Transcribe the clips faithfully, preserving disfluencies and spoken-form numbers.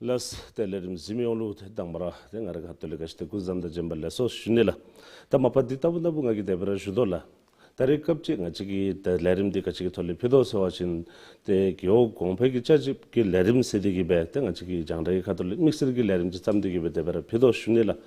ལགས། ཏེ་ལས་རིམ་གཟིགས་མི་ཡོངས་ལུ་ཏེ་དང་པ་ར་ཏེ་ང་རའི་ཁ་ཐུག་ལས་ག་ཅི་ཏེ་སྐུ་གཟུགས་བཟང་དང་བྱོན་པ་ལེགས་སོ་ཞུ་ནི་ལགས། ད་མ་པ་འདི་ལྟ་བུ་ལྟ་བུ་ང་གིས་དེ་སྦེ་ར་ཞུ་དོ་ལགས། ད་རེས་སྐབས་ཅིག་ང་བཅས་ཀྱི་ད་ལས་རིམ་འདི་ག་ཅི་གི་ཐོག་ལས་ཕུལ་དོ་ཟེར་བ་ཅིན་ཏེ་རྒེད་འོག་གོང་འཕེལ་གྱི་བཅའ་སྒྲིག་གི་ལས་རིམ་ཟེར་ཏེ་གི་སྦེ་ཏེ་ང་བཅས་ཀྱི་རྒྱང་བསྒྲགས་ཀྱི་ཁ་ཐུག་ལས་དམིགས་བསལ་གྱི་ལས་རིམ་ཅིག་བརྩམས་ཏེ་གི་སྦེ་དེ་སྦེ་ར་ཕུལ་དོ་ཞུ་ནི་ལགས།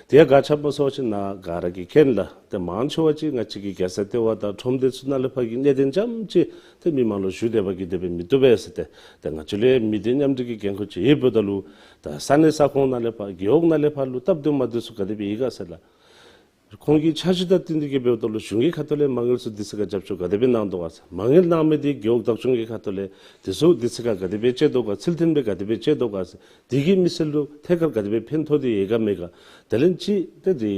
དེ་ཡང་ག་ཅི་སྦེ་ཟེར་བ་ཅིན་ནཱ་ག་ར་གིས་མཁྱེན་ལགས། ཏེ་མང་ཆེ་བ་ཅིག་ང་བཅས་ཀྱི་རྒྱལ་ས་ལྟེ་བ་དང་ཁྲོམ་སྡེ་ཚུ་ནང་ལས་ཕར་གྱི་གནད་དོན་རྐྱངམ་ཅིག་ཏེ་མི་མང་ལུ་ཞུ་སྟེ་འབད་གི་དེ་སྦེ་མི་བཏུབ་པས་ཟེར་ཏེ། ཏེ་ང་བཅས་ལུ་ཡང་མི་སྡེ་མཉམ་འབྲེལ་གྱི་འགན་ཁུར་ཅིག་ཡོདཔ་ད་ལུ་ད་ས་གནས་ས་ཁོངས་ནང་ལས་ཕར་རྒེད་འོག་ནང་ལས་ཕར་ལུ་སྟབས་བདེཝ་མ་བདེཝ་ཚུ་ག་དེ་སྦེ་ཡོད་ག་ཟེར་ལགས། ཁོང་གི་འཆར་གཞི་དང་བསྟུན་ཏེ་གི་འབདཝ་ད་ལུ་གཞུང་གི་ཁ་ཐུག་ལས་མ་དངུལ་ཚུ་དུས་ཚོད་ཁར་རྒྱབ་སྐྱོར་ག་དེ་སྦེ་གནང་དོ་ག་ཟེར། མ་དངུལ་གནང་མི་འདི་རྒེད་འོག་བདག་སྐྱོང་གི་ཁ་ཐུག་ལས་དེ་ཚུ་དུས་ཚོད་ཁར་ག་དེ་སྦེ་སྤྱོད་དོ་ག་ཚུལ་མཐུན་སྦེ་ག་དེ་སྦེ་སྤྱོད་དོ་ག་ཟེར། དེ་གིས་མི་སེར་ལུ་ཐད་ཀར་ག་དེ་སྦེ་ཕན་ཐོགས་ཏེ་ཡོད་ག་མེད་ག། དེ་ལས་ཅིག་ཏེ་དེ་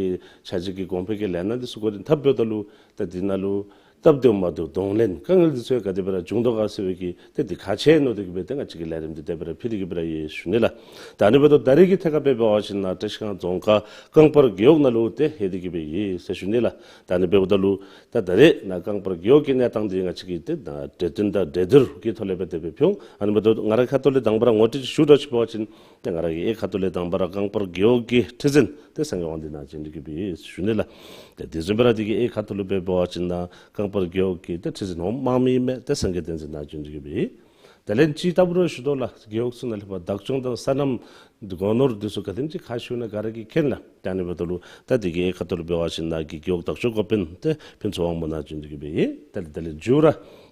འཆར་གཞི་གི་གོང་འཕེལ་གྱི་ལས་སྣ་འདི་ཚུ་འགོ་འདྲེན་འཐབ་འབདཝ་ད་ལུ་ད་འདི་ནང་ལུ་སྟབས་བདེཝ་མ་བདེཝ་གདོང་ལེན་དཀའ་ངལ་འདི་ཚུ་ཡང་ག་དེ་སྦེ་ར་འབྱུང་དོ་ག་ཟེར་བའི་གི་ཏེ་འདི་ཁག་ཆེ་མནོ་སྟེ་གི་སྦེ་ཏེ་ང་བཅས་ཀྱིས་ལས་རིམ་འདི་དེ་སྦེ་ར་ཕུལ་ཏེ་གི་སྦེ་ར་ཡོད་ཞུ་ནི་ལགས། ད་ཨ་ནི་འབདཝ་ད་ད་རེས་ཀྱི་ཐད་ཁར་འབད་བ་ཅིན་ནཱ་བཀྲིས་སྒང་རྫོང་ཁག་རྐང་སྤར་རྒེད་འོག་ནང་ལུ་ཏེ་ལྷོད་དེ་གི་སྦེ་ཡོད་ཟེར་ཞུ་ནི་ལགས། ད་ཨ་ནི་འབདཝ་ད་ལུ་ད་ད་རེས་ནཱ་རྐང་སྤར་རྒེད་འོག་གི་གནས་སྟངས་འདི་ང་བཅས་ཀྱིས་ཏེ་ད་གྲོས་བསྟུན་དང་གྲོས་བསྡུར་གྱི་ཐོག་ལས་སྦེ་དེ་སྦེ་ཕུལ་འོང་། ཨ་ནི་འབདཝ་ད་ང་རའི་ཁ་ཐུག་ལས་དང་པ་ར་ངོ་སྤྲོད་ཅིག་ཞུ་དགོཔ་ཅིག་འབད་བ་ཅིན་ཏེ་ང་ར་གི་ཨེ་ཁ་ཐུག་ལས་དང་པ་ར་རྐང་སྤར་རྒེད་འོག་གི་ཁྲི་འཛིན་ཏེ་སངས་རྒྱས་དབང་འདུས་ནཱ་བྱོན་ཏེ་གི་སྦེ་ཡོད་ཞུ་ནི་ལགས། ཏེ་དེ་བཟུམ་སྦེ་ར་དེ་གི་ཨེ་ཁ་ཐུག་ལུ་འབད་བ་ཅིན་ནཱ་རྐང་སྤར་རྒེད་འོག་གི་ཏེ་ཁྲི་འཛིན་འོགམ་དམངས་མི་ཨིན་མས་ཏེ་སངས་རྒྱས་བསྟན་འཛིན་ནཱ་བྱོན་ཏེ་གི་སྦེ་ཡོད། དེ་ལས་ཅིག་ལྟ་བུ་ར་ཞུ་དོ་ལགས། རྒེད་འོག་ཚུ་ནང་ལས་ཕར་བདག་སྐྱོང་དང་སོ་ནམ་སྒོ་ནོར་འདི་ཚུ་ག་དེམ་ཅིག་ཁག་ཆེཝ་ཨིན་ན་ག་ར་གིས་མཁྱེན་ལགས། ད་ཨ་ནི་འབདཝ་ད་ལུ་ད་དེ་གི་ཨེ་ཁ་ཐུག་ལུ་འབད་བ་ཅིན་ནཱ་གི་རྒེད་འོག་བདག་སྐྱོང་འགོ་དཔོན་ཏེ་ཕུན་ཚོགས་དབང་མོ་ནཱ་བྱོན་ཏེ་གི་སྦེ་ཡོད། དེ་ལས་དེ་ལས་མཇུག་ར་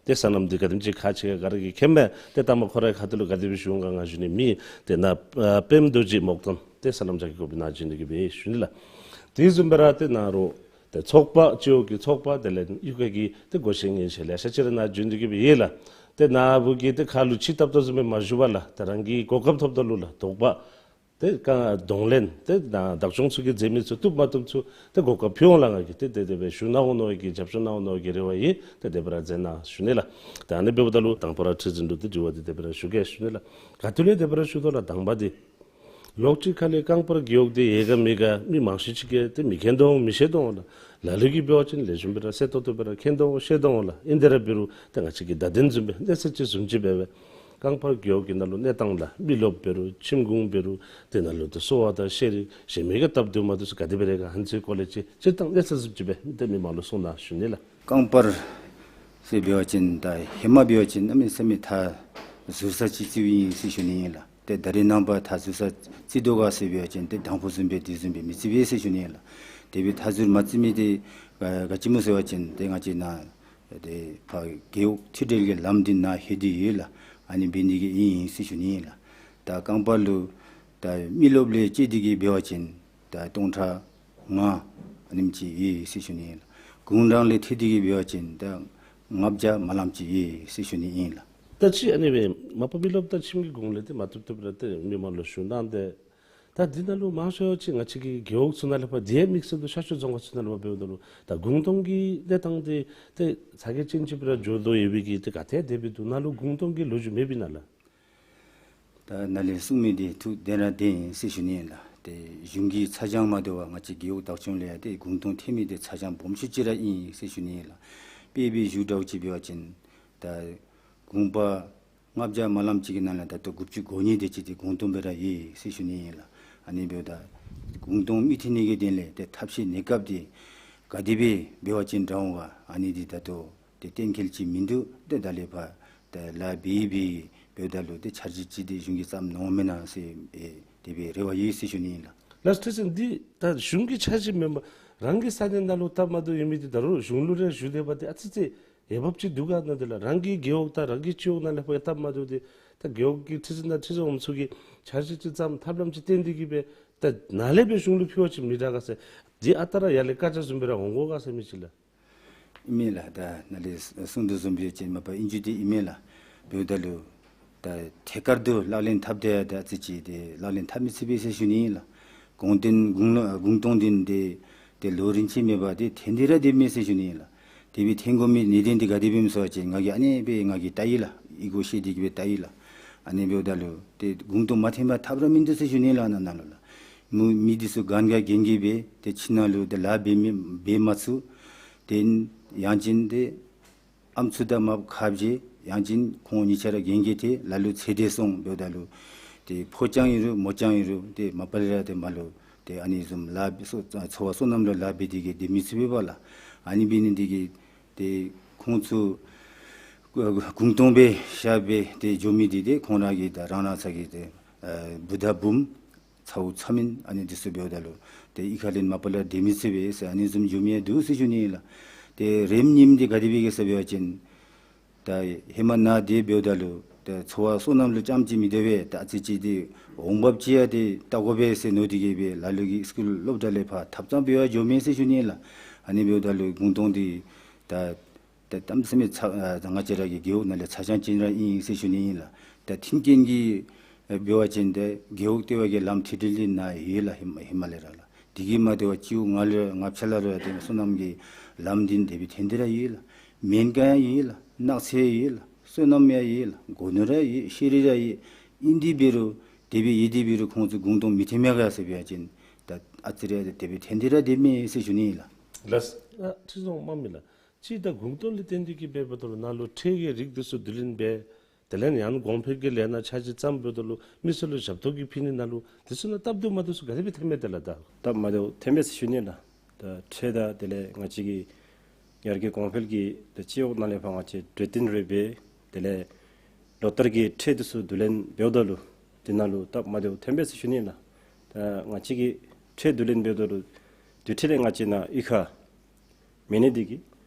ཏེ་སོ་ནམ་འདི་ག་དེམ་ཅིག་ཁག་ཆེ་ག་ག་ར་གིས་མཁྱེན་མས། ཏེ་ད་མ་ཁོ་རའི་ཁ་ཐུག་ལུ་ག་དེ་སྦེ་ཞུ་འོང་ག་ང་ཞུ་ནི་མེད། ཏེ་ནཱ་ཨ་པདྨ་རྡོ་རྗེ་མོག་དང་ཏེ་སོ་ནམ་ཅ་གི་འགོ་དཔོན་ནཱ་བྱོན་ཏེ་གི་སྦེ་ཡོད་ཞུ་ནི་ལགས། དེ་བཟུམ་སྦེ་ར་ཏེ་ནཱ་རོགས་ཏེ་ཚོགས་པ་སྤྱི་འོག་གི་ཚོགས་པ་དེ་ལས་གཡུས་ཁ་གི་ཏེ་སྒོ་ཤེས་ཉེས་ཤེས་ལེ་ཤ་ཅིག་ར་ནཱ་བྱོན་ཏེ་གི་སྦེ་ཡོད་ལགས། ཏེ་ནཱ་བུ་གིས་ཏེ་ཁ་ལུ་ཅིག་བཏབ་བཏབ་བཟུམ་སྦེ་མ་ཞུ་བར་ལགས། ཏེ་རང་གི་གོ་སྐབས་ཐོབ་ད་ལུ་ལགས་དོགས་པ་ཏེ་ག་གདོང་ལེན་ཏེ་ནཱ་བདག་སྐྱོང་ཚུ་གིས་མཛད་མི་ཚུ་བཏུབ་མ་བཏུབ་ཚུ་ཏེ་གོ་སྐབས་ཕུལ་འོང་ལགས། ང་གིས་ཏེ་དེ་དེ་སྦེ་ཞུ་གནང་འོང་མནོ་བའི་གི་རྒྱབ་སྐྱོར་གནང་འོང་མནོ་བའི་གི་རེ་བ་ཡོད། ཏེ་དེ་སྦེ་ར་མཛད་གནང་ཞུ་ནི་ལགས། ད་ཨ་ནི་འབདཝ་ད་ལུ་དང་པ་ར་ཁྲི་འཛིན་ལུ་ཏེ་དྲི་བ་འདི་དེ་སྦེ་ར་ཞུ་གེ་ཞུ་ནི་ལགས། ག་ཏེ་ལས་དེ་སྦེ་ར་ཞུ་དོ་ལགས། དང་པ་འདི་ལོགས་ཅིག་ཁ་ལས་རྐང་སྤར་རྒེད་འོག་འདི་ཡོད་ག་མེད་ག་མི་མང་ཤོས་ཅིག་གིས་ཏེ་མི་མཁྱེན་དོ་འོང་མི་ཤེས་དོ་འོང་ལགས། ལ་ལུ་གིས་འབད་བ་ཅིན་ལེགས་ཤོམ་སྦེ་ར་གསལ་ཏོག་ཏོ་སྦེ་ར་མཁྱེན་དོ་འོང་ཤེས་དོ་འོང་ལགས། ཨིན་དེ་ར་འབད་རུང་ཏེ་ང་བཅས་ཀྱིས་བརྡ་དོན་བཟུམ་སྦེ་གནས་ཚད་ཅིག་བཟུམ་ཅིག་འབད་བས། རྐང་སྤར་རྒེད་འོག་གི་ནང་ལུ་གནས་སྟངས་ལགས་མི་རློབས་འབད་རུང་ཁྱིམ་གུང་འབད་རུང་དེ་ནང་ལུ་ཏེ་གསོ་བ་དང་ཤེས་རིག་གཞན་མི་གི་སྟབས་བདེཝ་མ་བདེཝ་ཚུ་ག་དེ་སྦེ་རེ་ག་ཨ་ནི་ཚུའི་སྐོར་ལས་ཅིག་སྤྱིར་བཏང་གནས་ཚད་བཟུམ་ཅིག་སྦེ་ཏེ་མི་མང་ལུ་གསུང་གནང་ཞུ་ནི་ལགས། རྐང་སྤར་ཟེར་འབད་བ་ཅིན་ད་ཧེ་མ་འབད་བ་ཅིན་གནམ་མེད་ས་མེད་མཐའ་ཟུར་ས་ཅིག་བརྩིཝ་ཨིན་ཟེར་ཞུ་ནི་ཨིན་ལགས། ཏེ་ད་རེས་ནངས་པ་མཐའ་ཟུར་ས་བརྩི་དོ་ག་ཟེར་འབད་བ་ཅིན་ཏེ་དང་ཕུ་བཟུམ་སྦེ་དེ་བཟུམ་སྦེ་མི་བརྩི་བས་ཟེར་ཞུ་ནི་ཨིན་ལགས། དེ་སྦེ་མཐའ་ཟུར་མ་བརྩི་མི་འདི་ག་ག་ཅི་སྨོ་ཟེར་བ་ཅིན་ཏེ་ང་བཅས་ནཱ་ཏེ་ཕར་རྒེད་འོག་མཐུད་འབྲེལ་གྱི་ལམ་འདི་ནཱ་ལྷོད་དེ་ཡོད་ལགས། ཨ་ནི་འབད་ནི་གི་ཨིན་ཟེར་ཞུ་ནི་ཨིན་ལགས། ད་རྐང་སྤར་ལུ་ད་མི་རློབས་ལས་བཅད་དེ་གི་འབད་བ་ཅིན་ད་སྟོང་ཕྲག་ལྔ་ཨ་ནེམ་ཅིག་ཡོད་ཟེར་ཞུ་ནི་ཨིན་ལགས། གུང་ཐང་ལས་ཐད་དེ་གི་འབད་བ་ཅིན་ད་ལྔ་བརྒྱ་མ་ལངམ་ཅིག་ཡོད་ཟེར་ཞུ་ནི་ཨིན་ལགས། ད་ཅི་ཨ་ནི་སྦེ་མ་པ་མི་རློབས་དང་ཁྱིམ་གྱི་གུང་ལས་ཏེ་མ་བཏུབ་བཏུབ་ར་ཏེ་མི་མང་ལུ་ཞུ་གནང་སྟེ། ད་འདི་ནང་ལུ་མང་ཤོས་ཅིག་ང་བཅས་ཀྱི་རྒེད་འོག་ཚུ་ནང་ལས་ཕར་དེ་དམིགས་བསལ་དུ་ཤར་ཕྱོགས་རྫོང་ཁག་ཚུ་ནང་ལུ་ཕར་འབདཝ་ད་ལུ་ད་གུང་སྟོང་གི་གནས་སྟངས་འདི་ཏེ་ཚ་གྱང་ཅན་ཅིག་སྦེ་ར་འགྱོ་དོ་ཡོད་པའི་གི་ཏེ་ག་ཏེ་དེ་སྦེ་འདུག། ནཱ་ལུ་གུང་སྟོང་གི་ལོ་རྒྱུས་མེད་པས་ན་ལགས། ད་ནཱ་ལས་གསུང་མི་འདི་ཐུགས་བདེན་ར་བདེན་ཟེར་ཞུ་ནི་ཨིན་ལགས། ཏེ་གཞུང་གི་ཚ་གྱང་མ་དོ་བར་ང་བཅས་རྒེད་འོག་བདག་སྐྱོང་ལས་ཡང་ཏེ་གུང་སྟོང་ཐོན་མི་འདི་ཚ་གྱང་སྦོམ་ཤོས་ཅིག་ར་ཨིན་ཟེར་ཞུ་ནི་ཨིན་ལགས། དཔེ་སྦེ་ཞུ་དགོཔ་ཅིག་འབད་བ་ཅིན་ད་གུང་པ་ལྔ་བརྒྱ་མ་ལངམ་ཅིག་གི་ནང་ལས་ད་ལྟོ་དགུ་བཅུ་གོ་གཉིས་དེ་ཅིག་ཏེ་གུང་སྟོང་སྦེ་ར་ཡོད་ཟེར་ཞུ་ནི་ཨིན་ལགས། ཨ་ནི་འབདཝ་ད་གུང་སྟོང་མི་ཐོན་ནི་གི་དོན་ལས་ཏེ་ཐབས་ཤེས་གནས་སྐབས་འདི་ག་དེ་སྦེ་འབད་བ་ཅིན་དྲག་འོང་ག། ཨ་ནི་འདི་ད་ལྟོ་ཏེ་གཏན་འཁེལ་ཅིག་མིན་འདུག། ཏེ་ད་ལས་ཕར་ཏེ་ལཱ་འབད་འབད་འབདཝ་ད་ལུ་ཏེ་འཆར་གཞི་ཅིག་འདི་གཞུང་གིས་བརྩམས་ནུག་མེན་ན་ཟེར་ཨེ་དེ་སྦེ་རེ་བ་ཡོད་ཟེར་ཞུ་ནི་ཨིན་ལགས། ལགས་སོ། ཁྲི་འཛིན་འདི་ད་གཞུང་གི་འཆར་གཞི་མེན་པར་རང་གི་ས་གནས་ནང་ལུ་སྟབས་མ་བདེཝ་ཡོད་མི་འདི་ད་རུང་གཞུང་ལུ་རེ་ཞུ་སྟེ་འབད་དེ་ཨ་ཙི་ཙི་འོས་འབབ་ཅིག་འདུག་ག། ནཱ་འདི་ལགས་རང་གི་རྒེད་འོག་དང་རང་གི་སྤྱི་འོག་ནང་ལས་ཕར་སྟབས་མ་བདེཝ་འདི་ད་རྒེད་འོག་གི་ཁྲི་འཛིན་དང་ཁྲི་འཛིན་འོགམ་ཚུ་གིས་འཆར་གཞི་ཅིག་བརྩམས་ཐབས་ལམ་ཅིག་བཏོན་ཏེ་གི་སྦེ་ད་ནཱ་ལས་སྦེ་གཞུང་ལུ་ཕུལ་བ་ཅིན་མི་དྲག་ག་ཟེར། འདི་ཨ་རྟག་ར་ཡར་ལས་བཀའ་རྒྱ་བཟུམ་སྦེ་ར་འོང་དགོ་ག་ཟེར་མི་ཅིག་ལགས། ཨིན་མས་ལགས། ད་ནཱ་ལས་གསུང་དོ་བཟུམ་འབད་བ་ཅིན་མ་པ་ཨིན་རྒྱུ་འདི་ཨིན་མས་ལགས། འབདཝ་ད་ལུ་ད་ཐད་ཀར་དུ་ལག་ལེན་འཐབ་སྟེ་ཡང་ད་ཨ་ཙི་ཅིག་ཏེ་ལག་ལེན་འཐབ་མི་ཚུགས་པས་ཟེར་ཞུ་ནི་ཨིན་ལགས། གུང་སྟོང་གུང་ལོ་གུང་སྟོང་འདི་ཏེ་ཏེ་ལོ་རིམ་ཅིག་མེད་པར་ཏེ་ཐོན་ཏེ་ར་སྡོདཔ་མས་ཟེར་ཞུ་ནི་ཨིན་ལགས། དེ་སྦེ་ཐོན་དགོ་མི་གནད་དོན་འདི་ག་དེ་སྦེ་ཨིནམ་ཟེར་བ་ཅིན་ང་གིས་ཨ་ནི་སྦེ་ང་གིས་བལྟ་ཡི་ལགས། ཨི་གོ་ཤེས་ཏེ་གི་སྦེ་བལྟ་ཡི་ལགས། ཨ་ནི་འབདཝ་ད་ལུ་ཏེ་གུང་སྟོང་མ་ཐོན་པར་ཐབས་ར་མིན་འདུག་ཟེར་ཞུ་ནི་ལགས། ནཱ་ནཱ་ལུ་ལགས་མི་མི་འདི་ཚུ་གན་ག་གན་གི་སྦེ་ཏེ་ཁྱིམ་ནང་ལུ་ཏེ་ལཱ་འབད་མི་འབད་མ་ཚུགས། ཏེ་ཡང་ཅིན་ཏེ་ཨམ་སྲུ་དང་མ་ཁ་བྱལ། ཡང་ཅིན་ཁོང་གཉིས་ཆ་ར་གན་གི་ཏེ་ལ་ལུ་ཚེ་འདས་སོང་། འབདཝ་ད་ལུ་ ཏེ་ཕོ་རྐྱང་ཨིན་རུང་མོ་རྐྱང་ཨིན་རུང་ཏེ་མ་པ་ལས་ར་ཏེ་མར་ལུ་ཏེ་ཨ་ནི་བཟུམ་ལཱ་འབད་སོ་འཚོ་བ་སོ་ནམ་ལུ་ལཱ་འབད་དེ་གིས་སྡོད་མི་ཚུགས་པས་པ་ལགས། ཨ་ནི་འབད་ནི་དེ་གིས་ཏེ་ཁོང་ཚུ་གུང་སྟོང་སྦེ་བཞག་སྦེ་ཏེ་འགྱོ་མི་འདི་ཏེ་ཁོང་ར་གི་ད་རང་རང་ས་གི་ཏེ་ཨ་བུ་དང་བུམོ་ཚ་བོ་ཚ་མེན་ཨ་ནི་འདི་ཚུ་འབདཝ་ད་ལུ་ཏེ་གཡུས་ཁ་ལས་མ་པ་ལས་སྡོད་མི་ཚུགས་པས་ཟེར་ཨ་ནི་བཟུམ་འགྱོ་མི་ཡང་འདུག་ཟེར་ཞུ་ནི་ཨིན་ལགས། ཏེ་རེམ་ཉིམ་འདི་ག་དེ་སྦེ་གི་ཟེར་བ་ཅིན་ད་ཧེ་མ་ནཱ་དེ་འབདཝ་ད་ལུ་ད་འཚོ་བ་སོ་ནམ་ལུ་རྐྱངམ་ཅིག་མི་སྡོད་པས། ད་ཨ་ཙི་ཅིག་འདི་འོང་འབབ་ཅིག་ཡང་འདི་བལྟ་དགོ་པས་ཟེར་མནོ་སྟེ་གིས་སྦེ་ལ་ལུ་གིས་སི་ཀུལ་སློབ་གྲྭ་ལས་ཕར་ཐབ་ཚང་འབད་བར་འགྱོཝ་མས་ཟེར་ཞུ་ནི་ཨིན་ལགས། ཨ་ནི་འབདཝ་ད་ལུ་གུང་སྟོང་འདི་ད་ད་གཏམ་ཟེར་མི་ཚ་ཨ་ང་བཅས་ར་གི་རྒེད་འོག་ནང་ལས་ཚ་ཞང་ཅིག་ར་ཨིན་ཟེར་ཞུ་ནི་ཨིན་ལགས། ད་མཐུན་རྐྱེན་གྱི་ཨེ་འབད་བ་ཅིན་ཏེ་རྒེད་འོག་ལྟེ་བ་གི་ལམ་མཐིལ་འདི་ནཱ་ཡོད་ལགས། ཧེ་མ་ཧེ་མ་ལས་ར་ལགས། དེ་གིས་མ་དོ་བར་སྤྱི་འོག་ནང་ལས་ང་བཅས་ལ་ར་ཏེ་སོ་ནམ་གྱི་ལམ་འདི་དེ་སྦེ་ཐོན་ཏེ་ར་ཡོད་ལགས། སྨན་ཁང་ཡང་ཡོད་ལགས། ནགས་ཚལ་ཡང་ཡོད་ལགས། སོ་ནམ་ཡང་ཡོད་ལགས། སྒོ་ནོར་ར་ཡོད། ཤེས་རིག་ར་ཡོད། ཨིན་དེ་འབད་རུང་དེ་སྦེ་ཡོད་དེ་འབད་རུང་ཁོང་ཚུ་གུང་སྟོང་མི་ཐོན་མས་ག་ཟེར་བ་ཅིན་ད་ཨ་ཙི་རེ་དེ་སྦེ་ཐོན་ཏེ་ར་སྡོད་མས་ཟེར་ཞུ་ནི་ཨིན་ལགས། ལགས། ཨ་ཁྲི་རྫོང་དམག་མི་ལགས། ཅིག་ད་གུང་སྟོང་ལས་བརྟེན་ཏེ་གིས་འབད་འབདཝ་ད་ལུ་ནཱ་ལུ་ཁྲལ་གྱི་རིགས་འདི་ཚུ་བསྡུ་ལེན་འབད། དེ་ལས་ཡང་གོང་འཕེལ་གྱི་ལས་སྣ་འཆར་གཞི་བརྩམ་འབདཝ་ད་ལུ་མི་སེར་ལུ་ཞབས་ཏོག་གི་ཕུལ་ནི་ནང་ལུ་འདི་ཚུ་ནང་སྟབས་བདེཝ་མ་བདེཝ་ཚུ་ག་དེ་སྦེ་ཐོན་མས་ཏེ་ལགས། ད་སྟབས་མ་བདེཝ་ཐོན་མས་ཟེར་ཞུ་ནི་ལགས། ད་ཁྲལ་དང་དེ་ལས་ང་བཅས་ཀྱི་ཡར་རྒྱས་གོང་འཕེལ་གྱི་ད་སྤྱི་འོག་ནང་ལས་ཕར་ང་བཅས་གྲོས་བསྟུན་རེ་འབད། དེ་ལས་ལོ་ལྟར་གྱི་ཁྲལ་འདི་ཚུ་བསྡུ་ལེན་འབདཝ་ད་ལུ་འདི་ནང་ལུ་སྟབས་མ་བདེཝ་ཐོན་མས་ཟེར་ཞུ་ནི་ལགས། ད་ང་བཅས་ཀྱིས་ཁྲལ་བསྡུ་ལེན་འབདཝ་ད་ལུ་དེ་འཕྲལ་ལས་ང་བཅས་ནཱ་གཡུས་ཁར་མི་སྣ་འདི་གིས་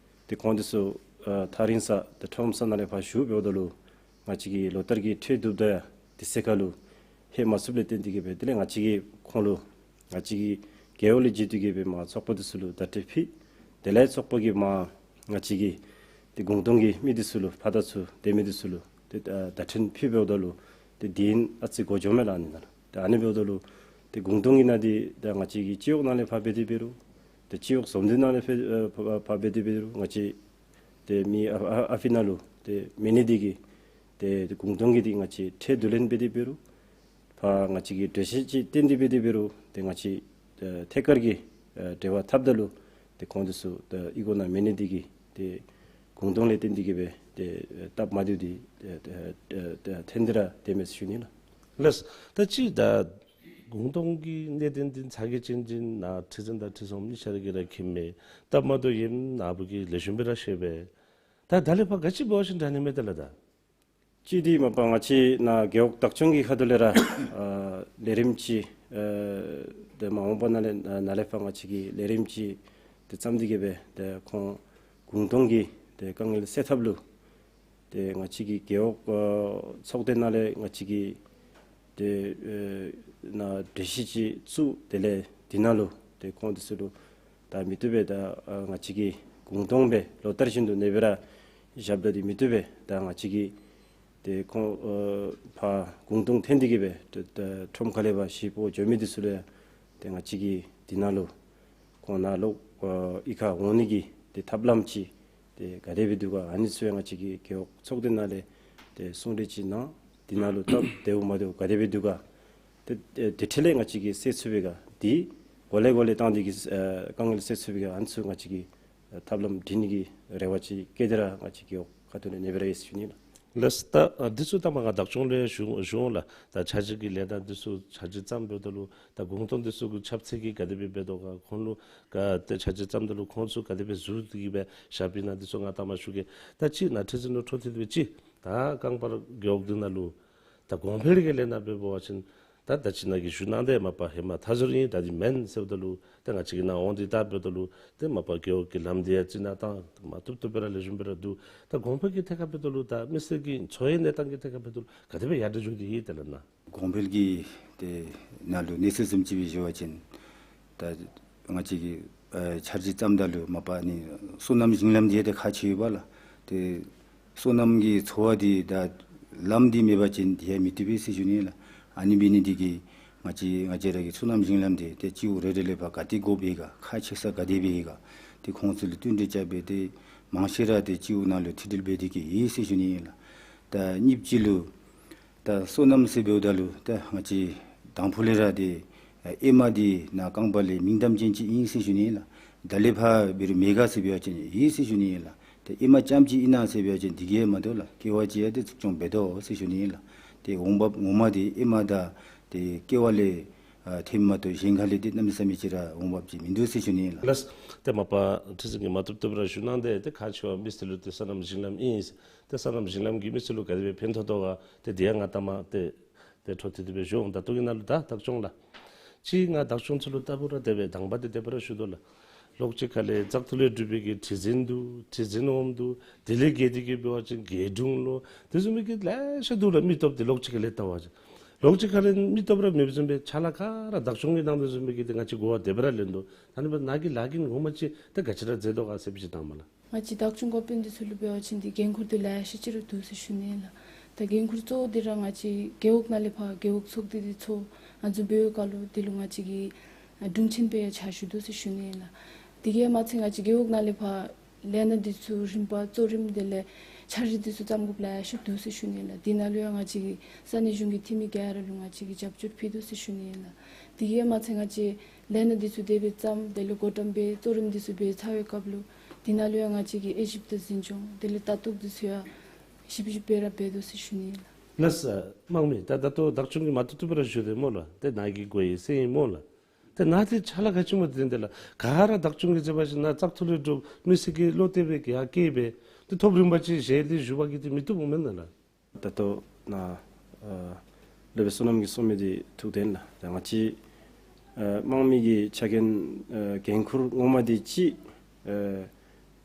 ཏེ་ཁོང་འདི་ཚུ་ཨ་ཐག་རིང་ས་ཏེ་ཁྲོམ་ས་ནང་ལས་ཕར་ཞུ་འབདཝ་ད་ལུ་ང་བཅས་ཀྱིས་ལོ་ལྟར་གྱི་ཁྲལ་བསྡུཝ་ད་ཡང་དེ་ཚེ་ཁར་ལུ་ལྷོད་མ་ཚུགསཔ་ལས་བརྟེན་ཏེ་གིས་འབད་དེ་ལས་ང་བཅས་ཀྱིས་ཁོང་ལུ་ང་བཅས་ཀྱི་རྒེད་འོག་ལས་བརྒྱུད་དེ་གིས་འབད་མར་ཚོགས་པ་འདི་ཚུ་ལུ་བརྡ་སྤྲོད་ཕུལ། དེ་ལས་ཚོགས་པ་གིས་མར་ང་བཅས་ཀྱི་ཏེ་གུང་སྟོང་གི་མི་འདི་ཚུ་ལུ་ཕར་དང་ཚུར་སྡོད་མི་འདི་ཚུ་ལུ་ཏེ་ཨ་བརྡ་འཕྲིན་ཕུལ་འབདཝ་ད་ལུ་ཏེ་དེ་ཨ་ཙི་འགོར་འགྱོཝ་མས་ལགས་ཨ་ནི་ནང་ལུ། ཏེ་ཨ་ནི་འབདཝ་ད་ལུ་ཏེ་གུང་སྟོང་གི་ནང་འདི་ད་ང་བཅས་ཀྱི་སྤྱི་འོག་ནང་ལས་ཕར་འབད་དེ་འབད་རུང་ཏེ་སྤྱི་འོག་ཟོམ་འདི་ནང་ལས་ཕར་ཨ་ཕར་ཕར་འབད་དེ་འབད་རུང་ང་བཅས་ཏེ་མི་ཨ་ཨ་ཨ་ཕི་ནང་ལུ་ཏེ་མི་སྣ་འདི་གིས་ཏེ་ཏེ་གུང་སྟོང་གི་འདི་ང་བཅས་ཁྲལ་བསྡུ་ལེན་འབད་དེ་འབད་རུང་ཕར་ང་བཅས་ཀྱིས་གྲོས་གཞི་ཅིག་བཏོན་ཏེ་འབད་དེ་འབད་རུང་ཏེ་ང་བཅས་ཨ་ཐད་ཀར་གྱི་ཨ་འབྲེལ་བ་འཐབ་ད་ལུ་ཏེ་ཁོང་འདི་ཚུ་ད་གཡུས་སྒོ་ནང་མི་སྣ་འདི་གིས་ཏེ་གུང་སྟོང་ལས་བརྟེན་ཏེ་གིས་འབད་ཏེ་ཨ་སྟབས་མ་བདེཝ་འདི་ཨ་ཨ་ཨ་ཐོན་ཏེ་ར་སྡོད་མས་ཟེར་ཞུ་ནི་ལགས། ལགས། ད་ཅི་ད་གུང་སྟོང་གི་གནད་དོན་འདི་ཚ་གྱང་ཅན་ཅིག་ནཱ་ཁྲི་འཛིན་དང་ཁྲི་ཟུར་གཉིས་ཆ་ར་གིས་ར་མཁྱེན་མས། སྟབས་མ་བདེཝ་ཨིནམ་ནཱ་བུ་གིས་ལེགས་ཤོམ་སྦེ་ར་ཤེས་པས། ད་ད་ལས་ཕར་ག་ཅི་འབད་བ་ཅིན་དྲག་ནི་མས་ཏེ་ལགས་ད། ཅིག་འདི་མ་པ་ང་བཅས་ནཱ་རྒེད་འོག་བདག་སྐྱོང་གི་ཁ་ཐུག་ལས་ར་ཨ་ལས་རིམ་ཅིག་ཨ་ཏེ་མ་འོངས་པ་ནང་ལས་ནཱ་ལས་ཕར་ང་བཅས་ཀྱིས་ལས་རིམ་ཅིག་ཏེ་བརྩམས་ཏེ་གིས་འབད་ཏེ་ཁོང་གུང་སྟོང་གི་ཏེ་དཀའ་ངལ་སེལ་ཐབས་ལུ་ཏེ་ང་བཅས་ཀྱི་རྒེད་འོག་ཨ་ཚོགས་སྡེ་ནང་ལས་ང་བཅས་ཀྱི་ཏེ་ཨེ་ནཱ་གྲོས་གཞི་ཅིག་བཙུགས། དེ་ལས་འདི་ནང་ལུ་ཏེ་ཁོང་འདི་ཚུ་ལུ་ད་མི་བཏུབ་པས། ད་ཨ་ང་བཅས་ཀྱིས་གུང་སྟོང་སྦེ་ལོ་ལྟར་བཞིན་དུ་ཨ་ནེ་སྦེ་ར་བཞགཔ་ད་འདི་མི་བཏུབ་པས། ད་ང་བཅས་ཀྱིས་ཏེ་ཁོང་ཨ་ཕར་གུང་སྟོང་ཐོན་ཏེ་གིས་འབད་ཏེ་ཏེ་ཁྲོམ་ཁ་ལས་ཕར་གཞིས་སྤོ་འགྱོ་མི་འདི་ཚུ་ལུ་ཡང་ཏེ་ང་བཅས་ཀྱིས་འདི་ནང་ལུ་ཁོང་ནཱ་ལོག་ཨ་གཡུས་ཁར་འོང་ནི་གི་ཏེ་ཐབས་ལམ་ཅིག་ཏེ་ག་དེ་སྦེ་འདུག་ག། ཨ་ནི་ཚུ་ཡང་ང་བཅས་ཀྱི་རྒེད་འོག་ཚོགས་སྡེ་ནང་ལས་ཏེ་གསུང་གྲོས་ཅིག་གནང་། འདི་ནང་ལུ་སྟབས་བདེཝ་མ་བདེཝ་ག་དེ་སྦེ་འདུག་ག། ཏེ་ཏེ་དེ་འཕྲལ་ལས་ང་བཅས་ཀྱིས་སེལ་ཚུགས་པས་ག། འདི་གོང་ལས་གོང་ལས་བཏང་སྟེ་གིས་ཨ་དཀའ་ངལ་སེལ་ཚུགས་པས་ག། ཨ་ནི་ཚུ་ང་བཅས་ཀྱིས་ཨ་ཐབས་ལམ་སྒྲིག་ནི་གི་རེ་བ་ཅིག་བསྐྱེད་དེ་ར་ང་བཅས་རྒེད་འོག་ཁ་ཐུག་ལས་ཨ་ནེ་སྦེ་ར་ཡོད་ཟེར་ཞུ་ནི་ལགས། ལགས། ད་ཨ་འདི་ཚུ་ད་མ་ང་བདག་སྐྱོང་ལས་ཞུ་ཞུ་འོང་ལགས། ད་འཆར་གཞི་གི་ལས་སྟངས་འདི་ཚུ་འཆར་གཞི་བརྩམ་འབདཝ་ད་ལུ་ད་གུང་སྟོང་འདི་ཚུ་གི་ཁྱབ་ཚད་ཀྱིས་ག་དེ་སྦེ་འབད་དོ་ག། ཁོང་ལུ་ག་ཏེ་འཆར་གཞི་བརྩམ་ད་ལུ་ཁོང་ཚུ་ག་དེ་སྦེ་ཟུར་ཏེ་གིས་སྦེ་བཞགཔ་ཨིན་ན་འདི་ཚུ་ང་ད་མ་ཞུ་གེ། ད་ཅིག་ནཱ་ཁྲི་འཛིན་ལུ་འཕྲོ་མཐུད་དེ་སྦེ་ཅིག་ད་རྐང་པར་རྒེད་འོག་འདི་ནང་ལུ་ད་གོང་འཕེལ་གྱི་ལས་སྣ་འབད་བ་ཅིན་ད་ད་ཅི་ནཱ་གིས་ཞུ་གནང་སྟེ་མ་པ་ཧེ་མ་མཐའ་ཟུར་ཨིན། ད་འདི་མེན་ཟེརཝ་ད་ལུ་ཏེ་ང་བཅས་ཀྱིས་ནཱ་འོང་སྟེ་བལྟ་འབདཝ་ད་ལུ་ཏེ་མ་པ་རྒེད་འོག་གི་ལམ་འདི་ཡང་རྩི་ནག་བཏང་མ་བཏུབ་བཏུབ་སྦེ་ར་ལེགས་ཤོམ་སྦེ་ར་འདུག། ད་གོང་འཕེལ་གྱི་ཐད་ཁར་འབདཝ་ད་ལུ་ད་མི་སེར་གྱི་འཚོ་བའི་གནས་སྟངས་ཀྱི་ཐད་ཁར་འབདཝ་ད་ལུ་ག་དེ་སྦེ་ཡར་དྲག་འགྱོ་སྟེ་ཡོད་ཏེ་ལགས་ནཱ། གོང་འཕེལ་གྱི་ཏེ་ནང་ལུ་གནས་ཚུལ་བཟུམ་ཅིག་སྦེ་ཞུ་བ་ཅིན་ད་ང་བཅས་ཀྱིས་ཨ་འཆར་གཞི་བརྩམ་ད་ལུ་མ་པ་ཨ་ནི་སོ་ནམ་ཞིང་ལམ་འདི་ཡང་ཏེ་ཁག་ཆེ་ཡོད་པ་ལགས། ཏེ་སོ་ནམ་གྱི་འཚོ་བ་འདི་ད་ལམ་འདི་མེད་པ་ཅིན་འདི་ཡང་མི་བཏུབ་པས་ཟེར་ཞུ་ནི་ལགས། ཨ་ནི་འབད་ནི་འདི་གིས་ང་བཅས་ང་བཅས་ར་གི་སོ་ནམ་ཞིང་ལམ་འདི་ཏེ་སྤྱི་འོག་རེ་རེ་ལས་ཕར་ག་ཏེ་དགོཔ་ཡོད་ག། ཁག་ཆེ་ས་ག་དེ་སྦེ་ཡོད་ག། ཏེ་ཁོང་ཚུ་ལུ་བསྟུན་གྲོས་རྐྱབ་སྦེ་ཏེ་མང་ཤོས་ར་ཏེ་སྤྱི་འོག་ནང་ལུ་མཐུད་སྦྲེལ་འབད་དེ་གིས་ཡོད་ཟེར་ཞུ་ནི་ལགས། ད་གཉིས་པ་ཅིག་ལུ་ད་སོ་ནམ་ཟེར་འབདཝ་ད་ལུ་ད་ང་བཅས་དང་ཕུ་ལས་ར་ཏེ་ཨེ་མ་འདི་ནཱ་རྐང་པ་ལས་མིང་གཏམ་ཅན་ཅིག་ཨིན་ཟེར་ཞུ་ནི་ལགས། ད་ལས་ཕར་འབད་རུང་མེད་ག་ཟེར་འབད་བ་ཅིན་ཡོད་ཟེར་ཞུ་ནི་ལགས། ཏེ་ཨེ་མ་རྐྱངམ་ཅིག་ཨིན་ན་ཟེར་འབད་བ་ཅིན་འདི་གིས་མ་དོ་ལགས། ཀེ་ཝའི་ཅིག་ཡང་ཏེ་ཚུགས་སྐྱོང་འབད་དོ་ཟེར་ཞུ་ནི་ལགས། ཏེ་འོང་འབབ་ངོ་མ་འདི་ཨེ་མ་ད་ཏེ་ཀེ་བ་ལས་ཨ་ཐོནམ་མ་གཏོགས་གཞན་ཁ་ལས་ཏེ་གནམ་མེད་ས་མེད་ཅིག་ར་འོང་འབབ་ཅིག་མིན་འདུག་ཟེར་ཞུ་ནི་ལགས། ལགས། ཏེ་མ་པ་ཁྲི་འཛིན་གྱིས་མ་བཏུབ་བཏུབ་ར་ཞུ་གནང་སྟེ་ཏེ་ཁག་ཆེ་བ་མི་སེར་ལུ་ཏེ་སོ་ནམ་ཞིང་ལམ་ཨིན། ཏེ་སོ་ནམ་ཞིང་ལམ་གྱིས་མི་སེར་ལུ་ག་དེ་སྦེ་ཕན་ཐོགས་དོ་ག་ཏེ་དེ་ཡང་ང་ལྟ་མ་ཏེ་ཏེ་འཕྲོ་མཐུད་དེ་སྦེ་ཞུ་འོང་། ད་ལྟོ་གི་ནང་ལུ་ད་བདག་སྐྱོང་ལགས། གཅིག་ང་བདག་སྐྱོང་ཚུ་ལུ་ལྟ་བུ་ར་དེ་སྦེ་དང་པ་དེ་དེ་སྦེ་ར་ཞུ་དོ་ལགས། ལོགས་གཅིག་ཁ་ལས་བཙག་འཐུ་ལས་གྲུབ་པའི་གི་ཁྲི་འཛིན་འདུག། ཁྲི་འཛིན་འོགམ་འདུག། དེ་ལས་བརྒལ་ཏེ་གི་འབད་བ་ཅིན་རྒེད་དྲུང་ལོ། དེ་བཟུམ་མའི་གི་ལེ་ཤ་འདུག་ལགས། མི་སྟོབས་དེ་ལོགས་གཅིག་ཁ་ལས་ལྟ་བ་ཅིན་ལོགས་གཅིག་ཁ་ལས་མི་སྟོབས་ར་མེདཔ་བཟུམ་སྦེ་ཕྱག་ལཱ་ག་ར་བདག་སྐྱོང་གི་ནང་དོ་བཟུམ་མའི་གི་དེ་ང་བཅས་གོ་བ་དེ་སྦེ་ར་ལེན་དོ། ད་ནི་འབད་ནཱ་གི་ལཱ་གི་ངོ་མ་ཅིག་ཏེ་ག་ཅི་ར་མཛད་དོ་ག་ཟེར་བ་ཅིན་དང་པ་ལགས། ང་བཅས་བདག་སྐྱོང་འགོ་དཔོན་འདི་ཚུ་ལུ་འབད་བ་ཅིན་འདི་འགན་ཁུར་འདི་ལེ་ཤ་ཅིག་ར་འདུག་ཟེར་ཞུ་ནི་ལགས། ད་འགན་ཁུར་གཙོ་བོ་འདི་ར་ང་བཅས་རྒེད་འོག་ནང་ལས་ཕར་རྒེད་འོག་ཚོགས་སྡེ་འདི་ཚོགས་ཨ་ནི་བཟུམ་འབད་བའི་སྐབས་ལུ་འདི་ལུ་ང་བཅས་ཀྱི་ཨ་དྲུང་ཆེན་སྦེ་ཡང་ཕྱག་ཞུ་དོ་ཟེར་ཞུ་ནི་ལགས། དེ་གིས་མ་ཚད་ང་བཅས་རྒེད་འོག་ནང་ལས་ཕར་ལས་སྣ་འདི་ཚུ་རིམ་པ་གཙོ་རིམ་དེ་ལས་འཆར་གཞི་འདི་ཚུ་བརྩམ་དགོཔ་ལེ་ཤ་འདུག་ཟེར་ཞུ་ནི་ལགས། འདི་ནང་ལུ་ཡང་ང་བཅས་ཀྱི་ས་གནས་གཞུང་གི་འཐུས་མི་ག་ར་ལུ་ང་བཅས་ཀྱིས་རྒྱབ་སྐྱོར་ཕུལ་དོ་ཟེར་ཞུ་ནི་ལགས། དེ་གིས་མ་ཚད་ང་བཅས་ལས་སྣ་འདི་ཚུ་དེ་སྦེ་བརྩམས་དེ་ལས་བགོ་བཀྲམ་འབད་གཙོ་རིམ་འདི་ཚུ་འབད་ཚར་བའི་སྐབས་ལུ་འདི་ནང་ལུ་ཡང་ང་བཅས་ཀྱིས་དབྱེ་ཞིབ་དང་འཛིན་སྐྱོང་དེ་ལས་ལྟ་རྟོག་འདི་ཚུ་ཡང་ཞིབ་ཞིབ་སྦེ་ར་འབད་དོ་ཟེར་ཞུ་ནི་ལགས། ལགས་སོ། དམངས་མི་ད་ད་ལྟོ་བདག་སྐྱོང་གིས་མ་བཏུབ་བཏུབ་ར་ཞུ་དོ་སྨོ་ལགས། ཏེ་ནཱ་གི་གོ་ཡི་སེང་ཡི་སྨོ་ལགས། ཏེ་ནཱ་ཏེ་ཕྱག་ལཱ་ག་ཅི་སྨོ་ཏེ་དེ་ལགས། ག་ར་བདག་སྐྱོང་གིས་མཛད་པ་ཅིན་ནཱ་བཙག་འཐུ་ལས་གྲུབ་མི་སེར་གྱི་བློ་གཏད་སྦེ་ག་ཡར་བསྐྱལ་སྦེ་ཏེ་ཐོབ་རིམ་པ་ཅིག་བཞེས་ཏེ་བཞུགས་པ་གིས་ཏེ་མི་བཏུབ་འོང་མེན་ན་ལགས། ད་ལྟོ་ནཱ་ཨ་སློབ་དཔོན་བསོད་ནམས་ཀྱིས་གསུངས་མི་འདི་ཐུགས་བདེན་ལགས། ད་ང་བཅས་ཨ་དམངས་མི་གི་ཕྱག་འགན་ཨ་འགན་ཁུར་ངོ་མ་འདི་ཅིག་ཨ་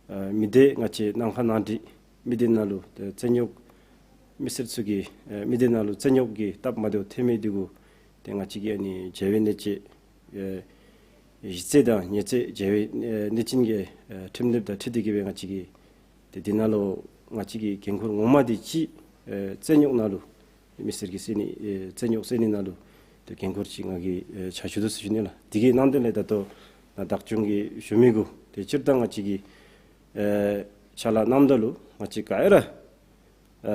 ཨ་མི་སྡེ་ང་བཅས་ནང་ཁ་ནང་འགྲིག་མི་སྡེ་ནང་ལུ་ཏེ་བཙན་གཡོག་མི་སེར་ཚུ་གི་ཨ་མི་སྡེ་ནང་ལུ་བཙན་གཡོག་གི་སྟབས་མ་བདེཝ་ཐོན་མི་འདི་གུ་ཏེ་ང་བཅས་ཀྱིས་ཨ་ནི་བྱ་བའི་གནད་བཅས་ཨེ་གཞི་རྩ་དང་ཉེས་རྩ་བྱ་བའི་ཨེ་གནད་ཅན་གྱི་ཨེ་ཁྲིམས་དེབ་དང་འཁྲིལ་ཏེ་གི་སྦེ་ང་བཅས་ཀྱིས་ཏེ་འདི་ནང་ལུ་ང་བཅས་ཀྱི་འགན་ཁུར་ངོ་མ་འདི་ཅིག་ཨེ་བཙན་གཡོག་ནང་ལུ་མི་སེར་གྱི་བསད་ནི་ཨེ་བཙན་གཡོག་བསད་ནི་ནང་ལུ་ཏེ་འགན་ཁུར་ཅིག་ང་གིས་ཨེ་ཕྱག་ཞུ་དོ་ཟེར་ཞུ་ནི་ལགས། དེ་གི་ནང་དོན་ལས་ད་ལྟོ་ནཱ་བདག་སྐྱོང་གིས་ཞུ་མི་གུ་ཏེ་སྤྱིར་བཏང་ང་བཅས་ཀྱི་ཨེ་ཕྱག་ལཱ་གནངམ་ད་ལུ་ང་བཅས་ག་ར་ཨ་ཨ་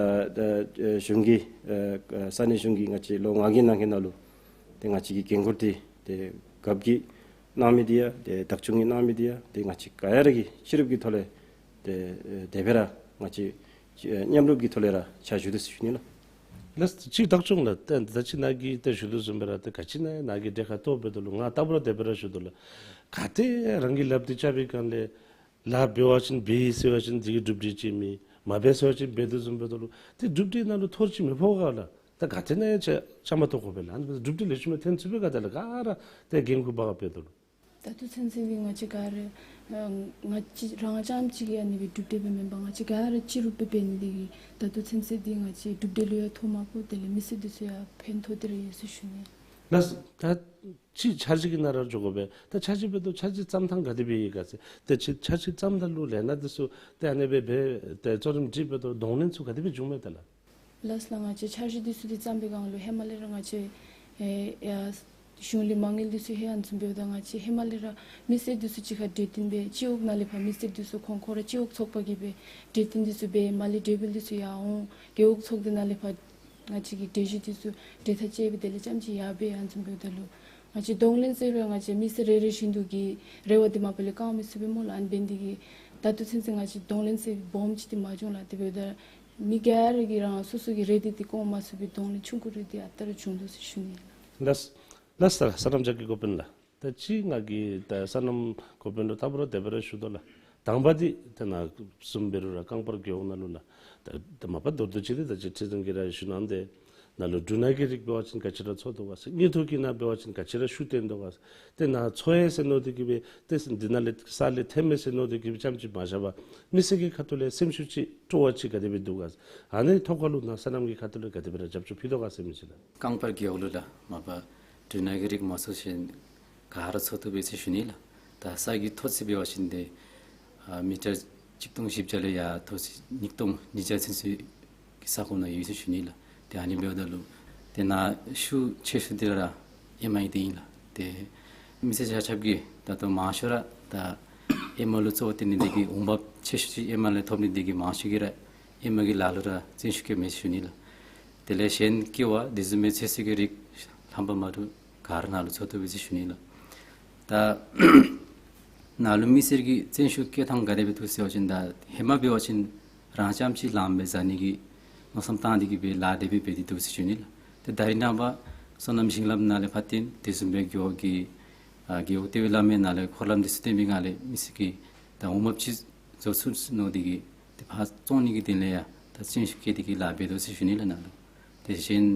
གཞུང་གི་ཨ་ས་གནས་གཞུང་གིས་ང་བཅས་ལོ་ལྔ་གི་ནང་གི་ནང་ལུ་ཏེ་ང་བཅས་ཀྱི་འགན་ཁུར་འདི་ཏེ་རྒཔོ་གིས་གནང་མི་འདི་ཡང་ཏེ་བདག་སྐྱོང་གིས་གནང་མི་འདི་ཡང་ཏེ་ང་བཅས་ག་ར་གིས་སྤྱི་རུབ་ཀྱི་ཐོག་ལས་ཏེ་ཨ་དེ་སྦེ་ར་ང་བཅས་ཨ་མཉམ་རུབ་ཀྱི་ཐོག་ལས་ར་ཕྱག་ཞུ་དོ་ཟེར་ཞུ་ནི་ལགས། ལགས་སོ། གཅིག་བདག་སྐྱོང་ལགས། ཏེ་ད་ཅི་ནཱ་གིས་ཏེ་ཞུ་དོ་བཟུམ་སྦེ་ར་ཏེ་ག་ཅི་ནཱ་ཡང་ནཱ་གིས་གྲལ་ཁར་གཏོགས་འབད་དོ་ལོ། ང་ལྟ་བུ་ར་དེ་སྦེ་ར་ཞུ་དོ་ལགས། ག་ཏེ་རང་གིས་སླབ་སྟེ་རྐྱབ་པའི་སྒང་ལས་ལཱ་འབད་བ་ཅིན་འབད་ཡི་ཟེར་བ་ཅིན་དེ་གི་གྲུབ་འབྲས་ཅིག་མེད། མ་འབད་ཟེར་བ་ཅིན་འབད་དོ་བཟུམ་འབད་དོ་ལོ། ཏེ་གྲུབ་འབྲས་ནང་ལུ་ཐོར་ཅིག་མི་ཕོག་ག་ལགས། ད་ག་ཏེ་ནཱ་ཡང་ཆ་ཆ་མ་གཏོགས་གོ་བས་ལགས། ཨ་ནི་འབད་གྲུབ་འབྲས་ལེགས་ཤོམ་ཐོན་ཚུགས་པས་ག་ད་ལགས། ག་ར་ཏེ་འགན་ཁུར་འབག་འབད་དོ་ལོ། ད་ལྟོ་ཚུན་ཚོད་འདི་ང་བཅས་ག་ར་ཨ་ང་བཅས་རང་རྐྱངམ་གཅིག་གིས་ཨ་ནི་སྦེ་གྲུབ་འབྲས་འབད་མེན་པར་ང་བཅས་ག་ར་སྤྱི་རུབ་སྦེ་འབད་ནི་འདི་གིས་ད་ལྟོ་ཚུན་ཚོད་འདི་ང་བཅས་གྲུབ་འབྲས་ལུ་ཡང་ཐོ་མ་བཀོད་དེ་ལས་མི་སེར་འདི་ཚུ་ཡང་ཕན་ཐོགས་ཏེ་ར་ཡོད་ཟེར་ཞུ་ནི། ལགས། ད་ཅི་འཆར་གཞི་གི་ནང་ར་འགྱོ་དགོ་པས། ད་འཆར་གཞི་འབད་དོ་འཆར་གཞི་བརྩམ་ཐངས་ག་དེ་སྦེ་ཡོད་ག་ཟེར། ད་ཅི་འཆར་གཞི་བརྩམ་ད་ལུ་ལས་སྣ་འདི་ཚུ་ཏེ་ཨ་ནི་སྦེ་འབད་དེ་གཙོ་རིམ་སྒྲིག་འབད་དོ་གདོང་ལེན་ཚུ་ག་དེ་སྦེ་བྱུང་མས་ད་ལགས། ལགས་ལགས། ང་བཅས་འཆར་གཞི་འདི་ཚུ་འདི་བརྩམ་པའི་སྒང་ལུ་ཧེ་མ་ལས་ར་ང་བཅས་ཨེ་ཡ་གཞུང་ལས་མ་དངུལ་འདི་ཚུ་ཧེ་ཨ་ནི་བཟུམ་འབདཝ་ད་ང་བཅས་ཧེ་མ་ལས་ར་མི་སེར་འདི་ཚུ་གཅིག་ཁར་གྲོས་བསྟུན་འབད་སྤྱི་འོག་ནང་ལས་ཕར་མི་སེར་འདི་ཚུ་ཁོང་ཁོང་ར་སྤྱི་འོག་ཚོགས་པ་གིས་འབད་གྲོས་བསྟུན་འདི་ཚུ་འབད་མ་ལས་གྲོས་འབུལ་འདི་ཚུ་ཡར་འོང་རྒེད་འོག་ཚོགས་སྡེ་ནང་ལས་ཕར་ང་བཅས་ཀྱི་གྲོས་གཞི་འདི་ཚུ་གྲོས་ཐག་བཅད་སྦེ་དེ་ལས་རྐྱངམ་ཅིག་ཡར་འབད་ཨ་ནི་བཟུམ་འབདཝ་ད་ལུ་ང་བཅས་གདོང་ལེན་ཟེར་རུང་ང་བཅས་མི་སེར་རེ་རེ་བཞིན་དུ་གི་རེ་བ་འདི་མ་པ་ལས་བསྐང་མི་ཚུགས་པས་སྨོ་ལགས། ཨ་ནི་འབད་ནི་འདི་གིས་ད་ལྟོ་ཚུན་ཚོད་ང་བཅས་གདོང་ལེན་ཟེར་སྦོམ་ཅིག་འདི་མ་བྱུང་ལགས། དེ་འབདཝ་ད་མི་ག་ར་གིས་རང་སོ་སོ་གི་རེ་འདུན་འདི་བསྐང་མ་ཚུགས་པའི་གདོང་ལེན་ཆུང་ཀུ་རེ་འདི་ཨ་རྟག་ར་བྱུང་དོ་ཟེར་ཞུ་ནི་ལགས། ལགས་ལགས་སོ། སོ་ནམ་རྒྱལ་གྱི་འགོ་དཔོན་ལགས། ད་ཅི་ང་གིས་ད་སོ་ནམ་འགོ་དཔོན་ལུ་ལྟ་བུ་ར་དེ་སྦེ་ར་ཞུ་དོ་ལགས། དང་པ་འདི་ད་ནཱ་བཟུམ་འབད་རུང་ར་རྐང་པར་རྒེད་འོག་ནང་ལུ་ལགས། ད་ད་མ་པ་མདོར་བསྡུས་ཅིག་འདི་ད་ཅི་ཁྲི་འཛིན་གྱིས་ར་ཞུ་གནང་སྟེ་ནཱ་ལུ་འབྲུ་སྣ་གི་རིགས་འབད་བ་ཅིན་ག་ཅི་ར་འཚོ་དོ་ག་ཟེར། དངུལ་ཐོག་གི་ནང་འབད་བ་ཅིན་ག་ཅི་ར་ཤུགས་བཏོན་དོ་ག་ཟེར། ཏེ་ནཱ་འཚོ་ཡི་ཟེར་མནོ་སྟེ་གི་སྦེ་ཏེ་འདི་ནང་ལས་ས་ལས་ཐོན་མས་ཟེར་མནོ་སྟེ་གི་སྦེ་རྐྱངམ་ཅིག་མ་བཞག་པར་མི་སེར་གྱི་ཁ་ཐུག་ལས་སེམས་ཤུགས་ཅིག་སྤྲོ་བ་ཅིག་ག་དེ་སྦེ་འདུག་ག་ཟེར། ཨ་ནི་ཐོབ་ག་ལུ་ནཱ་སོ་ནམ་གྱི་ཁ་ཐུག་ལས་ག་དེ་སྦེ་ར་རྒྱབ་སྐྱོར་ཕུལ་དོ་ག་ཟེར་མི་ཅིག་ལགས། རྐང་པར་རྒེད་འོག་ལུ་ལགས་མ་པ་འབྲུ་སྣ་གི་རིགས་མ་གསོ་ཞིན་ག་ར་འཚོ་བཏུབ་པས་ཟེར་ཞུ་ནི་ལགས། ད་ས་གི་མཐོ་ཚད་འབད་བ་ཅིན་ཏེ་ཨ་མི་ཊར་གཅིག་སྟོང་བཞི་བརྒྱ་ལས་ཡར་མཐོ་ཚད་ཉིས་སྟོང་ཉིས་བརྒྱ་ཚུན་ཚོད་ཀྱི་ས་ཁོངས་ནང་ཡོད་ཟེར་ཞུ་ནི་ལགས། ཏེ་ཨ་ནི་འབདཝ་ད་ལུ་ཏེ་ནཱ་ཤུགས་ཆེ་ཤོས་འདི་ར་ཨེ་མ་ཨིན་ཏེ་ཨིན་ལགས། ཏེ་མི་སེར་ཆ་ཁྱབ་ཀྱིས་ད་ལྟོ་མང་ཤོས་ར་ད་ཨེ་མ་ལུ་གཙོ་བོ་བཏོན་ནི་འདི་གིས་འོང་འབབ་ཆེ་ཤོས་ཅིག་ཨེ་མ་ལས་ཐོབ་ནི་འདི་གིས་མང་ཤོས་ཀྱིས་ར་ཨེ་མ་གི་ལཱ་ལུ་ར་བརྩོན་ཤུགས་བསྐྱེདཔ་མས་ཟེར་ཞུ་ནི་ལགས། དེ་ལས་གཞན་ཀེ་བ་དེ་བཟུམ་མའི་ཚོད་བསྲེ་གི་རིགས་རྣམ་པ་མ་འདྲཝ་ག་ར་ནཱ་ལུ་འཚོ་བཏུབ་པས་ཟེར་ཞུ་ནི་ལགས། ད་ནཱ་ལུ་མི་སེར་གྱིས་བརྩོན་ཤུགས་བསྐྱེད་ཐངས་ག་དེ་སྦེ་འདུག་ཟེར་བ་ཅིན་ད་ཧེ་མ་འབད་བ་ཅིན་རང་རྐྱངམ་ཅིག་ལངམ་སྦེ་བཟའ་ནི་གི་ མནོ་བསམ་བཏང་སྟེ་གི་སྦེ་ལཱ་དེ་སྦེ་འབད་དེ་འདུག་ཟེར་ཞུ་ནི་ལགས། ཏེ་ད་རིས་ནངས་པ་སོ་ནམ་ཞིང་ལམ་ནང་ལས་ཕར་བརྟེན་དེ་བཟུམ་སྦེ་རྒེད་འོག་གི་ཨ་རྒེད་འོག་ལྟེ་བའི་ལམ་ནང་ལས་འཁོར་ལམ་འདི་ཚུ་བཏོན་པའི་སྒང་ལས་མི་སེར་གྱིས་ད་འོང་འབབ་ཅིག་བཟོ་ཚུགས་ནི་འདི་གིས་ཏེ་ཕར་བཙོང་ནི་གི་དོན་ལས་ཡང་ད་སེམས་ཤུགས་བསྐྱེད་དེ་གི་ལཱ་འབད་དོ་ཟེར་ཞུ་ནི་ལགས། ནཱ་ལུ་ཏེ་གཞན་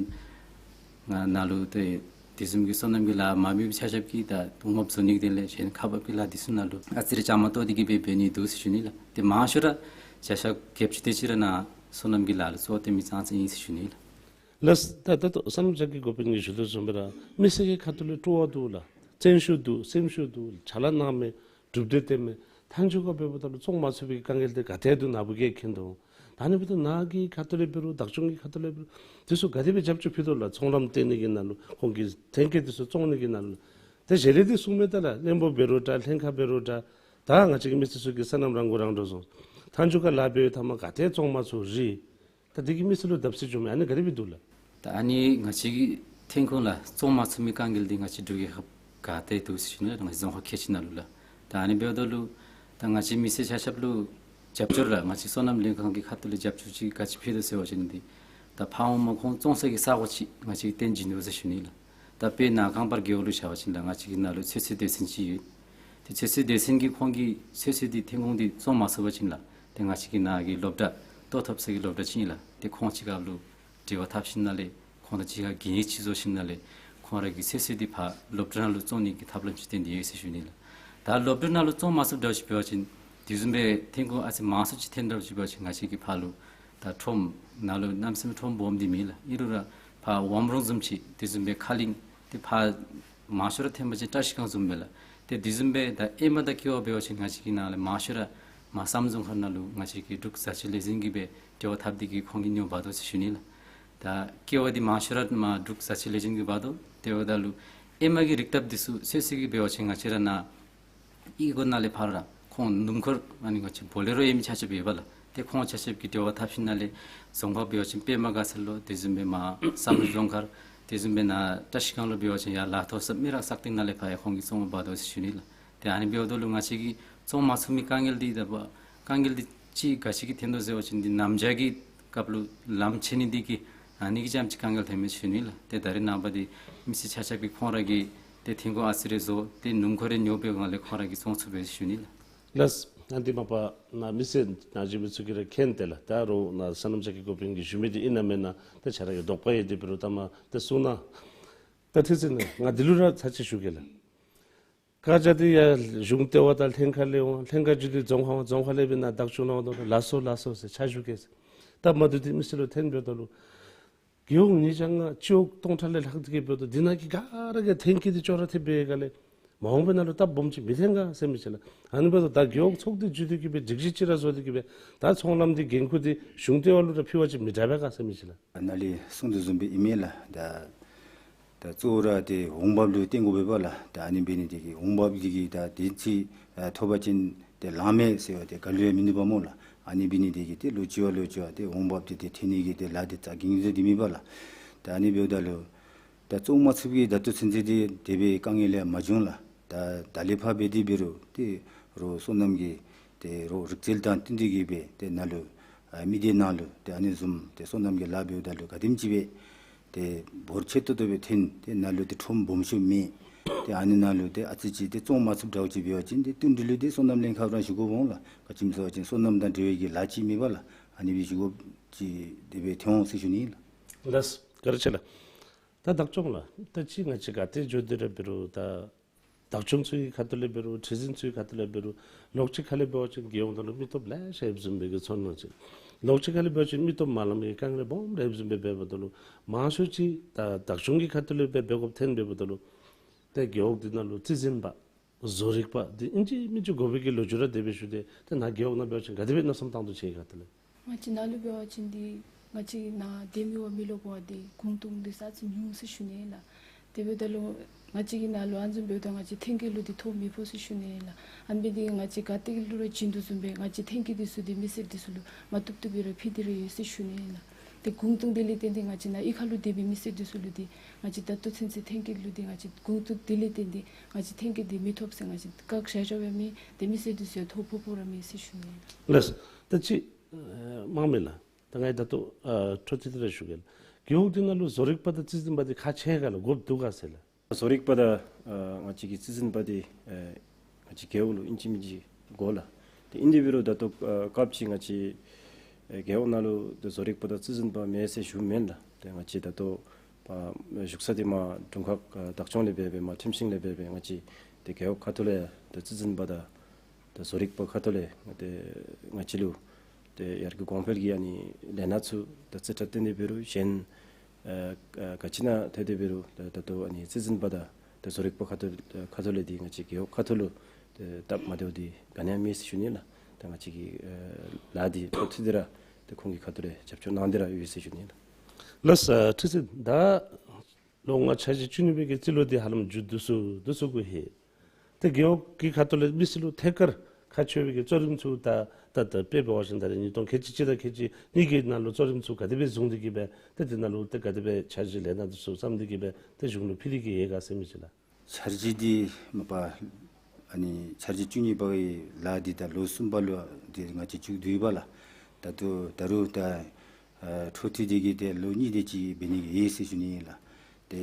ང་ནཱ་ལུ་ཏེ་དེ་བཟུམ་གྱི་སོ་ནམ་གྱི་ལཱ་མ་འབད་བའི་ཆ་ཁྱབ་ཀྱིས་ད་འོང་འབབ་བཟོ་ནི་གི་དོན་ལས་གཞན་ཁག་འབག་གི་ལཱ་འདི་ཚུ་ནཱ་ལུ་ཨ་ཙི་རེ་བཅའ་མར་གཏོགས་ཏེ་གི་སྦེ་འབད་ནི་འདུག་ཟེར་ཞུ་ནི་ལགས། ཏེ་མང་ཤོས་ར་བྱ་གཞག་རྒྱབ་ཆུ་དེ་ཅིག་ར་ནཱ་སོ་ནམ་གྱི་ལཱ་ལུ་གཙོ་བོ་བཏོན་མི་ཙང་ཙ་ཨིན་ཟེར་ཞུ་ནི་ལགས། ལགས། ད་ད་ལྟོ་སོ་ནམ་ཅ་ཁྱི་འགོ་དཔོན་གྱིས་ཞུ་དོ་བཟུམ་སྦེ་ར་མི་སེར་གྱི་ཁ་ཐུག་ལས་སྤྲོ་བ་འདུག་ལགས། བརྩོན་ཤུགས་འདུག། སེམས་ཤུགས་འདུག། ཕྱག་ལཱ་གནང་མི་གྲུབ་འབྲས་བཏོན་མི་མཐའ་མཇུག་ཁར་འབདཝ་ད་ལུ་བཙོང་མ་ཚུགས་པའི་དཀའ་ངལ་དེ་ག་དེ་འདུག་ནཱ་བུ་གིས་མཁྱེན་དོ། ད་ཨ་ནི་འབདཝ་ད་ནཱ་གི་ཁ་ཐུག་ལས་འབད་རུང་བདག་སྐྱོང་གི་ཁ་ཐུག་ལས་འབད་རུང་དེ་ཚུ་ག་དེ་སྦེ་རྒྱབ་སྐྱོར་ཕུལ་དོ་ལགས། ཚོང་ལམ་བཏོན་ནི་གི་ནང་ལུ་ཁོང་གི་ཐོན་སྐྱེད་དེ་ཚུ་བཙོང་ནི་གི་ནང་ལུ། ཏེ་ཞལ་ལས་འདི་གསུངས་མས་ད་ལགས། བློན་པོ་འབད་རུང་འདྲ་ལྷན་ཁག་འབད་རུང་འདྲ། ད་ང་བཅས་ཀྱི་མི་སེར་ཚུ་གིས་སོ་ནམ་རང་མགོ་རང་འདྲོངས་སོང་། མཐའ་མཇུག་ཁར་ལཱ་འབད་བའི་མཐའ་མར་ག་དེ་བཙོང་མ་ཚུགས་རུང་ད་འདི་གིས་མི་སེར་ལུ་བརྡབ་གསིག་འགྱོ་མི་ཨ་ནི་ག་དེ་སྦེ་འདུག་ལགས། ད་ཨ་ནི་ང་བཅས་ཀྱི་ཐོན་ཁུངས་ལགས་བཙོང་མ་ཚུགས་མི་དཀའ་ངལ་འདི་ང་བཅས་འབྲུག་རྒྱལ་ཁབ་ག་ཏེ་འདུག་ཟེར་ཞུ་ནི་ལགས། ང་བཅས་རྫོང་ཁག་ཁལ་གཅིག་ནང་ལུ་ལགས། ད་ཨ་ནི་འབདཝ་ད་ལུ་ད་ང་བཅས་མི་སེར་ཆ་ཁྱབ་ལུ་རྒྱབ་སྐྱོར་ལགས་ང་བཅས་སོ་ནམ་ལྷན་ཁག་གི་ཁ་ཐུག་ལས་རྒྱབ་སྐྱོར་ཅིག་ག་ཅི་ཕུལ་དོ་ཟེར་བ་ཅིན་འདི་ད་ཕར་འོངམ་ཁོང་བཙོང་ས་གི་ས་གོ་ཅིག་ང་བཅས་ཀྱིས་བཏོན་བྱིན་དོ་ཟེར་ཞུ་ནི་ལགས། ད་དཔེར་ན་ཁང་པ་རྒེད་འོག་ལུ་བཞག་པ་ཅིན་ལགས་ང་བཅས་ཀྱི་ནཱ་ལུ་ཚོད་བསྲེ་སྡེ་ཚན་ཅིག་ཡོད། ཏེ་ཚོད་བསྲེ་སྡེ་ཚན་གྱིས་ཁོང་གི་ཚོད་བསྲེ་འདི་ཐོན་ཁུངས་འདི་བཙོང་མ་ཚུགས་པ་ཅིན་ལགས་ཏེ་ང་བཅས་ཀྱི་ནཱ་གི་སློབ་གྲྭ་ལྟོ་ཐབ་ས་གི་སློབ་གྲྭ་ཅིག་ཨིན་ལགས། ཏེ་ཁོང་གཅིག་ཁར་ལུ་འབྲེལ་བ་འཐབ་ཞིནམ་ལས་ཁོང་དང་གཅིག་ཁར་གན་ཡིག་ཅིག་བཟོ་ཞིནམ་ལས་ཁོང་ར་གི་ཚོད་བསྲེ་འདི་ཕར་སློབ་གྲྭ་ནང་ལུ་བཙོང་ནི་གི་ཐབས་ལམ་ཅིག་བཏོན་ཏེ་ཡོད་ཟེར་ཞུ་ནི་ལགས། ད་སློབ་གྲྭ་ནང་ལུ་བཙོང་མ་ཚུགསཔ་འདྲཝ་ཅིག་འབད་བ་ཅིན་དེ་བཟུམ་སྦེ་ཐོན་ཁུངས་ཨ་ཙི་མང་སུ་ཅིག་ཐོན་འདྲཝ་ཅིག་འབད་བ་ཅིན་ང་བཅས་ཀྱིས་ཕར་ལུ་ད་ཁྲོམ་ནང་ལུ་གནམ་མེད་ས་མེད་ཁྲོམ་སྦོམ་འདི་མེད་ལགས། ཨིན་རུང་ར་ཕར་ཝམ་རོང་བཟུམ་ཅིག་དེ་བཟུམ་སྦེ་ཁ་གླིང་ཏེ་ཕར་མང་ཤོས་ར་ཐོན་པ་ཅིན་བཀྲ་ཤིས་སྒང་བཟུམ་སྦེ་ལགས། ཏེ་དེ་བཟུམ་སྦེ་ད་ཨེ་མ་དང་ཀེ་བ་འབད་བ་ཅིན་ང་བཅས་ཀྱི་ནཱ་ལས་མང་ཤོས་ར་མར་སམ་རྫོང་ཁག་ནང་ལུ་ང་བཅས་ཀྱི་འབྲུག་བཟའ་ཆས་ལས་འཛིན་གྱིས་སྦེ་འབྲེལ་བ་འཐབ་སྟེ་གིས་ཁོང་གིས་ཉོ་འབག་དོ་ཟེར་ཞུ་ནི་ལགས། ད་ཀེ་བ་འདི་མང་ཤོས་ར་མར་འབྲུག་བཟའ་ཆས་ལས་འཛིན་གྱིས་འབག་དོ། དེ་འབདཝ་ད་ལུ་ཨེ་མ་གི་རིགས་བཏབ་འདི་ཚུ་ཚོད་བསྲེ་གི་འབད་བ་ཅིན་ང་བཅས་ར་ནཱ་ཨི་གོ་ནང་ལས་ཕར་ར་ཁོང་སྣུམ་འཁོར་ཨ་ནི་ང་བཅས་བོ་ལེ་རོ་ཡོད་མི་ཆ་ཁྱབ་ཡོད་པ་ལགས། ཏེ་ཁོང་ཆ་ཁྱབ་ཀྱིས་འབྲེལ་བ་འཐབ་ཞིནམ་ལས་རྫོང་ཁག་འབད་བ་ཅིན་པདྨ་དགའ་ཚལ་ལུ་དེ་བཟུམ་སྦེ་མར་བསམ་གྲུབ་རྫོང་ཁག་དེ་བཟུམ་སྦེ་ནཱ་བཀྲ་ཤིས་སྒང་ལུ་འབད་བ་ཅིན་ཡར་ལ་ཐོ་ས་སྨི་རག་སག་སྟེང་ནང་ལས་ཕར་ཡང་ཁོང་གིས་བཙོང་འབག་དོ་ཟེར་ཞུ་ནི་ལགས། ཏེ་ཨ་ནི་འབདཝ་ད་ལུ་ང་བཅས་ཀྱིས་བཙོང་མ་ཚུགས་མི་དཀའ་ངལ་འདི་ད་པ་དཀའ་ངལ་འདི་ཅིག་ག་ཅི་གིས་ཐོན་དོ་ཟེར་བ་ཅིན་འདི་གནམ་བྱཱར་གྱི་སྐབས་ལུ་ལམ་ཕྱེ་ནི་འདི་གིས་ཨ་ནི་གིས་རྐྱངམ་ཅིག་དཀའ་ངལ་ཐོན་མས་ཞུ་ནི་ལགས། ཏེ་ད་རེས་ནངས་པ་འདི་མི་སེར་ཆ་ཁྱབ་ཀྱིས་ཁོང་ར་གིས་ཏེ་ཐོན་ཁུངས་ཨ་ཙི་རེ་བཟོ་སྟེ་སྣུམ་འཁོར་རེ་ཉོ་བའི་སྒང་ལས་ཁོང་ར་གིས་བཙོང་ཚུགས་པས་ཞུ་ནི་ལགས། ལགས། ཨ་ནི་འདི་མ་པ་ནཱ་མི་སེར་ནཱ་བཞུགས་མི་ཚུ་གིས་ར་མཁྱེན་ཏེ་ལགས། ད་རུང་ནཱ་སོ་ནམ་ཅ་ཁྱི་འགོ་དཔོན་གྱིས་ཞུ་མི་འདི་ཨིན་ན་མེན་ན་ད་ཁྱོད་ར་གི་དོགས་པ་ཡོད་དེ་འབད་རུང་ད་མ་ཏེ་གསུང་གནང་། ད་ཐེ་ཚེ་ནི་ང་འདི་ལུ་ར་ཚར་གཅིག་ཞུ་གེ་ལགས། བཀའ་རྒྱ་འདི་ཡར་གཞུང་ལྟེ་བ་དང་ལྷན་ཁག་ལས་འོང་། ལྷན་ཁག་བརྒྱུད་དེ་རྫོང་ཁག་འོང་། རྫོང་ཁག་ལས་འབད་ནཱ་བདག་སྐྱོང་ནང་འོང་དོ། ལགས་སོ་ལགས་སོ་ཟེར་ཕྱག་ཞུ་གེ་ཟེར། ད་མ་བཏུབ་འདི་མི་སེར་ལུ་ཐོན་འབདཝ་ད་ལུ་རྒེད་འོག་ཉིས་བརྒྱ་ལྔ་སྤྱི་འོག་སྟོང་ཕྲག་ལས་ལྷག་སྟེ་གི་འབདཝ་ད་འདི་ནང་གི་ག་ར་གིས་ཐོན་སྐྱེད་འདི་ཅོག་ར་འཐདཔ་འབད་སྒང་ལས་མ་འོངས་པའི་ནང་ལུ་སྟབས་སྦོམ་ཅིག་མི་ཐོན་ག་ཟེར་མི་ཅིག་ལགས། ཨ་ནི་འབདཝ་ད་ད་རྒེད་འོག་ཚོགས་སྡེ་བརྒྱུད་དེ་གི་སྦེ་སྒྲིག་གཞི་ཅིག་ར་བཟོ་སྟེ་གི་སྦེ་ད་ཚོང་ལམ་འདི་འགན་ཁུར་འདི་གཞུང་ལྟེ་བ་ལུ་ར་ཕུལ་བ་ཅིན་མི་དྲག་པས་ག་ཟེར་མི་ཅིག་ལགས། ནཱ་ལས་གསུང་དོ་བཟུམ་སྦེ་ཨིན་མས་ལགས། ད་ད་གཙོ་བོ་ར་ཏེ་འོང་འབབ་ལུ་བརྟེན་དགོ་པས་ལགས། ད་ཨ་ནི་འབད་ནི་དེ་གིས་འོང་འབབ་འདི་གིས་ད་དེ་ཅིག་ཨ་ཐོབ་པ་ཅིན་ཏེ་ལངམ་མས་ཟེར་བ་དེ་ག་ལུ་ཡང་མིན་འདུག་པ་སྨོ་ལགས། ཨ་ནི་འབད་ནི་དེ་གིས་ཏེ་ལོ་གཅིག་བ་ལོ་གཅིག་བ་ཏེ་འོང་འབབ་འདི་ཏེ་ཐོན་ནི་གི་ཏེ་ལཱ་འདི་རྩ་འགེངས་ཏེ་མེད་པ་ལགས། ད་ཨ་ནི་འབདཝ་ད་ལུ་ད་བཙོང་མ་ཚུགས་པའི་ད་ལྟོ་ཚུན་ཚོད་འདི་དེ་སྦེ་དཀའ་ངལ་ཡང་མ་བྱུང་ལགས། ད་ད་ལས་ཕར་འབད་དེ་འབད་རུང་ཏེ་རོགས་སོ་ནམ་གྱི་ཏེ་རོགས་རིག་རྩལ་དང་བསྟུན་ཏེ་གི་སྦེ་ཏེ་ནཱ་ལུ་ཨ་མི་སྡེ་ནང་ལུ་ཏེ་ཨ་ནི་བཟུམ་ཏེ་སོ་ནམ་གྱི་ལཱ་འབདཝ་ད་ལུ་ག་དེམ་ཅིག་སྦེ་ཏེ་འབོར་ཆེ་ཏོག་ཏོ་སྦེ་ཐོན། ཏེ་ནཱ་ལུ་ཏེ་ཁྲོམ་སྦོམ་ཤོས་མེད། ཏེ་ཨ་ནི་ནང་ལུ་ཏེ་ཨ་ཙི་ཅིག་ཏེ་བཙོང་མ་ཚུགསཔ་འདྲཝ་ཅིག་འབད་བ་ཅིན་ཏེ་བསྟུན་གྲོས་ལུ་ཏེ་སོ་ནམ་ལྷན་ཁག་ར་ཞུ་དགོཔ་འོང་ལགས། ག་ཅི་སྨོ་ཟེར་བ་ཅིན་སོ་ནམ་དང་འབྲེལ་བའི་གི་ལཱ་ཅིག་མེད་པ་ལགས། ཨ་ནི་སྦེ་ཞུ་དགོཔ་ཅིག་དེ་སྦེ་ཐོན་འོང་ཟེར་ཞུ་ནི་ལགས། ལགས། བཀའ་དྲིན་ཆེ་ལགས། ད་བདག་སྐྱོང་ལགས། ད་ཅི་ང་བཅས་ག་ཏེ་འགྱོ་དེ་ར་འབད་རུང་ད་བདག་སྐྱོང་ཚུ་གི་ཁ་ཐུག་ལས་འབད་རུང་ཁྲི་འཛིན་ཚུ་གི་ཁ་ཐུག་ལས་འབད་རུང་ལོགས་གཅིག་ཁ་ལས་འབད་བ་ཅིན་རྒྱལ་ཡོངས་ནང་ལུ་མི་སྟོབས་ལེ་ཤ་ཡོདཔ་བཟུམ་སྦེ་གི་ཚོར་སྣང་ཅིག། ལོགས་གཅིག་ཁ་ལས་འབད་བ་ཅིན་མི་སྟོབས་མ་ལང་མི་དཀའ་ངལ་སྦོམ་རེ་ཡོདཔ་བཟུམ་སྦེ་འབདཝ་ད་ལུ་མང་ཤོས་ཅིག་ད་བདག་སྐྱོང་གི་ཁ་ཐུག་ལས་འབད་འབད་དགོཔ་ཐོན་འབདཝ་ད་ལུ་ཏེ་རྒེད་འོག་འདི་ནང་ལུ་རྩིས་འཛིན་པ་བཟོ་རིག་པ་འདི་ཨིན་ཅི་མིན་ཅི་དགོ་པའི་གི་ལོ་རྒྱུས་ར་དེ་སྦེ་ཞུ་སྟེ། ཏེ་ནཱ་རྒེད་འོག་ནང་འབད་བ་ཅིན་ག་དེ་སྦེ་མནོ་བསམ་བཏང་དོ་ཁྱེད་ཁ་ཐུག་ལས། ང་བཅས་ནཱ་ལུ་འབད་བ་ཅིན་འདི་ང་བཅས་ནཱ་སྡོད་མི་བ་མི་ལོག་པ་འདི་གུང་སྟོང་འདི་ས་ཅིག་ཉུང་ཟེར་ཞུ་ནི་ལགས། དེ་འབདཝ་ད་ལུ་ང་བཅས་ཀྱི་ནཱ་ལུ་ཨ་ནི་བཟུམ་འབདཝ་ད་ང་བཅས་ཐོན་སྐྱེད་ལུ་འདི་ཐོ་མི་ཕོག་ཟེར་ཞུ་ནི་ལགས། ཨ་ནི་འབད་ནི་དེ་གིས་ང་བཅས་ག་ཏེ་ལུ་ར་བྱིན་དོ་བཟུམ་སྦེ་ང་བཅས་ཐོན་སྐྱེད་འདི་ཚུ་འདི་མི་སེར་འདི་ཚུ་ལུ་མ་བཏུབ་བཏུབ་སྦེ་ར་ཕུལ་ཏེ་ར་ཡོད་ཟེར་ཞུ་ནི་ལགས། ཏེ་གུང་སྟོང་དེ་ལས་བརྟེན་ཏེ་ང་བཅས་ནཱ་གཡུས་ཁ་ལུ་སྡོད་པའི་མི་སེར་འདི་ཚུ་ལུ་འདི་ང་བཅས་ད་ལྟོ་ཚུན་ཚོད་ཐོན་སྐྱེད་ལུ་འདི་ང་བཅས་གུང་སྟོང་དེ་ལས་བརྟེན་ཏེ་ང་བཅས་ཐོན་སྐྱེད་འདི་མི་ཐོབ་ཟེར་ང་བཅས་བཀག་བཞག་བཞགཔ་ཡང་མེད། ཏེ་མི་སེར་འདི་ཚུ་ཡང་ཐོ་ཕོག་ཕོགཔ་ར་མེད་ཟེར་ཞུ་ནི་ལགས། ལགས། ད་ཅི་ཨེ་དམངས་མི་ལགས། ད་ ང་ད་ལྟོ་ཨ་འཕྲོ་མཐུད་དེ་ར་ཞུ་གེ་ལགས། རྒེད་འོག་འདི་ནང་ལུ་བཟོ་རིག་པ་དང་རྩིས་འཛིན་པ་འདི་ཁག་ཆེ་ག་ལགས། དགོཔ་འདུག་ག་ཟེར་ལགས། བཟོ་རིག་པ་དང་ཨ་ང་བཅས་ཀྱི་རྩིས་འཛིན་པ་འདི་ཨ་ང་བཅས་རྒེད་འོག་ལུ་ཨིན་ཅི་མིན་ཅི་དགོ་ལགས། ཏེ་ཨིན་དེ་འབད་རུང་ད་ལྟོ་ཨ་སྐབས་ཅིག་ང་བཅས་ཨ་རྒེད་འོག་ནང་ལུ་ཏེ་བཟོ་རིག་པ་དང་རྩིས་འཛིན་པ་མེད་ཟེར་ཞུ་མེན་ལགས། ཏེ་ང་བཅས་ད་ལྟོ་ཨ་བཞུགས་ས་འདི་མར་དྲུང་ཁག་ཨ་བདག་སྐྱོང་ལས་འབད་འབད་མར་ཁྲིམས་ཤིང་ལས་འབད་འབད་ང་བཅས་ཏེ་རྒེད་འོག་ཁ་ཐུག་ལས་ཏེ་རྩིས་འཛིན་པ་དང་ཏེ་བཟོ་རིག་པ་ཁ་ཐུག་ལས་ཏེ་ང་བཅས་ལུ་ཏེ་ཡར་རྒྱས་གོང་འཕེལ་གྱི་ཨ་ནི་ལས་སྣ་ཚུ་ཏེ་རྩིས་ཁྲ་བཏོན་དེ་འབད་རུང་གཞན་ཨ་ཨ་ག་ཅི་ནང་ཐོན་དེ་འབད་རུང་ད་ད་ལྟོ་ཨ་ནི་རྩིས་འཛིན་པ་དང་ཏེ་བཟོ་རིག་པ་ཁ་ཐུག་ཁ་ཐུག་ལས་འདི་ང་བཅས་རྒེད་འོག་ཁ་ཐུག་ལུ་ཏེ་སྟབས་མ་བདེཝ་འདི་ག་ནི་ཡང་མེད་ཟེར་ཞུ་ནི་ལགས། ད་ང་བཅས་ཀྱི་ཨ་ལཱ་འདི་འཕྲོ་མཐུད་དེ་ར་ཏེ་ཁོང་གི་ཁ་ཐུག་ལས་རྒྱབ་སྐྱོར་གནང་སྟེ་ར་ཡོད་ཟེར་ཞུ་ནི་ལགས། ལགས་སོ། ཁྲི་འཛིན་ད་ལོ་ལྔ་འཆར་གཞི་བཅུ་གཉིས་པའི་གི་རྩིས་ལོ་འདི་ཧ་ལམ་མཇུག་བསྡུ་ཚུགས་བསྡུ་ཚུགས་དགོ་ཧེ། ཏེ་རྒེད་འོག་གི་ཁ་ཐུག་ལས་མི་སེར་ལུ་ཐད་ཀར་ཁག་ཆེ་བའི་གི་གཙོ་རིམ་ཚུ་ད་ད་ད་དཔེ་འབད་བ་ཅིན་ད་རེས་ཉིས་སྟོང་ཁལ་གཅིག་གཅིག་དང་ཁལ་གཅིག་གཉིས་ཀྱི་ནང་ལུ་གཙོ་རིམ་ཚུ་ག་དེ་སྦེ་བཟུང་སྟེ་གི་སྦེ་ཏེ་དེ་ནང་ལུ་ཏེ་ག་དེ་སྦེ་འཆར་གཞི་ལས་སྣ་འདི་ཚུ་བརྩམས་ཏེ་གི་སྦེ་ཏེ་གཞུང་ལུ་ཕུལ་ཏེ་གི་ཡོད་ག་ཟེར་མི་ཅིག་ལགས། འཆར་གཞི་འདི་མ་པ་ཨ་ནི་འཆར་གཞི་བཅུ་གཉིས་པའི་ལཱ་འདི་ད་ལོ་གསུམ་པ་ལུ་འདི་ང་བཅས་མཇུག་བསྡུ་ཡི་པ་ལགས། ད་ལྟོ་ད་རུང་ད་ཨ་འཕྲོ་མཐུད་དེ་གི་ཏེ་ལོ་གཉིས་དེ་ཅིག་འབད་ནི་གི་ཡོད་ཟེར་ཞུ་ནི་ཨིན་ལགས། ཏེ་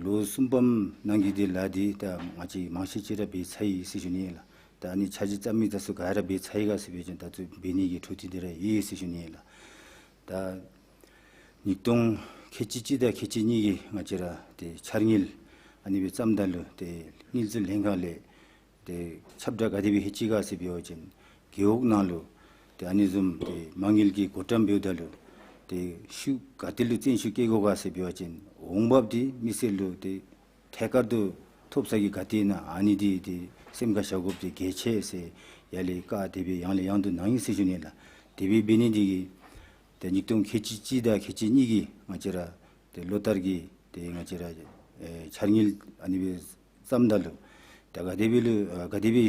ལོ་གསུམ་པའི་ནང་གི་ཏེ་ལཱ་འདི་ད་ང་བཅས་མང་ཤོས་ཅིག་ར་འབད་ཚར་ཡི་ཟེར་ཞུ་ནི་ཨིན་ལགས། ད་ཨ་ནི་འཆར་གཞི་བརྩམས་མི་ད་ཚུ་ག་ར་འབད་ཚར་ཡི་ག་ཟེར་འབད་བ་ཅིན་ད་ལྟོ་འབད་ནི་གི་འཕྲོ་མཐུད་དེ་ར་ཡོད་ཟེར་ཞུ་ནི་ཨིན་ལགས། ད་ཉིས་སྟོང་ཁལ་གཅིག་གཅིག་དང་ཁལ་གཅིག་གཉིས་ཀྱི་ང་བཅས་ར་ཏེ་འཆར་དངུལ་ཨ་ནི་སྦེ་བརྩམ་ད་ལུ་ཏེ་དངུལ་རྩིས་ལྷན་ཁག་ལས་ཏེ་ཁྱབ་བསྒྲགས་ག་དེ་སྦེ་ཧེ་ཅི་ག་ཟེར་འབད་བ་ཅིན་རྒེད་འོག་ནང་ལུ་ཏེ་ཨ་ནི་བཟུམ་ཏེ་མ་དངུལ་གྱི་བགོ་བཀྲམ་འབདཝ་ད་ལུ་ཏེ་ཤུགས་ག་ཏེ་ལུ་བཙན་ཤུགས་བསྐྱེད་དགོ་ག་ཟེར་འབད་བ་ཅིན་འོང་འབབ་འདི་མི་སེར་ལུ་ཏེ་ཐད་ཀར་དུ་ཐོབ་ས་གི་ག་ཏེ་ཨིན་ན་ཨ་ནི་འདི་ཏེ་སེམས་ཁར་བཞག་དགོཔ་འདི་གལ་ཆེ་ཟེར་ཡར་ལས་བཀའ་དེ་སྦེ་ཡང་ལས་ཡང་དུ་གནང་ཡི་ཟེར་ཞུ་ནི་ལགས། དེ་སྦེ་འབད་ནི་འདི་གིས་ཏེ་ཉིས་སྟོང་ཁལ་གཅིག་གཅིག་དང་ཁལ་གཅིག་གཉིས་ཀྱི་ང་བཅས་ར་ཏེ་ལོ་ལྟར་གྱི་ཏེ་ང་བཅས་ར་ཨེ་འཆར་དངུལ་ཨ་ནི་སྦེ་བརྩམ་ད་ལུ་ཏེ་ག་དེ་སྦེ་ལུ་ཨ་ག་དེ་སྦེ་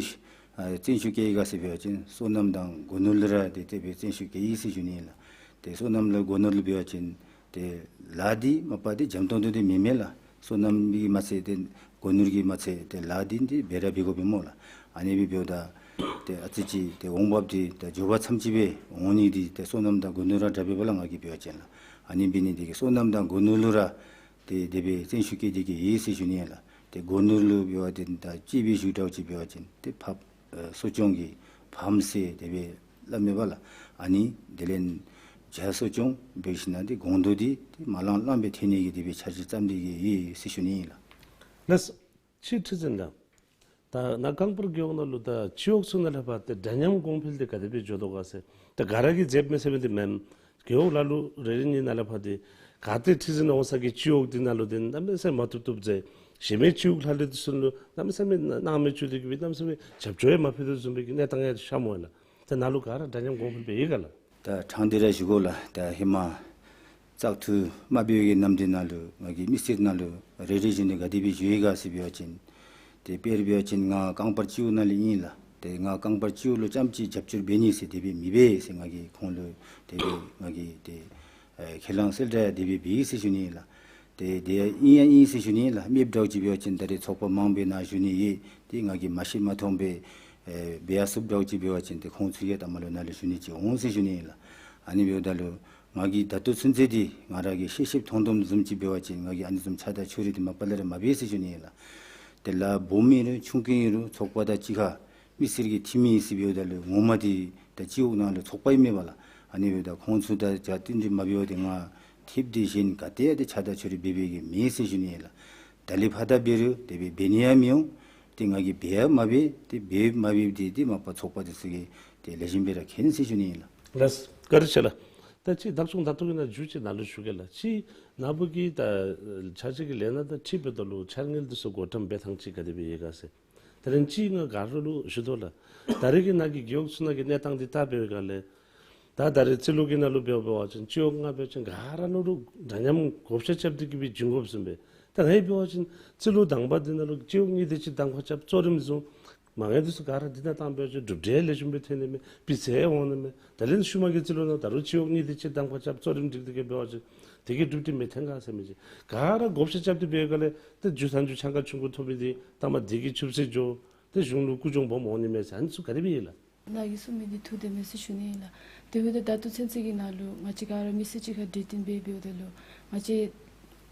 ཨ་བཙན་ཤུགས་བསྐྱེད་ཡི་ག་ཟེར་འབད་བ་ཅིན་སོ་ནམ་དང་སྒོ་ནོར་ལུ་ར་ཏེ་དེ་སྦེ་བཙན་ཤུགས་བསྐྱེད་ཡི་ཟེར་ཞུ་ནི་ལགས། ཏེ་སོ་ནམ་དང་སྒོ་ནོར་ལུ་འབད་བ་ཅིན་ཏེ་ལཱ་འདི་མ་པ་ཏེ་འཇམ་ཏོང་ཏོ་འདི་མེན་མས་ལགས། སོ་ནམ་གྱིས་མ་ཚད་ཏེ་སྒོ་ནོར་གྱིས་མ་ཚད་ཏེ་ལཱ་འདི་འདི་འབད་ར་འབད་དགོ་པས་སྨོ་ལགས། ཨ་ནི་སྦེ་འབདཝ་ད་ཏེ་ཨ་ཙི་ཅིག་ཏེ་འོང་འབབ་འདི་ཏེ་མགྱོགས་པ་ཙམ་ཅིག་སྦེ་འོང་ནི་འདི་ཏེ་སོ་ནམ་དང་སྒོ་ནོར་ར་འདྲ་བས་པ་ལགས་ང་གིས་འབད་བ་ཅིན་ལགས། ཨ་ནི་འབད་ནི་འདི་གིས་སོ་ནམ་དང་སྒོ་ནོར་ལུ་ར་ཏེ་དེ་སྦེ་བཙན་ཤུགས་བསྐྱེད་དེ་གི་ཡོད་ཟེར་ཞུ་ནི་ལགས། ཏེ་སྒོ་ནོར་ལུ་འབད་བ་ཅིན་ད་དཔྱེ་སྦེ་ཞུ་དགོཔ་ཅིག་འབད་བ་ཅིན་ཏེ་ཕགཔ་ཨེ་གསོ་སྐྱོང་གི་ཕམ་ཟེར་དེ་སྦེ་སླབ་མས་པ་ལགས། ཨ་ནི་དེ་ལས་བྱ་གསོ་སྐྱོང་འབད་ཞིན་ན་ཏེ་སྒོང་རྡོག་འདི་ཏེ་མ་ལང་ལངམ་སྦེ་ཐོན་ནི་གི་དེ་སྦེ་འཆར་གཞི་བརྩམས་ཏེ་གི་ཡོད་ཟེར་ཞུ་ནི་ཨིན་ལགས། ལགས། ཁྲི་འཛིན་ལགས། ད་ནཱ་རྐང་སྤར་རྒེད་འོག་ནང་ལུ་ད་སྤྱི་འོག་ཚུ་ནང་ལས་ཕར་ཏེ་འདྲ་མཉམ་གོང་འཕེལ་འདི་ག་དེ་སྦེ་འགྱོ་དོ་ག་ཟེར། ད་ག་ར་གིས་མཛདཔ་མས་ཟེར་མི་འདི་མེན། རྒེད་འོག་ལ་ལུ་རེ་རེ་གཉིས་ནང་ལས་ཕར་ཏེ་ག་ཏེ་ཁྲི་འཛིན་འོང་ས་གི་སྤྱི་འོག་འདི་ནང་ལུ་ཏེ་གནམ་མེད་ས་མེད་མ་བཏུབ་བཏུབ་མཛད། གཞན་མི་སྤྱི་འོག་ལྷག་ལུས་འདི་ཚུ་ལུ་གནམ་མེད་ས་མེད་སྣང་མེད་བཅུག་སྟེ་གི་སྦེ་གནམ་མེད་ས་མེད་རྒྱབ་སྐྱོར་ཡང་མ་ཕུལ་དོ་བཟུམ་སྦེ་གི་གནས་སྟངས་ཡང་ཤར་འོང་ལགས། ད་ནཱ་ལུ་ག་ར་འདྲ་མཉམ་གོང་འཕེལ་འབད་ཡི་ག་ལགས། ད་དྲང་སྟེ་ར་ཞུ་དགོ་ལགས། ད་ཧེ་མ་བཙག་འཐུ་མ་འབད་བའི་གི་ནམ་དུས་ནང་ལུ་ང་གིས་མི་སེར་ནང་ལུ་རེ་རེ་བཞིན་དུ་ག་དེ་སྦེ་ཞུ་ཡི་ག་ཟེར་འབད་བ་ཅིན་ཏེ་དཔེར་འབད་བ་ཅིན་ང་རྐང་སྤར་སྤྱི་འོག་ནང་ལས་ཨིན་ལགས། ཏེ་ང་རྐང་སྤར་སྤྱི་འོག་ལུ་རྐྱངམ་ཅིག་རྒྱབ་སྐྱོར་འབད་ནི་ཟེར་དེ་སྦེ་མི་འབད་ཟེར་ང་གིས་ཁོང་ལུ་དེ་སྦེ་ང་གིས་ཏེ་ཨེ་ཁས་བླངས་གསལ་བསྒྲགས་ཡང་དེ་སྦེ་འབད་ཡི་ཟེར་ཞུ་ནི་ཨིན་ལགས། ཏེ་དེ་ཡང་ཨིན་ཡང་ཨིན་ཟེར་ཞུ་ནི་ཨིན་ལགས། མེདཔ་འདྲཝ་ཅིག་འབད་བ་ཅིན་ད་རེས་ཚོགས་པ་མང་པོའི་ནང་ཞུ་ནི་ཡོད། ཏེ་ང་གིས་མ་ཤེས་མ་མཐོང་སྦེ་ཨེ་འབད་ཡར་སོངམ་འདྲཝ་ཅིག་འབད་བ་ཅིན་ཏེ་ཁོང་ཚུ་གིས་ད་མ་ལུ་ནཱ་ལུ་ཞུ་ནི་ཅིག་འོང་ཟེར་ཞུ་ནི་ཨིན་ལགས། ཨ་ནི་འབདཝ་ད་ལུ་ང་གིས་ད་ལྟོ་ཚུན་ཚོད་འདི་ང་ར་གིས་ཤེས་ཤེསཔ་མཐོང་མཐོངམ་བཟུམ་ཅིག་འབད་བ་ཅིན་ང་གིས་ཨ་ནི་བཟུམ་ཕྱག་དང་ཕྱོགས་རིས་འདི་མ་པ་ལས་ར་མ་འབད་ཟེར་ཞུ་ནི་ཨིན་ལགས། ཏེ་ལཱ་སྦོམ་ཨིན་རུང་ཆུང་ཀུ་ཨིན་རུང་ཚོགས་པ་དང་གཅིག་ཁར་མི་སེར་གྱི་འཐུས་མི་ཨིན་ཟེར་འབདཝ་ད་ལུ་ངོ་མ་འདི་ད་སྤྱི་འོག་ནང་ལུ་ཚོགས་པ་ཨིན་མས་པ་ལགས། ཨ་ནི་འབདཝ་ད་ཁོང་ཚུ་དང་ཇ་བསྟུན་ཏེ་མ་འབདཝ་ད་ང་ཐེབས་ཏེ་གཞན་ག་ཏེ་ཡང་ཏེ་ཕྱག་དང་ཕྱོགས་རིས་འབད་འབད་གི་མེད་ཟེར་ཞུ་ནི་ཨིན་ལགས། ད་ལས་ཕར་ད་འབད་རུང་དེ་སྦེ་འབད་ནི་ཡང་མི་འོང་། ཏེ་ང་གིས་འབད་ཡང་མ་འབད། ཏེ་འབད་མ་འབད་འདི་ཏེ་མ་པ་ཚོགས་པ་འདི་ཚུ་གིས་ཏེ་ལེགས་ཤོམ་སྦེ་ར་མཁྱེན་ཟེར་ཞུ་ནི་ཨིན་ལགས། ལགས། བཀའ་དྲིན་ཆེ་ལགས། ད་ཅིག་བདག་སྐྱོང་བདག་ཐོབ་ཀྱི་ནང་མཇུག་ཅིག་ནཱ་ལུ་ཞུ་གེ་ལགས། ཅིག་ནཱ་བུ་གིས་ད་འཆར་གཞི་གི་ལས་སྣ་དང་འཁྲིལ་འབདཝ་ད་ལུ་འཆར་དངུལ་འདི་ཚུ་བགོ་བཀྲམ་འབད་ཐངས་ཅིག་ག་དེ་སྦེ་ཡོད་ག་ཟེར། དེ་ལས་ཅིག་ང་ག་ར་ལུ་ཞུ་དོ་ལགས། ད་རེས་ཀྱི་ནཱ་གི་རྒེད་འོག་ཚུ་ནང་གི་གནས་སྟངས་འདི་བལྟ་འབད་བའི་སྒང་ལས་ད་ད་རེས་རྩིས་ལོ་གི་ནང་ལུ་འབད་འབད་བ་ཅིན་སྤྱི་འོག་ལྔ་འབད་བ་ཅིན་ག་ར་ལུ་ལུ་འདྲ་མཉམ་བགོ་བཤའ་རྐྱབ་སྟེ་གི་སྦེ་བྱིན་དགོཔ་བཟུམ་སྦེ། ད་ང་གིས་འབད་བ་ཅིན་རྩིས་ལོ་དང་པ་འདི་ནང་ལུ་སྤྱི་འོག་གཉིས་དེ་ཅིག་གདམ་ཁ་རྐྱབ་གཙོ་རིམ་བཟུང་། མ་དངུལ་འདི་ཚུ་ག་ར་འདི་ནང་བཏང་འབད་བ་ཅིན་གྲུབ་འབྲས་ལེགས་ཤོམ་སྦེ་ཐོན་ནི་མས། སྤུས་ཚད་འོང་ནི་མས། ད་ལན་ཤུལ་མ་གི་རྩིས་ལོ་ནང་ད་རུང་སྤྱི་འོག་གཉིས་དེ་ཅིག་གདམ་ཁ་རྐྱབ་གཙོ་རིམ་སྒྲིག་སྟེ་གི་འབད་བ་ཅིན་དེ་གིས་གྲུབ་འབྲས་མི་ཐོན་ག་ཟེར་མི་ཅིག་ག་ར་བགོ་བཤའ་རྐྱབ་སྟེ་འབད་བའི་སྒང་ལས་ད་མཇུག་མཐའ་མཇུག་ཆང་ཁ་ཆུང་ཀུ་ཐོབ་མི་འདི་ད་མ་དེ་གིས་ཆུད་ཟོས་འགྱོ། ཏེ་གཞུང་ལུ་ཀུན་སྦྱོང་སྦོམ་འོང་ནི་མས་ཟེར་ཨ་ནི་ཚུ་ག་དེ་སྦེ་ཨིན་ལགས། ནཱ་གིས་གསུངས་མི་འདི་ཐུགས་བདེན་མས་ཟེར་ཞུ་ནི་ཨིན་ལགས། དེ་འབདཝ་ད་ད་ལྟོ་ཚུན་ཚོད་ཀྱི་ནང་ལུ་ང་བཅས་ག་ར་མི་སེར་གཅིག་ཁར་གྲོས་བསྟུན་འབད་འབདཝ་ད་ལུ་ང་བཅས་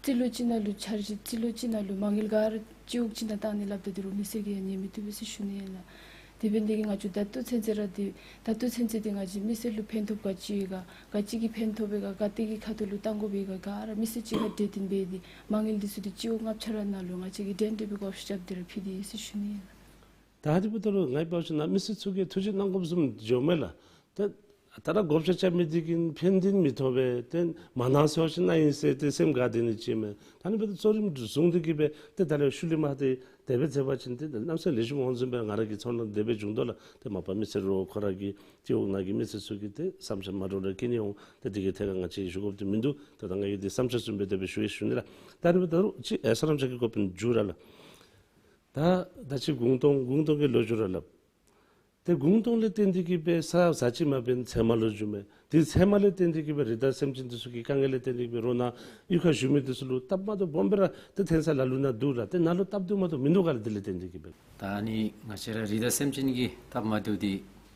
རྩིས་ལོ་གཅིག་ནང་ལུ་འཆར་གཞི་རྩིས་ལོ་གཅིག་ནང་ལུ་མ་དངུལ་ག་ར་སྤྱི་འོག་ཅིག་ནང་བཏང་ནི་སླབ་ད་དེ་རུང་མི་སེར་གྱིས་ཡང་ཉན་མི་བཏུབ་པས་ཟེར་ཞུ་ནི་ཨིན་ལགས། དེ་འབད་ནི་དེ་གིས་ང་བཅས་ད་ལྟོ་ཚུན་ཚོད་ར་དེ་ད་ལྟོ་ཚུན་ཚོད་དེ་ང་བཅས་མི་སེར་ལུ་ཕན་ཐོགས་ག་ཅི་ཡོད་ག་ག་ཅི་གིས་ཕན་ཐོགས་པས་ག་ག་ཏེ་གི་ཁ་ཐུག་ལུ་བཏང་དགོ་པས་ག་ག་ར་མི་སེར་གཅིག་ཁར་གྲོས་བསྟུན་འབད་དེ་མ་དངུལ་འདི་ཚུ་དེ་སྤྱི་འོག་ལྔ་ཆ་ར་ནང་ལུ་ང་བཅས་ཀྱིས་འགྲན་བསྡུར་འབད་བགོ་བཤའ་རྐྱབ་སྟེ་ར་ཕུལ་ཏེ་ཡོད་ཟེར་ཞུ་ནི་ཨིན་ལགས། ད་ཧ་དེ་འབདཝ་ད་ལུ་ང་འབད་བ་ཅིན་ནཱ་མི་སེར་ཚུ་གིས་ཐུགས་རྗེ་གནང་དགོཔ་བཟུམ་འགྱོཝ་མས་ལགས། ད་ད་ར་བགོ་བཤའ་རྐྱབ་མི་འདི་གིས་ཕན་བདེ་མི་ཐོབ་པས། ཏེ་མ་གནང་ཟེར་བ་ཅིན་གནང་ཡི་ཟེར་ཏེ་སེམས་དགའ་སྡོད་ནི་ཅིག་མས། ད་ཨ་ནི་འབདཝ་ད་གཙོ་རིམ་བཟུང་སྟེ་གིས་སྦེ་ཏེ་ད་ལས་ཤུལ་ལས་མར་ཏེ་དེ་སྦེ་མཛད་པ་ཅིན་ཏེ་གནམ་མེད་ས་མེད་ལེགས་ཤོམ་འོང་བཟུམ་སྦེ་ང་ར་གི་ཚོར་སྣང་དེ་སྦེ་བྱུང་དོ་ལགས། ཏེ་མ་པ་མི་སེར་རོགས་ཁོང་ར་གི་སྤྱི་འོག་ནང་གི་མི་སེར་ཚུ་གིས་ཏེ་བསམ་འཆར་མ་འདྲཝ་རེ་བཀོད་ནི་འོང་། ཏེ་དེ་གི་ཐད་ཁར་ང་བཅས་ཞུ་དགོཔ་འདི་མིན་འདུག། ཏེ་ད་ང་གིས་འདི་བསམ་འཆར་བཟུམ་སྦེ་དེ་སྦེ་ཞུ་ཡི་ཟེར་ཞུ་ནི་ལགས། ད་ཨ་ནི་འབདཝ་ད་ལུ་ཅིག་ཨེ་ས་རམ་ཅག་གི་འགོ་དཔོན་མཇུག་ར་ལགས། ད་ད་ཅི་གུང་སྟོང་གུང་སྟོང་གི་ལོ་རྒྱུས་ར་སླབ། ཏེ་གུང་སྟོང་ལས་བརྟེན་ཏེ་གིས་སྦེ་ས་ཟ་ཅིག་མ་འབད་ཚལ་མ་ལུ་འགྱོཝ་མས། ཏེ་ཚལ་མ་ལས་བརྟེན་ཏེ་གིས་སྦེ་རི་དྭགས་སེམས་ཅན་འདི་ཚུ་གི་དཀའ་ངལ་ལས་བརྟེན་ཏེ་གིས་སྦེ་རོགས་ནཱ་གཡུས་ཁར་བཞུགས་མི་འདི་ཚུ་ལུ་སྟབས་མ་བདེཝ་སྦོམ་སྦེ་ར་ཏེ་ཐོན་ས་ལ་ལུ་ནཱ་འདུག་ལགས། ཏེ་ནཱ་ལུ་སྟབས་བདེཝ་མ་བདེཝ་མིན་འདུག་ག་ལགས། དེ་ལས་བརྟེན་ཏེ་གིས་སྦེ། ད་ཨ་ནི་ང་བཅས་ར་རི་དྭགས་སེམས་ཅན་གྱི་སྟབས་མ་བདེཝ་འདི་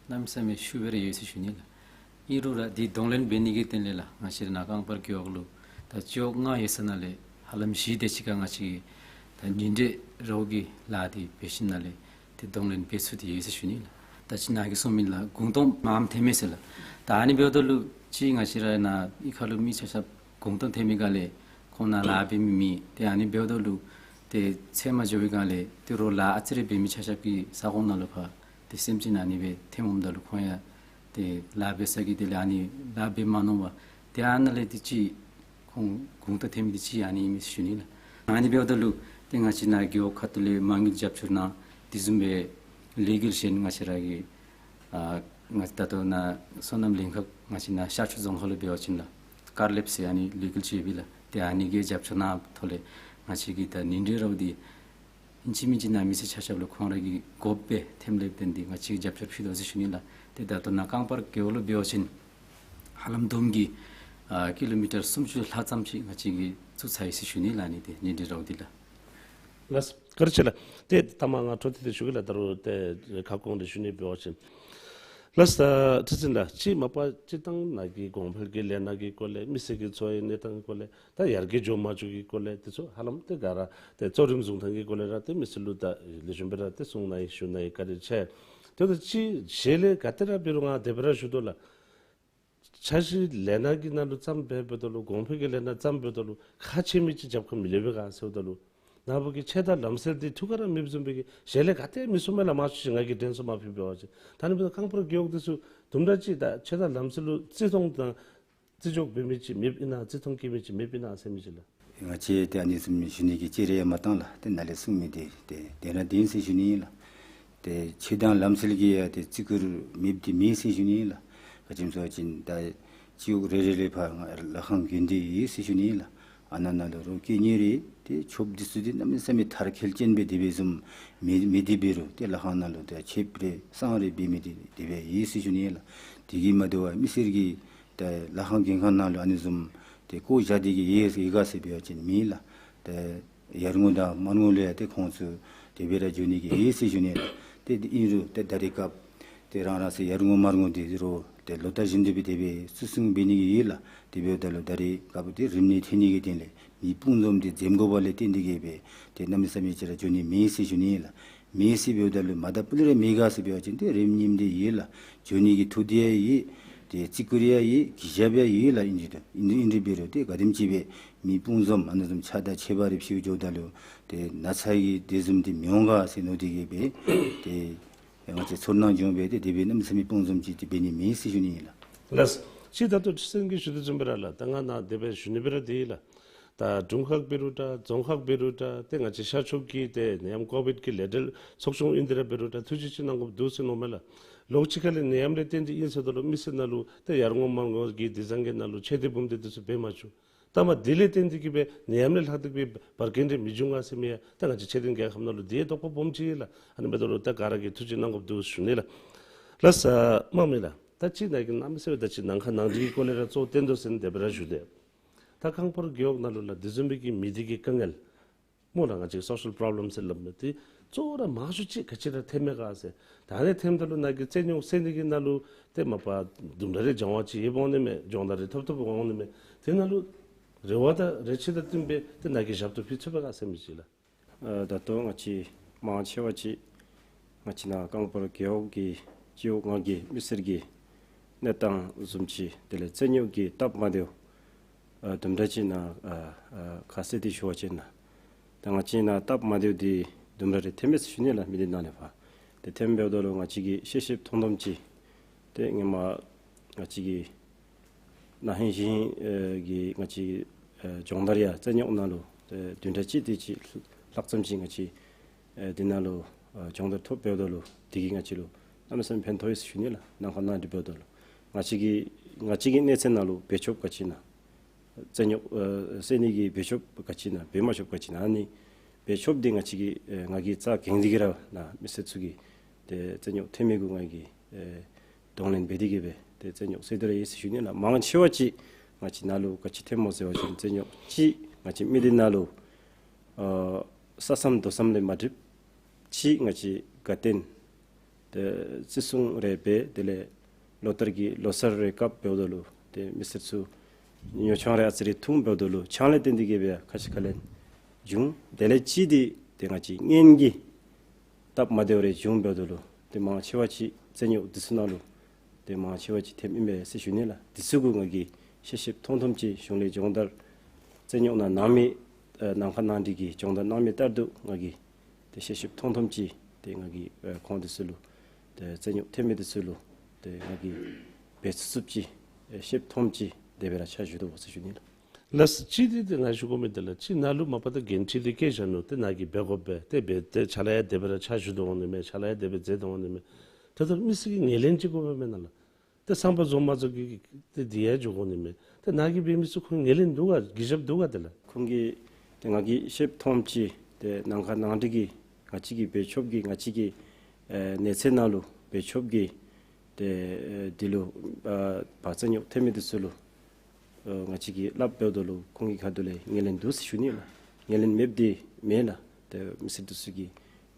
གནམ་མེད་ས་མེད་ཤུགས་སྦེ་ར་ཡོད་ཟེར་ཞུ་ནི་ལགས། ཨིན་རུང་ར་འདི་གདོང་ལེན་འབད་ནི་གི་དོན་ལས་ལགས་ང་བཅས་ར་ནཱ་རྐང་པར་རྒེད་འོག་ལུ་ད་སྤྱི་འོག་ལྔ་ཡོད་ས་ནང་ལས་ཧ་ལམ་བཞི་དེ་ཅིག་ཁར་ང་བཅས་ཀྱིས་ད་ཉིན་དྲོད་རོགས་ཀྱི་ལཱ་འདི་འབད་ཞིནམ་ལས་ཏེ་གདོང་ལེན་འབད་ཚུགས་ཏེ་ཡོད་ཟེར་ཞུ་ནི་ལགས། ད་ཅི་ནཱ་གིས་གསུངས་མི་ལགས་གུང་སྟོང་མངམ་ཐོན་མས་ཟེར་ལགས། ད་ཨ་ནི་འབདཝ་ད་ལུ་ཅིག་ང་བཅས་ར་ནཱ་གཡུས་ཁ་ལུ་མི་ཆ་ཁྱབ་གུང་སྟོང་ཐོན་མི་སྒང་ལས་ཁོང་ནཱ་ལཱ་འབད་མི་མེད། ཏེ་ཨ་ནི་འབདཝ་ད་ལུ་ཏེ་ཚལ་མ་འགྱོ་བའི་སྒང་ལས་ཏེ་རོགས་ལཱ་ཨ་ཙི་རེ་འབད་མི་ཆ་ཁྱབ་ཀྱི་ས་ཁོངས་ནང་ལུ་ཕར་ཏེ་སེམས་ཅན་ཨ་ནི་སྦེ་ཐོནམ་ད་ལུ་ཁོང་ཡང་ཏེ་ལཱ་འབད་ས་གི་དེ་ལས་ཨ་ནི་ལཱ་འབད་མ་ནུམ་པར་ཏེ་ཨ་ནཱ་ལས་ཏེ་ཅིག་ཁོང་གུང་སྟོང་ཐོན་མི་འདི་ཅིག་ཨ་ནི་ཨིན་མས་ཟེར་ཞུ་ནི་ལགས། ཨ་ནི་འབདཝ་ད་ལུ་ཏེ་ང་བཅས་ནཱ་རྒེད་འོག་ཁ་ཐུག་ལས་མ་དངུལ་རྒྱབ་སྐྱོར་གནང་དེ་བཟུམ་སྦེ་ལས་འགུལ་གཞན་ང་བཅས་ར་གི་ཨ་ང་ད་ལྟོ་ནཱ་སོ་ནམ་ལེན་ཁག་ང་བཅས་ནཱ་ཤར་ཕྱོགས་རྫོང་ཁག་ལུ་འབད་བ་ཅིན་ལགས་དཀར་ལེབ་ཟེར་ཨ་ནི་ལས་འགུལ་ཅིག་ཡོད་པས་ལགས། ཏེ་ཨ་ནི་གི་རྒྱབ་སྐྱོར་གནང་ཐོག་ལས་ང་བཅས་ཀྱིས་ད་ཉིན་དྲོད་རོགས་འདི་ཨིན་ཅི་མིན་ཅི་ནཱ་མི་སེར་ཆ་ཁྱབ་ལུ་ཁོང་ར་གི་དགོཔ་སྦེ་ཐོནམ་ལས་བརྟེན་ཏེ་ང་བཅས་ཀྱིས་རྒྱབ་སྐྱོར་ཕུལ་དོ་ཟེར་ཞུ་ནི་ལགས། ཏེ་ད་ལྟོ་ནཱ་རྐང་པར་རྒེད་འོག་ལུ་འབད་བ་ཅིན་ཧ་ལམ་དུམ་གྱིས་ཨ་ཀི་ལོ་མི་ཊར་སུམ་ཅུ་ལྷག་ཙམ་ཅིག་ང་བཅས་ཀྱིས་བཙུགས་ཚར་ཡི་ཟེར་ཞུ་ནི་ལགས། ཨ་ནི་ཏེ་ཉིན་དྲོད་རོགས་འདི་ལགས། ལགས་སོ། བཀའ་དྲིན་ཆེ་ལགས། ཏེ་ཐ་མ་ང་འཕྲོ་མཐུད་དེ་ཞུ་གེ་ལགས། ད་རུང་ཏེ་ཁ་སྐོང་རེ་ཞུ་ནི་འབད་བ་ཅིན། ལགས་སོ། ད་ཁྲི་འཛིན་ལགས་ཅིག་མ་པ་སྤྱིར་བཏང་ནཱ་གི་གོང་འཕེལ་གྱི་ལས་སྣ་གི་སྐོར་ལས་མི་སེར་གྱི་འཚོ་བའི་གནས་སྟངས་ཀྱི་སྐོར་ལས་ད་ཡར་རྒྱས་འགྱོ་མ་འགྱོ་གི་སྐོར་ལས་དེ་ཚུ་ཧ་ལམ་ཏེ་ག་ར་ཏེ་གཙོ་རིམ་བཟུང་ཐངས་ཀྱི་སྐོར་ལས་ར་ཏེ་མི་སེར་ལུ་ད་ལེགས་ཤོམ་སྦེ་ར་ཏེ་གསུང་གནང་ཡི་ཞུ་གནང་ཡི་བཀའ་དྲིན་ཆེ། དེ་ད་ཅིག་གཞན་ལས་ག་ཏེ་ར་འབད་རུང་ང་དེ་སྦེ་ར་ཞུ་དོ་ལགས། འཆར་གཞི་ལས་སྣ་གི་ནང་ལུ་བརྩམ་འབདཝ་ད་ལུ་གོང་འཕེལ་གྱི་ལས་སྣ་བརྩམ་འབདཝ་ད་ལུ་ཁག་ཆེ་མི་ཅིག་རྒྱབ་ཁར་མི་ལྷོད་པས་ག་ཟེརཝ་ད་ལུ་ནཱ་བུ་གི་ཆོས་དང་ལམ་སྲོལ་འདི་ཐུགས་ཁར་ར་མེདཔ་བཟུམ་སྦེ་གི་གཞན་ལས་ག་ཏེ་མི་གསུང་མས་ལགས། མང་ཤོས་ཅིག་ང་གིས་དྲན་སོང་མ་ཕུལ་འབད་བ་ཅིན། ད་ཨ་ནི་འབདཝ་ད་རྐང་པར་རྒེད་འོག་འདི་ཚུ་དུམ་གྲ་ཅིག་ད་ཆོས་དང་ལམ་སྲོལ་ལུ་བརྩི་མཐོང་དང་བརྩི་འཇོག་འབད་མི་ཅིག་མེདཔ་ཨིན་ན་བརྩི་མཐོང་བསྐྱེད་མི་ཅིག་མེདཔ་ཨིན་ན་ཟེར་མི་ཅིག་ལགས། ང་བཅས་ཏེ་ཨ་ནི་བཟུམ་ཞུ་ནི་གི་ཅིག་རེ་ཡང་མ་བཏང་ལགས། ཏེ་ནཱ་ལས་གསུངས་མི་འདི་ཏེ་བདེན་ར་བདེན་ཟེར་ཞུ་ནི་ཨིན་ལགས། ཏེ་ཆོས་དང་ལམ་སྲོལ་གྱི་ཡང་ཏེ་བརྩི་བཀུར་མེདཔ་འདི་མེན་ཟེར་ཞུ་ནི་ཨིན་ལགས། ག་ཅི་སྨོ་ཟེར་བ་ཅིན་ད་སྤྱི་འོག་རེ་རེ་ལས་ཕར་ལྷ་ཁང་དགོན་སྡེ་ཡོད་ཟེར་ཞུ་ནི་ཨིན་ལགས། ཨ་ནཱ་ནང་ལུ་རོགས་དཀོན་གཉེར་རེ་ཏེ་ཆོསཔ་འདི་ཚུ་འདི་གནམ་མེད་ས་མེད་མཐར་འཁྱོལ་ཅན་སྦེ་དེ་སྦེ་བཟུམ་མེད་མེད་དེ་འབད་རུང་ཏེ་ལྷ་ཁང་ནང་ལུ་ཏེ་ཆོསཔ་རེ་བསང་རེ་འབད་མི་འདི་དེ་སྦེ་ཡོད་ཟེར་ཞུ་ནི་ཨིན་ལགས། དེ་གིས་མ་དོ་བར་མི་སེར་གྱིས་ཏེ་ལྷ་ཁང་དགོན་ཁང་ནང་ལུ་ཨ་ནི་བཟུམ་ཏེ་བཀོ་བཞག་སྟེ་གི་ཡོད་ཡོད་ག་ཟེར་འབད་བ་ཅིན་མེད་ལགས། ཏེ་ཡར་ངོ་དང་མར་ངོ་ལུ་ཡང་ཏེ་ཁོང་ཚུ་དེ་སྦེ་ར་འགྱོ་ནི་གི་ཡོད་ཟེར་ཞུ་ནི་ལགས། ཏེ་ཨིན་རུང་ཏེ་ད་རེས་སྐབས་ཏེ་རང་རང་སོའི་ཡར་ངོ་མར་ངོ་འདི་རོགས་ཏེ་ལོ་བསྟར་བཞིན་དུ་སྦེ་དེ་སྦེ་བཙུགས་བཙུགསཔ་འབད་ནི་གི་ཡོད་ལགས། དེ་འབདཝ་ད་ལུ་ད་རེས་སྐབས་འདི་རིམས་ནད་ཐོན་ནི་གི་དོན་ལས་མི་སྤུངས་འཛོམས་འདི་འཛེམ་དགོཔ་ལས་བརྟེན་ཏེ་གི་སྦེ་ཏེ་གནམ་མེད་ས་མེད་ཅིག་ར་འགྱོ་ནི་མེད་ཟེར་ཞུ་ནི་ལགས། མེད་ཟེར་འབདཝ་ད་ལུ་མ་ད་སྤུ་ལས་ར་མེད་ག་ཟེར་འབད་བ་ཅིན་ཏེ་རིམས་ནད་འདི་ཡོད་ལགས། འགྱོ་ནི་གི་ཐུགས་འདོད་ཡང་ཡོད། ཏེ་བརྩི་བཀུར་ཡང་ཡོད། གུས་ཞབས་ཡང་ཡོད་ལགས། ཨིན་རུང་ཏེ་ཨིན་རུང་ཨིན་རུང་འབད་རུང་ཏེ་ག་དེམ་ཅིག་སྦེ་མི་སྤུངས་འཛོམས་ཨ་ནི་བཟུམ་ཆགས་སྡང་ཆད་པ་རེ་ཕྱིའུ་འགྱོཝ་ད་ལུ་ཏེ་ན་ཚ་གི་དེ་བཟུམ་འདི་མི་འོང་ག་ཟེར་མནོ་སྟེ་གི་སྦེ་ཏེ་ང་བཅས་ཚོར་སྣང་བྱུང་སྦེ་ཏེ་དེ་སྦེ་གནམ་མེད་ས་མེད་སྤུངས་འཛོམས་ཅིག་ཏེ་འབད་ནི་མེད་ཟེར་ཞུ་ནི་ཨིན་ལགས། ལགས། ཅིག་ད་ལྟོ་ཁྲི་འཛིན་གྱིས་ཞུ་དོ་བཟུམ་སྦེ་ར་ལགས། ད་ང་ནཱ་དེ་སྦེ་ཞུ་ནི་སྦེ་ར་འདི་ཨིན་ལགས། ད་དྲུང་ཁག་འབད་རུང་འདྲ་རྫོང་ཁག་འབད་རུང་འདྲ་ཏེ་ང་བཅས་ཤར་ཕྱོགས་ཀྱི་ཏེ་ནད་ཡམས་ཀོ་བིཌ་ཀྱི་ལས་བྲལ་ཚོགས་ཆུང་ཨིན་ཏེ་ར་འབད་རུང་འདྲ་ཐུགས་རྗེ་ཅིག་གནང་དགོཔ་འདུག་ཟེར་མནོཝ་མས་ལགས། ལོགས་ཅིག་ཁ་ལས་ནད་ཡམས་ལས་བརྟེན་ཏེ་ཨིན་ཟེརཝ་ད་ལུ་མི་སེར་ནང་ལུ་ཏེ་ཡར་ངོ་མར་ངོ་གི་དུས་བཟང་གི་ནང་ལུ་ཆོས་སྡེ་འབུམ་སྡེ་འདི་ཚུ་འབད་མ་བཅུག། ད་མ་དེ་ལས་བརྟེན་ཏེ་གི་སྦེ་ནད་ཡམས་ལས་ལྷག་སྟེ་གི་སྦེ་བར་རྐྱེན་འདི་མི་འབྱུང་ག་ཟེར་མི་ཡང་ད་ང་བཅས་ཆོས་ལྡན་རྒྱལ་ཁབ་ནང་ལུ་དེ་ཡང་དོགས་པ་སྦོམ་ཅིག་ཨིན་ལགས། ཨ་ནི་འབདཝ་ད་ལུ་ད་ག་ར་གིས་ཐུགས་རྗེ་གནང་དགོཔ་འདུག་ཞུ་ནི་ལགས། ལགས་སོ། དམངས་མི་ལགས། ད་ཅིག་ནཱ་གི་གནམ་མེད་ས་མེད་ད་ཅིག་ནང་ཁ་ནང་འགྲིག་གི་སྐོར་ལས་ར་གཙོ་བོ་བསྟན་དོ་ཟེར་ནི་དེ་སྦེ་ར་ཞུ་དེས། ད་རྐང་པར་རྒེད་འོག་ནང་ལུ་ལགས་དེ་བཟུམ་སྦེ་གི་མི་སྡེ་གི་དཀའ་ངལ་ སྨོ་ལགས། ང་བཅས་social problem ཟེར་སླབ་མི་དེ་གཙོ་བོ་ར་མང་ཤོས་ཅིག་ག་ཅི་ར་ཐོནམ་མས་ག་ཟེར། ད་ཨ་ནི་ཐོནམ་ད་ལུ་ནཱ་གི་རྩེད་ཉོག་རྩེ་ནི་གི་ནང་ལུ་ཏེ་མ་པ་དུམ་གྲ་རེ་སྦྱང་བ་ཅིག་ཡོདཔ་འོང་ནི་མས། སྦྱོང་བརྡར་རེ་ཐོབ་ཐོབ་འོང་ནི་མས། དེ་ནང་ལུ་རེ་བ་དང་རེ་ཆེ་དང་བསྟུན་པའི་ཏེ་ནཱ་གིས་ཞབས་ཏོག་ཕུལ་ཚུགས་པས་ག་ཟེར་མི་ཅིག་ལགས། ཨ་ད་ལྟོ་ང་བཅས་མང་ཆེ་བ་ཅིག་ང་བཅས་ནཱ་རྐང་པར་རྒེད་འོག་གི་སྤྱི་འོག་ལྔ་གི་མི་སེར་གྱི་གནས་སྟངས་བཟུམ་ཅིག་དེ་ལས་རྩེད་ཉོག་གི་སྟབས་མ་བདེཝ་ཨ་དུམ་གྲ་ཅིག་ནཱ་ཨ་ཨ་ཁ་གསལ་ཏེ་ཞུ་བ་ཅིན་ནཱ། ད་ང་བཅས་ནཱ་སྟབས་མ་བདེཝ་འདི་དུམ་གྲ་རེ་ཐོནམ་མས་ཟེར་ཞུ་ནི་ལགས། མི་སྡེ་ནང་ལས་ཕར། ཏེ་ཐོནམ་འབདཝ་ད་ལུ་ང་བཅས་ཀྱིས་ཤེས་ཤེསཔ་མཐོང་མཐོངམ་ཅིག་ཏེ་སྔོན་མ་ང་བཅས་ཀྱི་ན་ཧིང་གཞེས་ཧིང་ཨེ་གི་ང་བཅས་ཨེ་སྦྱོང་བརྡར་ཡང་རྩེད་ཉོག་ནང་ལུ་ཨེ་བདུན་ཕྲག་གཅིག་དེ་ཅིག་ལྷག་ཙམ་ཅིག་ང་བཅས་ཨེ་འདི་ནང་ལུ་ཨེ་སྦྱོང་བརྡར་ཐོབ་འབདཝ་ད་ལུ་དེ་གིས་ང་བཅས་ལུ་གནམ་མེད་ས་མེད་ཕན་ཐོགས་ཡི་ཟེར་ཞུ་ནི་ལགས། ནམ་མཁའ་ནང་འདི་འབདཝ་ད་ལུ་ང་བཅས་ཀྱི་ང་བཅས་ཀྱི་གནས་ཚད་ནང་ལུ་འབད་ཆོགཔ་ག་ཅི་ཨིན་ན། རྩེད་ཉོག་ཨེ་རྩེད་ནི་གི་འབད་ཆོགཔ་ག་ཅི་ཨིན་ན་འབད་མ་ཆོགཔ་ག་ཅི་ཨིན་ན། ཨ་ནི་འབད་ཆོགཔ་འདི་ང་བཅས་ཀྱིས་ཨེ་ང་གིས་རྩ་འགེངས་ཏེ་གི་ར་ནཱ་མི་སེར་ཚུ་གིས་ཏེ་རྩེད་ཉོག་ཐོན་མི་གུ་ང་གིས་ཨེ་གདོང་ལེན་འབད་དེ་གི་སྦེ་ཏེ་རྩེད་ཉོག་རྩེ་སྡོད་ར་ཡི་ཟེར་ཞུ་ནི་ལགས། མང་ཆེ་བ་ཅིག་ང་བཅས་ནཱ་ལུ་ག་ཅི་ཐོནམ་སྨོ་ཟེར་བ་ཅིན་རྩེད་ཉོག་ཅིག་ང་བཅས་མི་སྡེ་ནང་ལུ་ཨ་ས་མཚམས་རྡོ་མཚམས་ལས་མ་འགྲིགཔ་ཅིག་ང་བཅས་དགའ་སྟོན་ཏེ་བརྩི་སྲུང་རེ་འབད། དེ་ལས་ལོ་ལྟར་གྱི་ལོ་གསར་རེ་སྐབས་འབདཝ་ད་ལུ་ཏེ་མི་སེར་ཚུ་ཉོ་ཆང་རེ་ཨ་ཙི་རེ་འཐུང་འབདཝ་ད་ལུ་ཆང་ལས་བརྟེན་ཏེ་གི་སྦེ་ཁ་ཤ་ཁ་ལན་བྱུང་། དེ་ལས་ཅིག་འདི་ཏེ་ང་བཅས་གཉེན་གྱི་སྟབས་མ་བདེཝ་རེ་བྱུང་འབདཝ་ད་ལུ་ཏེ་མང་ཆེ་བ་ཅིག་རྩེད་ཉོག་འདི་ཚུ་ནང་ལུ་ཏེ་མང་ཆེ་བ་ཅིག་ཐོནམ་ཨིན་པས་ཟེར་ཞུ་ནི་ལགས། འདི་ཚུ་གུ་ང་གིས་ཤེས་ཤེསཔ་མཐོང་མཐོངམ་ཅིག་གཞུང་ལས་སྦྱོང་བརྡར་རྩེད་ཉོག་ནང་གནང་མི་ཨེ་ནམ་མཁའ་ནང་འགྲིག་གི་སྦྱོང་བརྡར་གནང་མི་ལྟར་དུ་ང་གིས་ཏེ་ཤེས་ཤེསཔ་མཐོང་མཐོངམ་ཅིག་ཏེ་ང་གིས་ཨེ་ཁོང་འདི་ཚུ་ལུ་ཏེ་རྩེད་ཉོག་ཐོན་མི་འདི་ཚུ་ལུ་ཏེ་ང་གིས་འབད་ཚུགས་ཚུགསཔ་ཅིག་ཨེ་ཤེསཔ་མཐོངམ་ཅིག་དེ་སྦེ་ར་ཕྱག་ཞུ་དོ་ཟེར་ཞུ་ནི་ལགས། ལགས་སོ། ཅིག་འདི་ཏེ་ང་ཞུ་དགོ་མི་འདི་ལགས། ཅིག་ནཱ་ལུ་མ་པ་ད་འགན་འཁྲི་འདི་བཀལ་བཞག་ནུག། ཏེ་ནཱ་གིས་འབད་དགོ་པས། ཏེ་འབད་ཏེ་ཕྱག་ལཱ་ཡང་དེ་སྦེ་ར་ཕྱག་ཞུ་དོ་འོང་ནི་མས། ཕྱག་ལཱ་ཡང་དེ་སྦེ་མཛད་དོ་འོང་ནི་མས། ད་ལྟོ་མི་སེར་གྱི་ངོས་ལེན་ཅིག་དགོ་པས་མེན་ན་ལགས། ཏེ་བསམ་པ་རྫོགས་མ་རྫོགས་ཀྱི་ཏེ་འདི་ཡང་འགྱོ་དགོ་ནི་མས། ཏེ་ནཱ་གིས་འབད་མི་ཚུ་ཁོང་ངོས་ལེན་འདུག་ག། གུས་ཞབས་འདུག་ག་དེ་ལགས། ཁོང་གིས་ཏེ་ང་གིས་ཤེསཔ་མཐོངམ་ཅིག་ཏེ་ནམ་མཁའ་ནང་འགྲིག་གི་ང་བཅས་ཀྱི་འབད་ཆོགཔ་གི་ང་བཅས་ཀྱི་ཨེ་གནས་ཚད་ནང་ལུ་འབད་ཆོགཔ་གི་ཏེ་ཨེ་འདི་ལུ་ཨ་བ་རྩེད་ཉོག་ཐོན་མི་འདི་ཚུ་ལུ་ཨ་ང་བཅས་ཀྱིས་སླབ་འབདཝ་ད་ལུ་ཁོང་གི་ཁ་ཐུག་ལས་ངོས་ལེན་འདུག་ཟེར་ཞུ་ནི་ལགས། ངོས་ལེན་མེདཔ་འདི་མེད་ལགས། ཏེ་མི་སེར་འདི་ཚུ་གིས་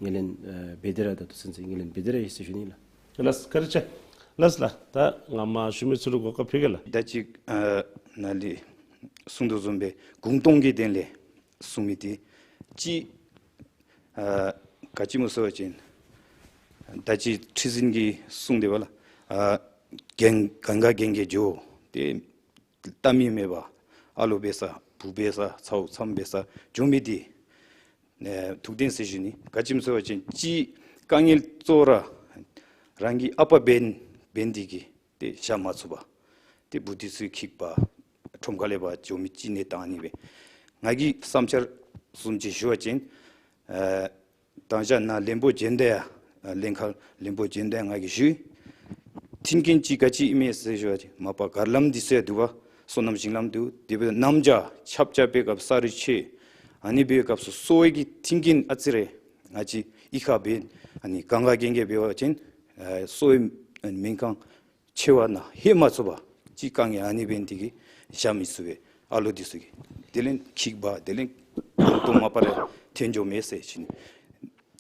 ངོས་ལེན་ཨ་འབད་དེ་ར་ད་ལྟོ་ཚུན་ཚོད་ངོས་ལེན་འབད་དེ་ར་ཡོད་ཟེར་ཞུ་ནི་ལགས། ལགས་སོ། བཀའ་དྲིན་ཆེ། ལགས་སོ་ལགས། ད་ང་མ་ཞུ་མི་ཚུ་ལུ་གོ་སྐབས་ཕུལ་གེ་ལགས། ད་ཅི་ཨ་ནཱ་ལས་གསུང་དོ་བཟུམ་སྦེ་གུང་སྟོང་གི་དོན་ལས་གསུང་མི་འདི་ཅིག་ཨ་ག་ཅི་སྨོ་ཟེར་བ་ཅིན་ད་ཅི་ཁྲི་འཛིན་གྱིས་གསུངས་ཏེ་འབདཝ་ལགས། ཨ་གང་གང་ག་གན་རྐྱལ་འགྱོ་སྟེ་ལྟ་མི་མེད་པར་ཨ་ལོ་འབད་ས་བུ་འབད་ས་ཚའོ་ཚམོ་འབད་ས་འགྱོ་མི་འདི་ཨེ་ཐུགས་བདེན་ཟེར་ཞུ་ནི། ག་ཅི་སྨོ་ཟེར་བ་ཅིན་ཅིག་དཀའ་ངལ་གཙོ་བོ་ར་རང་གི་ཨ་པ་འབད་འབད་ནི་འདི་གིས་ཏེ་བཞག་མ་ཚུགས་པར་ཏེ་བུ་འདི་ཚུ་འཁྱིད་པར་ཁྲོམ་ཁ་ལས་ཕར་འགྱོ་མི་ཅིག་གནས་སྟངས་ཨ་ནི་སྦེ། ང་གི་བསམ་འཆར་བཟུམ་ཅིག་ཞུ་བ་ཅིན་ཨེ་མདང་ཞག་ནཱ་བློན་པོ་བྱོནམ་ད་ཡང་ཨ་ལྷན་ཁག་བློན་པོ་བྱོནམ་ད་ཡང་ང་གིས་ཞུ། མཐུན་རྐྱེན་ཅིག་ག་ཅི་ཨིན་མས་ཟེར་ཞུ་བ་ཅིན་མ་པ་གར་ལམ་འདི་ཚུ་ཡང་འདུག་པ། སོ་ནམ་ཞིང་ལམ་འདུག། དེ་འབདཝ་ད་གནམ་བྱཱར་ཆརཔ་རྐྱབ་པའི་སྐབས་ས་རུད་ཆད། ཨ་ནི་འབད་བའི་སྐབས་སུ་གསོ་བའི་གི་མཐུན་རྐྱེན་ཨ་ཙི་རེ་ང་བཅས་གཡུས་ཁར་འབད་ཨ་ནི་གང་ག་གན་རྐྱལ་འབད་བ་ཅིན་ཨེ་གསོ་བའི་ཨ་ནི་སྨན་ཁང་ཆེ་བ་ནང་ལྷོད་མ་ཚུགས་པར་ཅིག་དཀའ་ངལ་ཨ་ནི་འབད་ནི་འདི་གིས་བཞག་མི་ཚུགས་པས། ཨ་ལོ་འདི་ཚུ་གིས་དེ་ལས་འཁྱིད་པར་དེ་ལས་གུང་སྟོང་མ་པ་ར་ཐོན་འགྱོཝ་མས་ཟེར་ཞུ་ནི།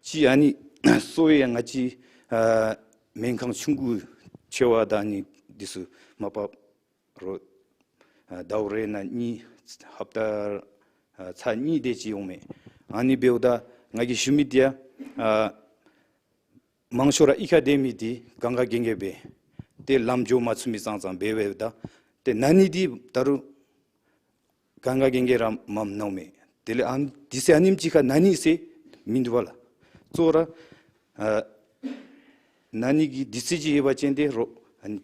ཅིག་ཨ་ནི་གསོ་བའི་ང་བཅས་ཨ་སྨན་ཁང་ཆུང་ཀུ་ཆེ་བ་དང་ཨ་ནི་འདི་ཚུ་མ་པ་རོགས་ཨ་ཟླཝ་རེ་ནང་གཉིས་ཧབ་ཏ་ཨ་ཚར་གཉིས་དེ་ཅིག་འོང་མས། ཨ་ནི་འབདཝ་ད་ང་གིས་ཞུ་མི་འདི་ཡང་ཨ་མང་ཤོས་ར་གཡུས་ཁར་སྡོད་མི་འདི་གང་ག་གན་རྐྱལ་འབད་ཏེ་ལམ་འགྱོ་མ་ཚུགས་མི་ཙང་ཙང་འབད་འབདཝ་ད་ཏེ་ན་ནི་འདི་ད་རུང་གང་ག་གན་རྐྱལ་ར་མངམ་ནཝ་མས། དེ་ལས་ཨ་འདི་ཚུ་ཨ་ནེམ་ཅིག་ཁར་ན་ནི་ཟེར་མིན་འདུག་པ་ལགས། གཙོ་བོ་ར་ཨ་ན་ནི་གི་དུས་ཚོད་ཅིག་ཡོད་པ་ཅིན་ཏེ་རོགས་ཨ་ནི་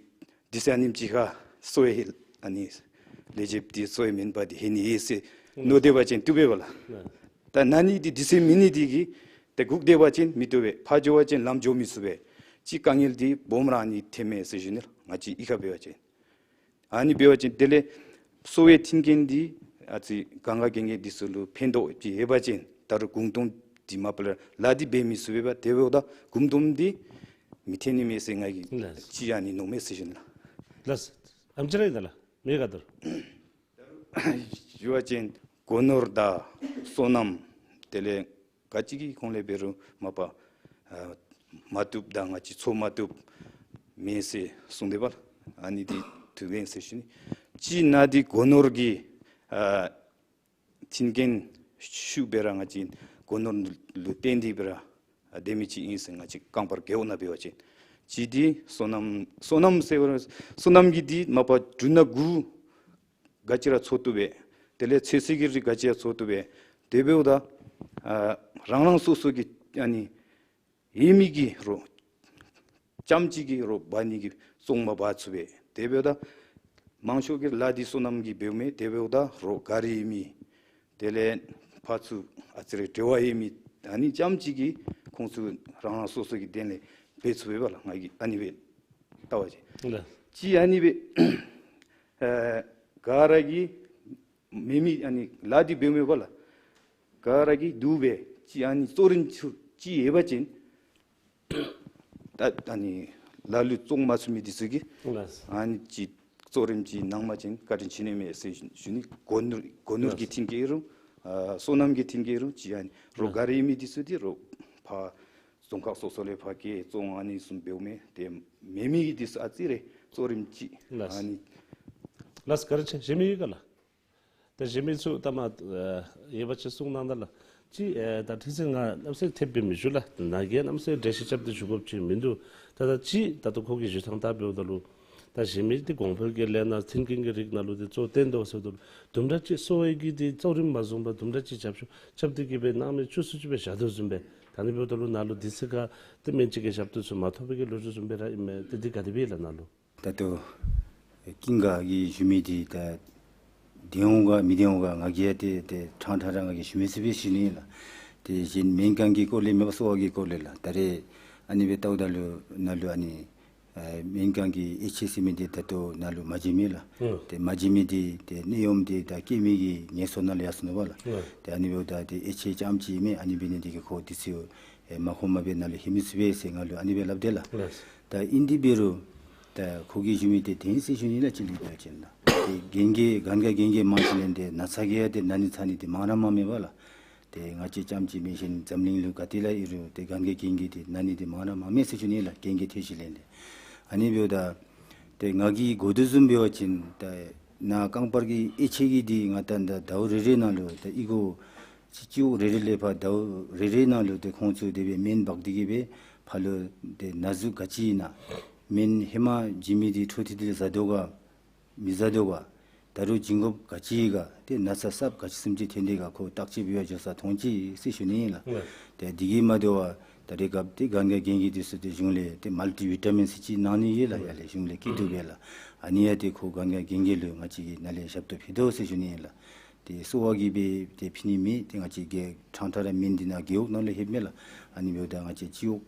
དུས་ཚོད་ཨ་ནེམ་ཅིག་ཁར་གསོ་བའི་ཨ་ནི་ལས་བྱེདཔ་འདི་གསོ་བའི་སྨན་པ་འདི་ལྷོད་ནི་ཡོད་ཟེར་མནོ་སྡོད་པ་ཅིན་བཏུབ་པས་པ་ལགས། ད་ན་ནི་འདི་དུས་ཚོད་མེད་ནི་འདི་གིས་ཏེ་སྒུག་སྡོད་པ་ཅིན་མི་བཏུབ་པས། ཕར་འགྱོ་བ་ཅིན་ལམ་འགྱོ་མི་ཚུགས་པས། ཅིག་དཀའ་ངལ་འདི་སྦོམ་ར་ཨ་ནི་ཐོནམ་མས་ཟེར་ཞུ་ནི་ལགས། ང་བཅས་གཡུས་ཁར་འབད་བ་ཅིན། ཨ་ནི་འབད་བ་ཅིན་དེ་ལས་གསོ་བའི་མཐུན་རྐྱེན་འདི་ཨ་ཙི་གང་ག་གན་རྐྱལ་འདི་ཚུ་ལུ་ཕན་ཐོགས་ཅིག་ཡོད་པ་ཅིན་ད་རུང་གུང་སྟོང་འདི་མ་པ་ལས་ལཱ་འདི་འབད་མི་ཚུགས་པས་པ། དེ་འབདཝ་ད་གུང་སྟོང་འདི་མི་ཐོན་ནི་མས་ཟེར་ང་གིས་ལགས། ཅིག་ཨ་ནི་མནོཝ་མས་ཟེར་ཞུ་ནི་ལགས། ལགས། ཨམ་ཅིག་ར་ཨིན་ན་ལགས། མེད་ག་ད་རུང་ཞུ་བ་ཅིན་སྒོ་ནོར་དང་སོ་ནམ་ དེ་ལས་ག་ཅི་གི་ཁོང་ལས་འབད་རུང་མ་པ་ཨ་མ་བཏུབ་དང་ང་བཅས་འཚོ་མ་བཏུབ་མེད་ཟེར་གསུངས་ཏེ་འབད་ལགས། ཨ་ནི་འདི་ཐུགས་བདེན་ཟེར་ཞུ་ནི། གཅིག་ནཱ་འདི་སྒོ་ནོར་གྱི་ཨ་མཐུན་རྐྱེན་ཞུ་སྦེ་ར་ང་བཅས་སྒོ་ནོར་ལུ་བརྟེན་ཏེ་སྦེ་ར་ཨ་སྡོད་མི་ཅིག་ཨིན་ཟེར། ང་བཅས་རྐང་པར་རྒེད་འོག་ནང་འབད་བ་ཅིན་གཅིག་འདི་སོ་ནམ་སོ་ནམ་ཟེར་བ་སོ་ནམ་གྱི་འདི་མ་པ་འབྲུ་སྣ་དགུ་ག་ཅི་ར་འཚོ་བཏུབ་པས། དེ་ལས་ཚོད་བསྲེ་གི་རིགས་ག་ཅི་ར་འཚོ་བཏུབ་པས། དེ་འབདཝ་ད་ཨ་རང་རང་སོ་སོ་གི་ཨ་ནི་ཡོད་མི་གི་རོགས་རྐྱངམ་གཅིག་གི་རོགས་འབག་ནི་གི་བཙོང་མ་འབག་ཚུགས་པས། དེ་འབདཝ་ད་མང་ཤོས་ཀྱི་ལཱ་འདི་སོ་ནམ་གྱིས་འབདཝ་མས། དེ་འབདཝ་ད་རོགས་ག་ར་ཡོད་མི་དེ་ལས་ཕར་ཚུར་ཨ་ཙི་རེ་འབྲེལ་བ་ཡོད་མི་ཨ་ནི་རྐྱངམ་གཅིག་གིས་ཁོང་ཚུ་རང་རང་སོ་སོ་གི་དོན་ལས་འབད་ཚུགས་པས་འབད་ལགས། ང་གིས་ཨ་ནི་སྦེ་བལྟ་བ་ཅིན། ལགས། གཅིག་ཨ་ནི་སྦེ་ཨ་ག་ར་གིས་མེད་མི་ཨ་ནི་ལཱ་འདི་འབདཝ་མས་འབད་ལགས། ག་ར་གིས་འདུག་པས། གཅིག་ཨ་ནི་གཙོ་རིམ་ཚུ་གཅིག་ཡོད་པ་ཅིན་ད་ཨ་ནི་ལ་ལུ་བཙོང་མ་ཚུགས་མི་འདི་ཚུ་གིས་ལགས། ཨ་ནི་གཅིག་གཙོ་རིམ་ཅིག་གནང་པ་ཅིན་བཀའ་དྲིན་ཆེ་ནི་མས་ཟེར་ཞུ་ནི། སྒོ་ནོར་སྒོ་ནོར་གྱི་ལགས། མཐུན་རྐྱེན་རུང་ཨ་སོ་ནམ་གྱི་མཐུན་རྐྱེན་རུང་གཅིག་ཨ་ནི་རོགས་ལགས། ག་ར་ཡོད་མི་འདི་ཚུ་འདི་རོགས་ཕར་རྫོང་ཁག་སོ་སོ་ལས་ཕར་བསྐྱལ་བཙོང་ཨ་ནི་བཟུམ་འབདཝ་མས། དེ་མེད་མི་གི་འདི་ཚུ་ཨ་ཙི་རེ་གཙོ་རིམ་ཅིག་ལགས། ཨ་ནི་ལགས། བཀའ་དྲིན་ཆེ། གཞན་མི་ཡོད་ག་ལགས། ད་གཞན་མི་ཚུ་ད་མ་ཨ་ཡོད་པ་ཅིན་གསུང་གནང་ད་ལགས། གཅིག་ཨ་ད་ཁྲི་འཛིན་ང་གནམ་ས་ཐེབས་སྦེ་མི་ཞུ་ལགས། ནཱ་གིས་གནམ་ས་འགྲེལ་བཤད་རྐྱབ་སྟེ་ཞུ་དགོཔ་ཅིག་མིན་འདུག། ད་ད་གཅིག་ད་ལྟོ་ཁོ་གིས་ཞུ་ཐངས་ལྟར་འབདཝ་ད་ལུ་ད་གཞན་མི་འདི་གོང་འཕེལ་གྱི་ལས་སྣ་མཐུན་རྐྱེན་གྱི་རིགས་ནང་ལུ་འདི་གཙོ་བཏོན་དོ་ཟེརཝ་ད་ལུ་དུམ་གྲ་ཅིག་གསོ་བའི་གི་འདི་གཙོ་རིམ་མ་བཟུང་པར་དུམ་གྲ་ཅིག་རྒྱབ་སྐྱོར་རྐྱབ་སྟེ་གི་སྦེ་སྣང་མེད་བཅུག་སུ་ཅིག་སྦེ་བཞག་དོ་བཟུམ་སྦེ། ད་ཨ་ནི་འབདཝ་ད་ལུ་ནཱ་ལུ་འདི་ཚུ་ཁར་ཏེ་སྨན་བཅོས་ཀྱི་ཞབས་ཏོག་ཚུ་མ་ཐོབ་པའི་གི་ལོ་རྒྱུས་བཟུམ་སྦེ་ར་ཨིན་མས། ཏེ་འདི་ག་དེ་སྦེ་ལགས་ནཱ་ལུ། ད་ལྟོ་ཀུན་དགའ་གིས་ཞུ་མི་འདི་ད་བདེན་འོང་ག་མི་བདེན་འོང་ག་ང་གིས་ཡང་ཏེ་ཏེ་ཕྲང་ཕྲང་ར་ང་གིས་ཞུ་མི་ཚུགས་པས་ཞུ་ནི་ལགས། དེ་བཞིན་སྨན་ཁང་གི་སྐོར་ལས་མེན་པར་གསོ་བ་གི་སྐོར་ལས་ལགས། ད་རེས་ཨ་ནི་སྦེ་བལྟཝ་ད་ལུ་ནཱ་ལུ་ཨ་ནི་ཨ་སྨན་ཁང་གི་དབྱེ་ཆེ་ཟེར་མི་འདི་ད་ལྟོ་ནཱ་ལུ་མ་མཇལ་མས་ལགས། ཨུམ། ཏེ་མ་མཇལ་མི་འདི་ཏེ་ནད་ཡམས་འདི་ད་སྐྱེ་མི་གི་ངན་སོང་ནང་ལུ་ཡར་སོ་ནུག་པ་ལགས། ཨུམ། ཏེ་ཨ་ནི་འབདཝ་ད་ཏེ་དབྱེ་ཆེ་རྐྱངམ་ཅིག་མས། ཨ་ནི་འབད་ནི་འདི་གིས་ཁོ་འདི་ཚུ་ཨེ་མ་ཁོམ་པར་སྦེ་ནཱ་ལུ་ལྷོད་མི་ཚུགས་པས་ཟེར་ང་ལུ་ཨ་ནི་སྦེ་སླབ་དེས་ལགས། ལགས། ད་ཨིན་དེ་འབད་རུང་ད་ཁོ་གིས་ཞུ་མི་འདི་བདེན་ཟེར་ཞུ་ནི་ལགས། གཅིག་ལས་འབད་བ་ཅིན་ལགས། ཏེ་རྒན་རྒས་གན་རྒྱ་རྒན་རྒས་མང་ཆེ་ལས་ཏེ་ན་ཚ་གིས་ཡང་ཏེ་ན་ནི་ཚ་ནི་འདི་མང་ར་མང་མས་པ་ལགས། ཏེ་ང་བཅས་རྐྱངམ་ཅིག་མེན། གཞན་འཛམ་གླིང་ལུ་ག་ཏེ་ལུ་ཨིན་རུང་ཏེ་གན་རྒྱ་རྒན་རྒས་འདི་ན་ནི་འདི་མང་ར་མང་མས་ཟེར་ཞུ་ནི་ལགས། རྒན་རྒས་ཐོན་ཞིནམ་ལས་ཏེ། ཨ་ནི་འབདཝ་ད་ཏེ་ང་གིས་གོ་དོ་བཟུམ་འབད་བ་ཅིན་ད་ནཱ་རྐང་པར་གྱི་དབྱེ་ཆེ་གི་འདི་ང་ད་ད་ཟླཝ་རེ་རེ་ནང་ལུ་ད་ཨི་གོ་སྤྱི་འོག་རེ་རེ་ལས་ཕར་ཟླཝ་རེ་རེ་ནང་ལུ་ཏེ་ཁོང་ཚུ་དེ་སྦེ་སྨན་འབག་སྟེ་གི་སྦེ་ཕར་ལུ་ཏེ་ན་ཟུག་ག་ཅི་ཨིན་ན། སྨན་ཧེ་མ་བྱིན་མི་འདི་འཕྲོ་མཐུད་དེ་བཟའ་དོ་ག་མི་བཟའ་དོ་ག། ད་རུང་བྱིན་དགོཔ་ག་ཅི་ཡོད་ག། ཏེ་ན་ཚ་གསརཔ་ག་ཅི་བཟུམ་ཅིག་ཐོན་དེས་ག། ཁོ་བརྟག་དཔྱད་འབད་བར་འགྱོ་ས་མཐོང་ཅི་ཟེར་ཞུ་ནི་ཨིན་ལགས། ལགས། ཏེ་འདི་གིས་མ་དོ་བར་ད་རེས་སྐབས་ཏེ་གན་རྒྱ་རྒན་རྒས་འདི་ཚུ་ཏེ་གཞུང་ལས་ཏེ་མལ་ཊི་བི་ཊ་མིན་ཟེར་ཅིག་གནང་ནི་ཡོད་ལགས། ཡར་ལས་གཞུང་ལས་བསྐྱིན་དོ་པས་ལགས། ཨ་ནི་ཡང་ཏེ་ཁོ་གན་རྒྱ་རྒན་རྒས་ལུ་ང་བཅས་ཀྱིས་ནཱ་ལས་ཞབས་ཏོག་ཕུལ་དོ་ཟེར་ཞུ་ནི་ཨིན་ལགས། ཏེ་གསོ་བ་གིས་སྦེ་ཏེ་ཕུལ་ནི་མེད། ཏེ་ང་བཅས་ཀྱིས་ཕྲང་ཕྲང་ར་སྨན་འདི་ནཱ་རྒེད་འོག་ནང་ལུ་ལྷོདཔ་མས་ལགས། ཨ་ནི་འབདཝ་ད་ང་བཅས་སྤྱི་འོག་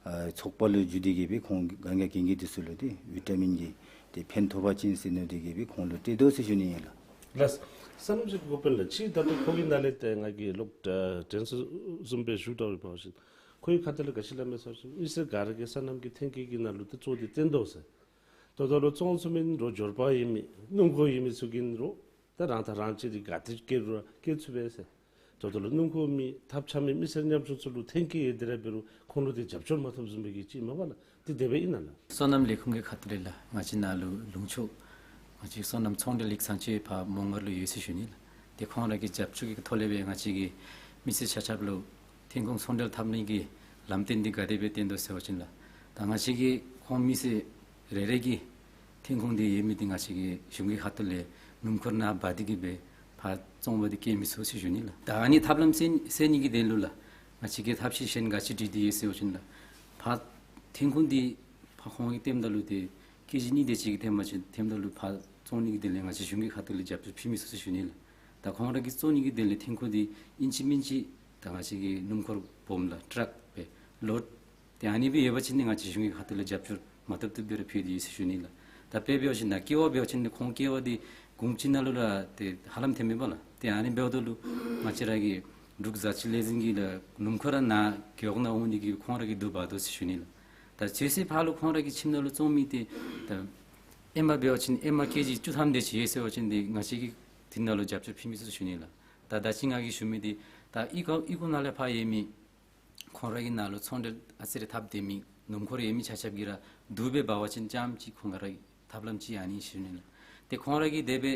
ཨ་ཚོགས་པ་ལུ་བརྒྱུད་དེ་གི་སྦེ་ཁོང་གན་རྒྱ་རྒན་རྒས་འདི་ཚུ་ལུ་ཏེ་བི་ཊ་མིན་གྱི་ཏེ་ཕན་ཐོགས་པ་ཅིན་ཟེར་མནོ་སྟེ་གི་སྦེ་ཁོང་ལུ་སྤྲོད་དོ་ཟེར་ཞུ་ནི་ཨིན་ལགས། ལགས། སོ་ནམ་ཅིག་འགོ་དཔོན་ལགས། གཅིག་ད་ལྟོ་ཁོ་གི་ནང་ལས་ཏེ་ང་གིས་ལོག་དྲན་གསོ་བཟུམ་སྦེ་ཞུ་དོ་བ་ཅིན་ཁོ་གི་ཁ་ཐུག་ལས་ག་ཅི་སླབ་མས་ཟེར་བ་ཅིན་མི་སེར་ག་ར་གིས་སོ་ནམ་གྱི་ཐོན་སྐྱེད་ཀྱི་ནང་ལུ་ཏེ་གཙོ་འདི་བཏོན་དོ་ཟེར། ད་ལྟོ་ལུ་བཙོང་ཚུགས་མི་རོགས་འབྱོར་པ་ཡོད་མི་སྣུམ་འཁོར་ཡོད་མི་ཚུ་གིས་རོགས་ད་རང་ཐག་རང་བཅད་དེ་ག་ཏེ་སྐྱེལ་རུང་སྐྱེལ་ཚུགས་པས་ཟེར། ད་ལྟོ་ལུ་སྣུམ་འཁོར་མེད་ཐབ་ཆག་མེད་མི་སེར་ཉམ་ཆུང་ཚུ་ལུ་ཐོན་སྐྱེད་ཡོད་དེ་ར་འབད་རུང་ཁོང་ལུ་ཏེ་རྒྱབ་སྐྱོར་མ་ཐོབ་བཟུམ་སྦེ་གི་ཅིག་མས་པ་ལགས། ཏེ་དེ་སྦེ་ཨིན་ན་ལགས། སོ་ནམ་ལས་ཁུངས་ཀྱི་ཁ་ཐུག་ལས་ལགས། ང་བཅས་ནཱ་ལུ་ལུང་ཕྱོགས་ང་བཅས་སོ་ནམ་ཚོང་འབྲེལ་ཡིག་ཚང་ཅིག་ཕར་མོང་སྒར་ལུ་ཡོད་ཟེར་ཞུ་ནི་ལགས། ཏེ་ཁོང་ར་གི་རྒྱབ་སྐྱོར་གྱི་ཐོག་ལས་སྦེ་ང་བཅས་ཀྱི་མི་སེར་ཆ་ཁྱབ་ལུ་ཐོན་ཁུངས་ཚོང་འབྲེལ་འཐབ་ནི་གི་ལམ་སྟོན་འདི་ག་དེ་སྦེ་བཏོན་དོ་ཟེར་བ་ཅིན་ལགས། ད་ང་བཅས་ཀྱི་ཁོང་མི་སེར་རེ་རེ་གི་ཐོན་ཁུངས་འདི་ཡོད་མི་འདི་ང་བཅས་ཀྱི་གཞུང་གི་ཁ་ཐུག་ལས་སྣུམ་འཁོར་ནང་འབག་སྟེ་གི་སྦེ་ཕར་བཙོང་པ་འདི་སྐྱེལ་མི་ཚུགས་ཟེར་ཞུ་ནི་ལགས། ད་ཨ་ནི་ཐབས་ལམ་སེལ་སེལ་ནི་གི་དོན་ལུ་ལགས། ང་བཅས་ཀྱིས་ཐབས་ཤེས་གཞན་ག་ཅི་སྒྲིག་སྟེ་ཡོད་ཟེར་བ་ཅིན་ལགས། ཕར་ཐོན་ཁུངས་འདི་ཕར་ཁོང་གིས་བཏོནམ་ད་ལུ་ཏེ་ཀེ་ཇི་གཉིས་དེ་ཅིག་གི་ཐོནམ་ཅིན་ཐོནམ་ད་ལུ་ཕར་བཙོང་ནི་གི་དོན་ལས་ང་བཅས་གཞུང་གི་ཁ་ཐུག་ལས་རྒྱབ་སྐྱོར་ཕུལ་མི་ཚུགས་ཟེར་ཞུ་ནི་ལགས། ད་ཁོང་ར་གིས་བཙོང་ནི་གི་དོན་ལས་ཐོན་ཁུངས་འདི་ཨིན་ཅི་མིན་ཅི་ད་ང་བཅས་ཀྱི་སྣུམ་འཁོར་སྦོམ་ལགས་ཊཱག་སྦེ་ལོཌ་ཏེ་ཨ་ནི་སྦེ་ཡོད་པ་ཅིན་ནི་ང་བཅས་གཞུང་གི་ཁ་ཐུག་ལས་རྒྱབ་སྐྱོར་མ་ཐོབ་ཐོབ་སྦེ་ར་ཕུལ་ཏེ་ཡོད་ཟེར་ཞུ་ནི་ལགས། ད་དཔེ་འབད་བ་ཅིན་ནཱ་ཀེ་བ་འབད་བ་ཅིན་ནི་ཁོང་ཀེ་བ་འདི་གུང་ཕྱི་ནང་ལུ་ར་ཏེ་ཧ་ལམ་ཐོནམ་མས་པ་ལགས། ཏེ་ཨ་ནི་འབདཝ་ད་ལུ་ང་བཅས་ར་གི་འབྲུག་བཟའ་ཆས་ལས་འཛིན་གྱི་ལགས་སྣུམ་འཁོར་ར་ནཱ་རྒེད་འོག་ནང་འོང་ནི་གི་ཁོང་ར་གིས་བསྡུ་འབག་དོ་ཟེར་ཞུ་ནི་ལགས། ད་ཚོད་བསྲེ་ཕར་ལུ་ཁོང་ར་གི་ཁྱིམ་ནང་ལུ་བཙོང་མི་འདི་ད་ཨེ་མ་འབད་བ་ཅིན་ཨེ་མ་ཀེ་ཇི་བཅུ་ཐམ་དེ་ཅིག་ཡོད་ཟེར་བ་ཅིན་འདི་ང་བཅས་ཀྱིས་འདི་ནང་ལུ་རྒྱབ་སྐྱོར་ཕུལ་མི་ཚུགས་ཟེར་ཞུ་ནི་ལགས། ད་ད་ཅི་ང་གིས་ཞུ་མི་འདི་ད་ཨི་ཁུ་ཨི་ཁུ་ནང་ལས་ཕར་ཡོད་མི་ཁོང་ར་གི་ནང་ལུ་ཚོང་འབྲེལ་ཨ་ཙི་རེ་འཐབ་སྡོད་མི་སྣུམ་འཁོར་ཡོད་མི་ཆ་ཁྱབ་ཀྱིས་ར་བསྡུ་སྦེ་འབད་བ་ཅིན་རྐྱངམ་ཅིག་ཁོང་ར་གི་ཐབས་ལམ་ཅིག་ཨ་ནི་ཞུ་ནི་ལགས། ཏེ་ཁོང་ར་གིས་དེ་སྦེ་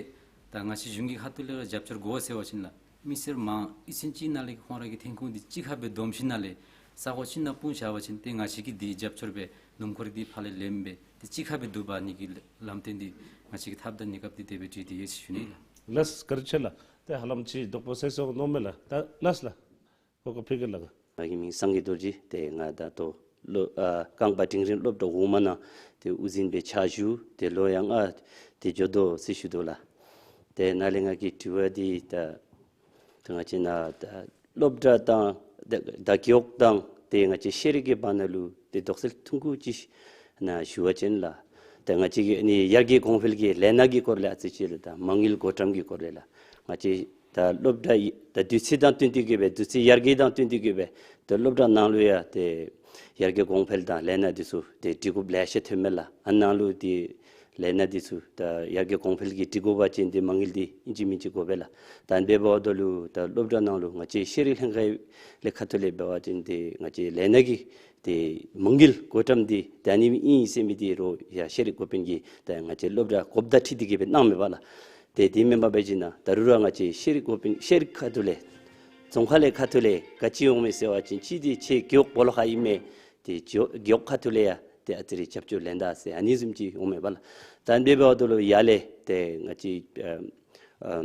ད་ང་བཅས་གཞུང་གི་ཁ་ཐུག་ལས་ར་རྒྱབ་སྐྱོར་དགོ་ཟེར་བ་ཅིན་ལགས། མི་སེར་མང་ཨི་ཚུན་ཅིག་ནང་ལས་ཁོང་ར་གི་ཐོན་ཁུངས་འདི་གཅིག་ཁར་སྦེ་བསྡོམས་ཞིནམ་ལས་ས་གོ་ཅིག་ནང་སྤུངས་བཞག་པ་ཅིན་ཏེ་ང་བཅས་ཀྱིས་འདི་རྒྱབ་སྐྱོར་སྦེ་སྣུམ་འཁོར་འདི་ཕར་ལས་ལེནམ་སྦེ་ཏེ་གཅིག་ཁར་སྦེ་བསྡུ་འབག་ནི་གི་ལམ་སྟོན་འདི་ང་བཅས་ཀྱིས་འཐབ་ད་གནས་སྐབས་འདི་དེ་སྦེ་བྲིས་ཏེ་ཡོད་ཟེར་ཞུ་ནི་ལགས། ལགས་སོ་བཀའ་དྲིན་ཆེ་ལགས། ཏེ་ཧ་ལམ་ཅིག་དོགས་པ་སེལ་སོང་མནོཝ་མས་ལགས། ད་ལགས་སོ་ལགས། གོ་སྐབས་ཕུལ་གེ་ལགས། ང་གི་མིང་སངས་རྒྱས་རྡོ་རྗེ། ཏེ་ང་ད་ལྟོ་ལོ་ཨ་རྐང་པ་འབྲིང་རིམ་སློབ་གྲྭ་འོག་མ་ནང་ཏེ་དབུ་འཛིན་སྦེ་ཕྱག་ཞུ། ཏེ་ལོ་ཡང་ཨ་ཏེ་འགྱོ་དོ་ཟེར་ཞུ་དོ་ལགས། ཏེ་ནཱ་ལས་ང་གི་དྲི་བ་འདི་ད་ད་ང་བཅས་ནཱ་ད་སློབ་གྲྭ་དང་ད་ད་རྒེད་འོག་དང་ཏེ་ང་བཅས་ཤེས་རིག་གི་བར་ན་ལུ་ཏེ་དོགས་སེལ་ཐུང་ཀུ་ཅིག་ནཱ་ཞུ་བ་ཅིན་ལགས། ད་ང་བཅས་ཀྱི་ཨ་ནི་ཡར་རྒྱས་གོང་འཕེལ་གྱི་ལས་སྣ་གི་སྐོར་ལས་ཨ་ཙི་ཅིག་ལགས། ད་མ་དངུལ་བགོ་བཀྲམ་གྱི་སྐོར་ལས་ལགས། ང་བཅས་ད་སློབ་གྲྭ་ཡི་ད་དུས་ཚོད་དང་བསྟུན་ཏེ་གི་སྦེ་དུས་ཚོད་ཡར་རྒྱས་དང་བསྟུན་ཏེ་གི་སྦེ་ད་སློབ་གྲྭ་ནང་ལུ་ཡང་ཏེ་ཡར་རྒྱས་གོང་འཕེལ་དང་ལས་སྣ་འདི་ཚུ་ཏེ་སྒྲིག་དགོཔ་ལེ་ཤ་ཐོནམ་མས་ལགས། ཨ་ནཱ་ལུ་ཏེ་ལས་སྣ་འདི་ཚུ་ད་ཡར་རྒྱས་གོང་འཕེལ་གྱི་སྒྲིག་དགོ་པ་ཅིན་ཏེ་མ་དངུལ་འདི་ཨིན་ཅི་མིན་ཅི་དགོ་པས་ལགས། ད་འབདཝ་ད་ལུ་ད་སློབ་གྲྭ་ནང་ལུ་ང་བཅས་ཤེས་རིག་ལྷན་ཁག་ལས་ཁ་ཐུག་ལས་འབད་བ་ཅིན་ཏེ་ང་བཅས་ལས་སྣ་གི་ཏེ་མ་དངུལ་བགོ་བཀྲམ་འདི་ད་ཨ་ནི་ཨིན་ཟེར་མི་འདི་རོགས་ཡར་ཤེས་རིག་འགོ་དཔོན་གྱིས་ད་ང་བཅས་སློབ་གྲྭ་དགོཔ་དང་འཁྲིལ་ཏེ་གི་སྦེ་གནངམ་མས་པ་ལགས། ཏེ་དེ་མེན་པར་འབད་བ་ཅིན་ད་རུང་ར་ང་བཅས་ཤེས་རིག་འགོ་དཔོན་ཤེས་རིག་ཁ་ཐུག་ལས་རྫོང་ཁག་ལས་ཁ་ཐུག་ལས་ག་ཅི་འོང་མས་ཟེར་བ་ཅིན་གཅིག་འདི་ཁྱེད་རྒེད་འོག་སྦོ་ལོགས་ཁར་ཨིན་མས། ཏེ་རྒེད་རྒེད་འོག་ཁ་ཐུག་ལས་ཡང་ཏེ་ཨ་ཙི་རེ་རྒྱབ་སྐྱོར་ལེན་ད་ཟེར་ཨ་ནི་བཟུམ་ཅིག་འོང་མས་པ་ལགས། ད་འབདཝ་ད་ལུ་ཡར་ལས་ཏེ་ང་བཅས་ཨ་ཨ་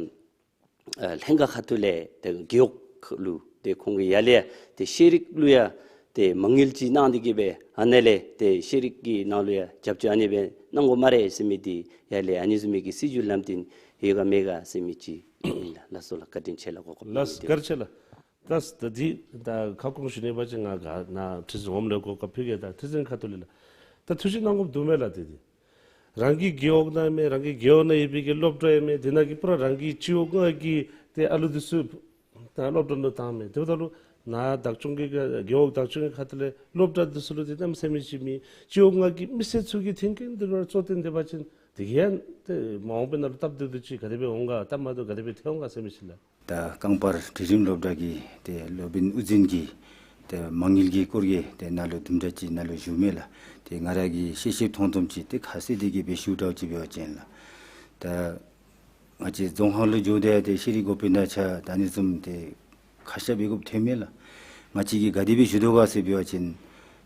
ཨ་ལྷན་ཁག་ཁ་ཐུག་ལས་ཏེ་རྒེད་འོག་ལུ་ཏེ་ཁོང་གིས་ཡར་ལས་ཡང་ཏེ་ཤེས་རིག་ལུ་ཡང་ཏེ་མ་དངུལ་ཅིག་གནང་སྟེ་གི་སྦེ་ཨ་ནཱ་ལས་ཏེ་ཤེས་རིག་གི་ནང་ལུ་ཡང་རྒྱབ་སྐྱོར་ཨ་ནི་སྦེ་གནང་དགོ་སྨ་རེ་ཟེར་མི་འདི་ཡར་ལས་ཨ་ནི་བཟུམ་མའི་གི་སྲིད་བྱུས་ལམ་སྟོན་ཡོད་ག་མེད་ག་ཟེར་མི་ཅིག་ཨིན་ལགས། ལགས་སོ་ལགས། བཀའ་དྲིན་ཆེ་ལགས། གོ་སྐབས་ལགས་སོ་ཕུལ་ཏེ། བཀའ་དྲིན་ཆེ་ལགས། ད་ད་འདི་ད་ཁ་སྐོང་ཞུ་ནི་འབད་བ་ཅིན་ང་ག་ནཱ་ཁྲི་འཛིན་འོགམ་ལས་གོ་སྐབས་ཕུལ་གེ། ད་ཁྲི་འཛིན་ཁ་ཐུག་ལས་ལགས། ད་ཐུགས་ཞིབ་གནང་དགོཔ་འདུག་མས་ལགས། ཏེ་འདི་རང་གི་རྒེད་འོག་ནང་མས། རང་གི་རྒེད་འོག་ནང་ཡོད་པའི་གི་སློབ་གྲྭ་ཡང་མས། དེ་ནང་གི་པུ་ར་རང་གི་སྤྱི་འོག་ལྔ་གི་ཏེ་ཨ་ལུ་འདི་ཚུ་ད་སློབ་གྲྭ་ནང་བཏངམ་མས། དེ་འབདཝ་ད་ལུ་ནཱ་བདག་སྐྱོང་གི་རྒེད་འོག་བདག་སྐྱོང་གི་ཁ་ཐུག་ལས་སློབ་གྲྭ་འདི་ཚུ་ལུ་ཏེ་གནམ་མེད་ས་མེད་ཅིག་མི་སྤྱི་འོག་ལྔ་གི་མི་སེར་ཚུ་གི་མཐུན་རྐྱེན་འདི་ལུ་གཙོ་བཏོན་ཏེ་འབད་བ་ཅིན་དེ་གིས་ཡང་ཏེ་མ་འོངས་པའི་ནང་ལུ་སྟབས་བདེ་བདེ་ཅིག་ག་དེ་སྦེ་འོང་ག་སྟབས་མ་བདེཝ་ག་དེ་སྦེ་ཐོན་འོང་ག་ཟེར་མི་ཅིག་ལགས། ད་རྐང་པར་འབྲིང་རིམ་སློབ་གྲྭ་གི་ཏེ་སློབ་དཔོན་དབུ་འཛིན་གྱིས་ཏེ་མ་དངུལ་གྱི་སྐོར་གྱི་ཏེ་ནཱ་ལུ་དུམ་གྲ་ཅིག་ནཱ་ལུ་ཞུཝ་མས་ལགས། ཏེ་ང་ར་གིས་ཤེས་ཤེསཔ་མཐོང་མཐོངམ་ཅིག་ཏེ་ཁ་གསལ་འདི་གིས་སྦེ་ཞུ་དྲགས་ཅིག་འབད་བ་ཅིན་ལགས། ད་ང་བཅས་རྫོང་ཁག་ལུ་འགྱོ་སྟེ་ཏེ་ཤེས་རིག་འགོ་དཔོན་དང་གཅིག་ཁར་ད་ཨ་ནི་བཟུམ་ཏེ་ཁ་བཤད་འབད་དགོཔ་ཐོནམ་མས་ལགས། ང་བཅས་ཀྱིས་ག་དེ་སྦེ་ཞུ་དོ་ག་ཟེར་འབད་བ་ཅིན་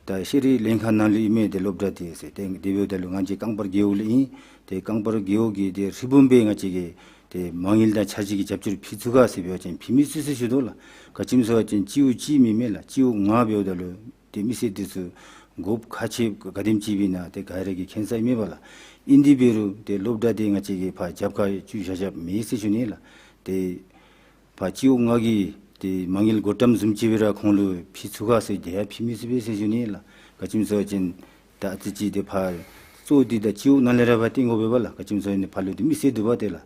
ད་ཤེས་རིག་ལྷན་ཁག་ནང་ལུ་ཨིན་མས་ཏེ་སློབ་གྲྭ་འདི་ཟེར། ཏེ་དེ་འབདཝ་ད་ལུ་ང་བཅས་རྐང་པར་རྒེད་འོག་ལས་ཨིན། ཏེ་རྐང་པར་རྒེད་འོག་གི་ཏེ་ཧྲིལ་བུམ་སྦེ་ང་བཅས་ཀྱིས་ཏེ་མ་དངུལ་དང་ཆ་གཞི་གི་རྒྱབ་སྐྱོར་ཕུལ་ཚུགས་ག་ཟེར་འབད་བ་ཅིན་ཕུལ་མི་ཚུགས་ཟེར་ཞུ་དོ་ལགས། ག་ཅི་སྨོ་ཟེར་བ་ཅིན་སྤྱི་འོག་གཅིག་མེན་མས་ལགས། སྤྱི་འོག་ལྔ་འབདཝ་ད་ལུ་ཏེ་མི་སེར་འདི་ཚུ་དགོཔ་ཁག་ཆེ་ག་དེམ་ཅིག་སྦེ་ཨིན་ན་ཏེ་ག་ར་གིས་མཁྱེན་ས་ཨིན་མས་པ་ལགས། ཨིན་དེ་འབད་རུང་ཏེ་སློབ་གྲྭ་འདི་ང་བཅས་ཀྱིས་ཕར་རྒྱབ་ཁར་བཙུགས་བཞག་བཞགཔ་མེད་ཟེར་ཞུ་ནི་ལགས། ཏེ་ཕར་སྤྱི་འོག་ལྔ་གི་ཏེ་མ་དངུལ་བགོ་བཀྲམ་བཟུམ་ཅིག་སྦེ་ར་ཁོང་ལུ་ཕུལ་ཚུགས་ག་ཟེར་དེ་ཡང་ཕུལ་མི་ཚུགས་པས་ཟེར་ཞུ་ནི་ལགས། ག་ཅི་སྨོ་ཟེར་བ་ཅིན་ད་ཨ་ཙི་ཅིག་ཏེ་ཕར་གཙོ་འདི་ད་སྤྱི་འོག་ནང་ལས་ར་ཕར་བཏོན་དགོ་པས་པ་ལགས། ག་ཅི་སྨོ་ཟེར་བ་ཅིན་ཕར་ལུ་ཏེ་མི་སེར་འདུག་པ་ཏེ་ལགས།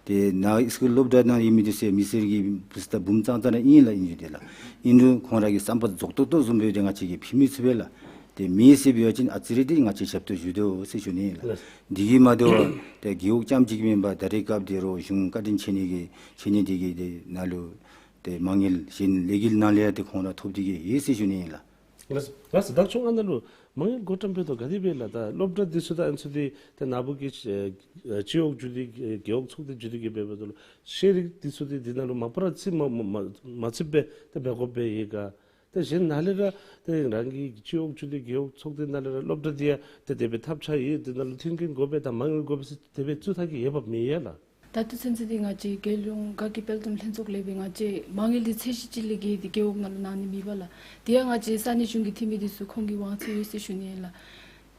ཏེ་ནཱ་ཨིས་ཀུལ་སློབ་གྲྭ་ནང་ཨིན་མི་འདི་ཚུ་མི་སེར་གྱི་བུ་ཚ་འབུམ་ཙང་ཙ་ར་ཨིན་ལགས། ཨིན་རུང་ཏེ་ལགས། ཨིན་རུང་ཁོང་ར་གི་བསམ་པ་རྫོགས་ཏོག་ཏོ་བཟུམ་སྦེ་ཏེ་ང་བཅས་ཀྱིས་ཕུལ་མི་ཚུགས་པས་ལགས། ཏེ་མེད་ཟེར་འབད་བ་ཅིན་ཨ་ཙི་རེ་འདི་ང་བཅས་ཞབས་ཏོག་ཞུ་དོ་ཟེར་ཞུ་ནི་ལགས། འདི་གིས་མ་དོ་བར་ཏེ་རྒེད་འོག་རྐྱངམ་ཅིག་མེན་པར་ད་རེས་སྐབས་འདི་རོགས་གཞུང་བཀའ་དྲིན་ཆེ་ནི་གི་ཆེ་ནི་འདི་གིས་ཏེ་ནཱ་ལུ་ཏེ་མ་དངུལ་གཞན་ལས་འགུལ་ནང་ལས་ཡང་ཏེ་ཁོང་ར་ཐོབ་སྟེ་གི་ཡོད་ཟེར་ཞུ་ནི་ལགས། ལགས་ལགས་སོ། བདག་སྐྱོང་ཨ་ནཱ་ལུ་མ་དངུལ་བགོ་བཀྲམ་འབད་དོ་ག་དེ་སྦེ་ལགས། ད་སློབ་གྲྭ་འདི་ཚུ་ད་ཨ་ནི་ཚུ་འདི་ཏེ་ནཱ་བུ་གི་ཨེ་སྤྱི་འོག་བརྒྱུད་དེ་རྒེད་འོག་ཚོགས་སྡེ་བརྒྱུད་དེ་གི་འབད་འབདཝ་ད་ལུ་ཤེས་རིག་འདི་ཚུ་འདི་འདི་ནང་ལུ་མ་པ་ར་ཚུད་མ་མ་མ་མ་ཚུདཔ་སྦེ་ཏེ་འབད་དགོཔ་སྦེ་ཡོད་ག། ཏེ་གཞན་ནཱ་ལས་ར་ཏེ་རང་གི་སྤྱི་འོག་བརྒྱུད་དེ་རྒེད་འོག་ཚོགས་སྡེ་ནང་ལས་ར་སློབ་གྲྭ་འདི་ཡང་ཏེ་དེ་སྦེ་ཐབས་ཆག་ཡོད། འདི་ནང་ལུ་མཐུན་རྐྱེན་དགོ་པས་དང་མ་དངུལ་དགོ་པས་ཟེར་དེ་སྦེ་བཙུགས་ཐངས་ཀྱི་འོས་འབབ་མེད་ཡ་ལགས། ད་ལྟོ་ཚུན་ཚོད་འདི་ང་བཅས་རྒྱལ་ཡོངས་དགའ་སྐྱིད་དཔལ་འཛོམས་ལྷན་ཚོགས་ལས་སྦེ་ང་བཅས་མ་དངུལ་འདི་ཚད་གཞི་ཅིག་ལས་བརྒལ་ཏེ་རྒེད་འོག་ནང་ལུ་གནང་ནི་མེད་པ་ལགས། དེ་ཡང་ང་བཅས་ས་གནས་གཞུང་གི་འཐུས་མི་འདི་ཚུ་ཁོང་གི་དབང་ཚད་ཡོད་ཟེར་ཞུ་ནི་ཨིན་ལགས།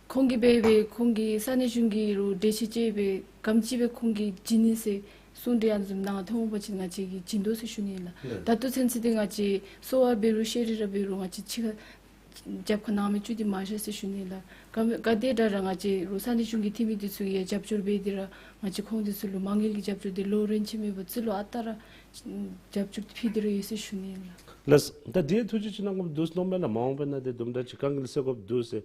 ཁོང་གིས་འབད་འབད་ཁོང་གིས་ས་གནས་གཞུང་གི་རོགས་འགྲེལ་བཤད་ཅིག་འབད་ག་དེམ་ཅིག་སྦེ་ཁོང་གིས་བྱིན་ནི་ཟེར་གསུང་གྲོས་ཨ་ནི་བཟུམ་གནང་ཐོན་འོང་པ་ཅིན་ང་བཅས་ཀྱིས་བྱིན་དོ་ཟེར་ཞུ་ནི་ཨིན་ལགས། ད་ལྟོ་ཚུན་ཚོད་འདི་ང་བཅས་གསོ་བ་འབད་རུང་ཤེས་རིག་ར་འབད་རུང་ང་བཅས་ཕྱི་ཁར་རྒྱབ་ཁར་ནང་མི་བཅུག་སྟེ་མ་བཞག་ཟེར་ཞུ་ནི་ལགས། ག་ག་དེ་དྲག་ར་ང་བཅས་རོགས་ས་གནས་གཞུང་གི་འཐུས་མི་འདི་ཚུ་གིས་རྒྱབ་སྐྱོར་འབད་དེ་ར་ང་བཅས་ཁོང་འདི་ཚུ་ལུ་མ་དངུལ་གྱི་རྒྱབ་སྐྱོར་འདི་ལོ་རིམ་བཞིན་མེད་པར་རྩིས་ལོ་ཨ་རྟག་ར་རྒྱབ་སྐྱོར་འདི་ཕུལ་ཏེ་ར་ཡོད་ཟེར་ཞུ་ནི་ལགས། ལགས། ད་དེ་ཐུགས་རྗེ་ཅིག་གནང་དགོཔ་འདུག་མནོཝ་མས་ལགས། མ་འོངས་པའི་ནང་འདི་དུམ་གྲ་ཅིག་དཀའ་ངལ་སེལ་དགོཔ་འདུག་ཟེར།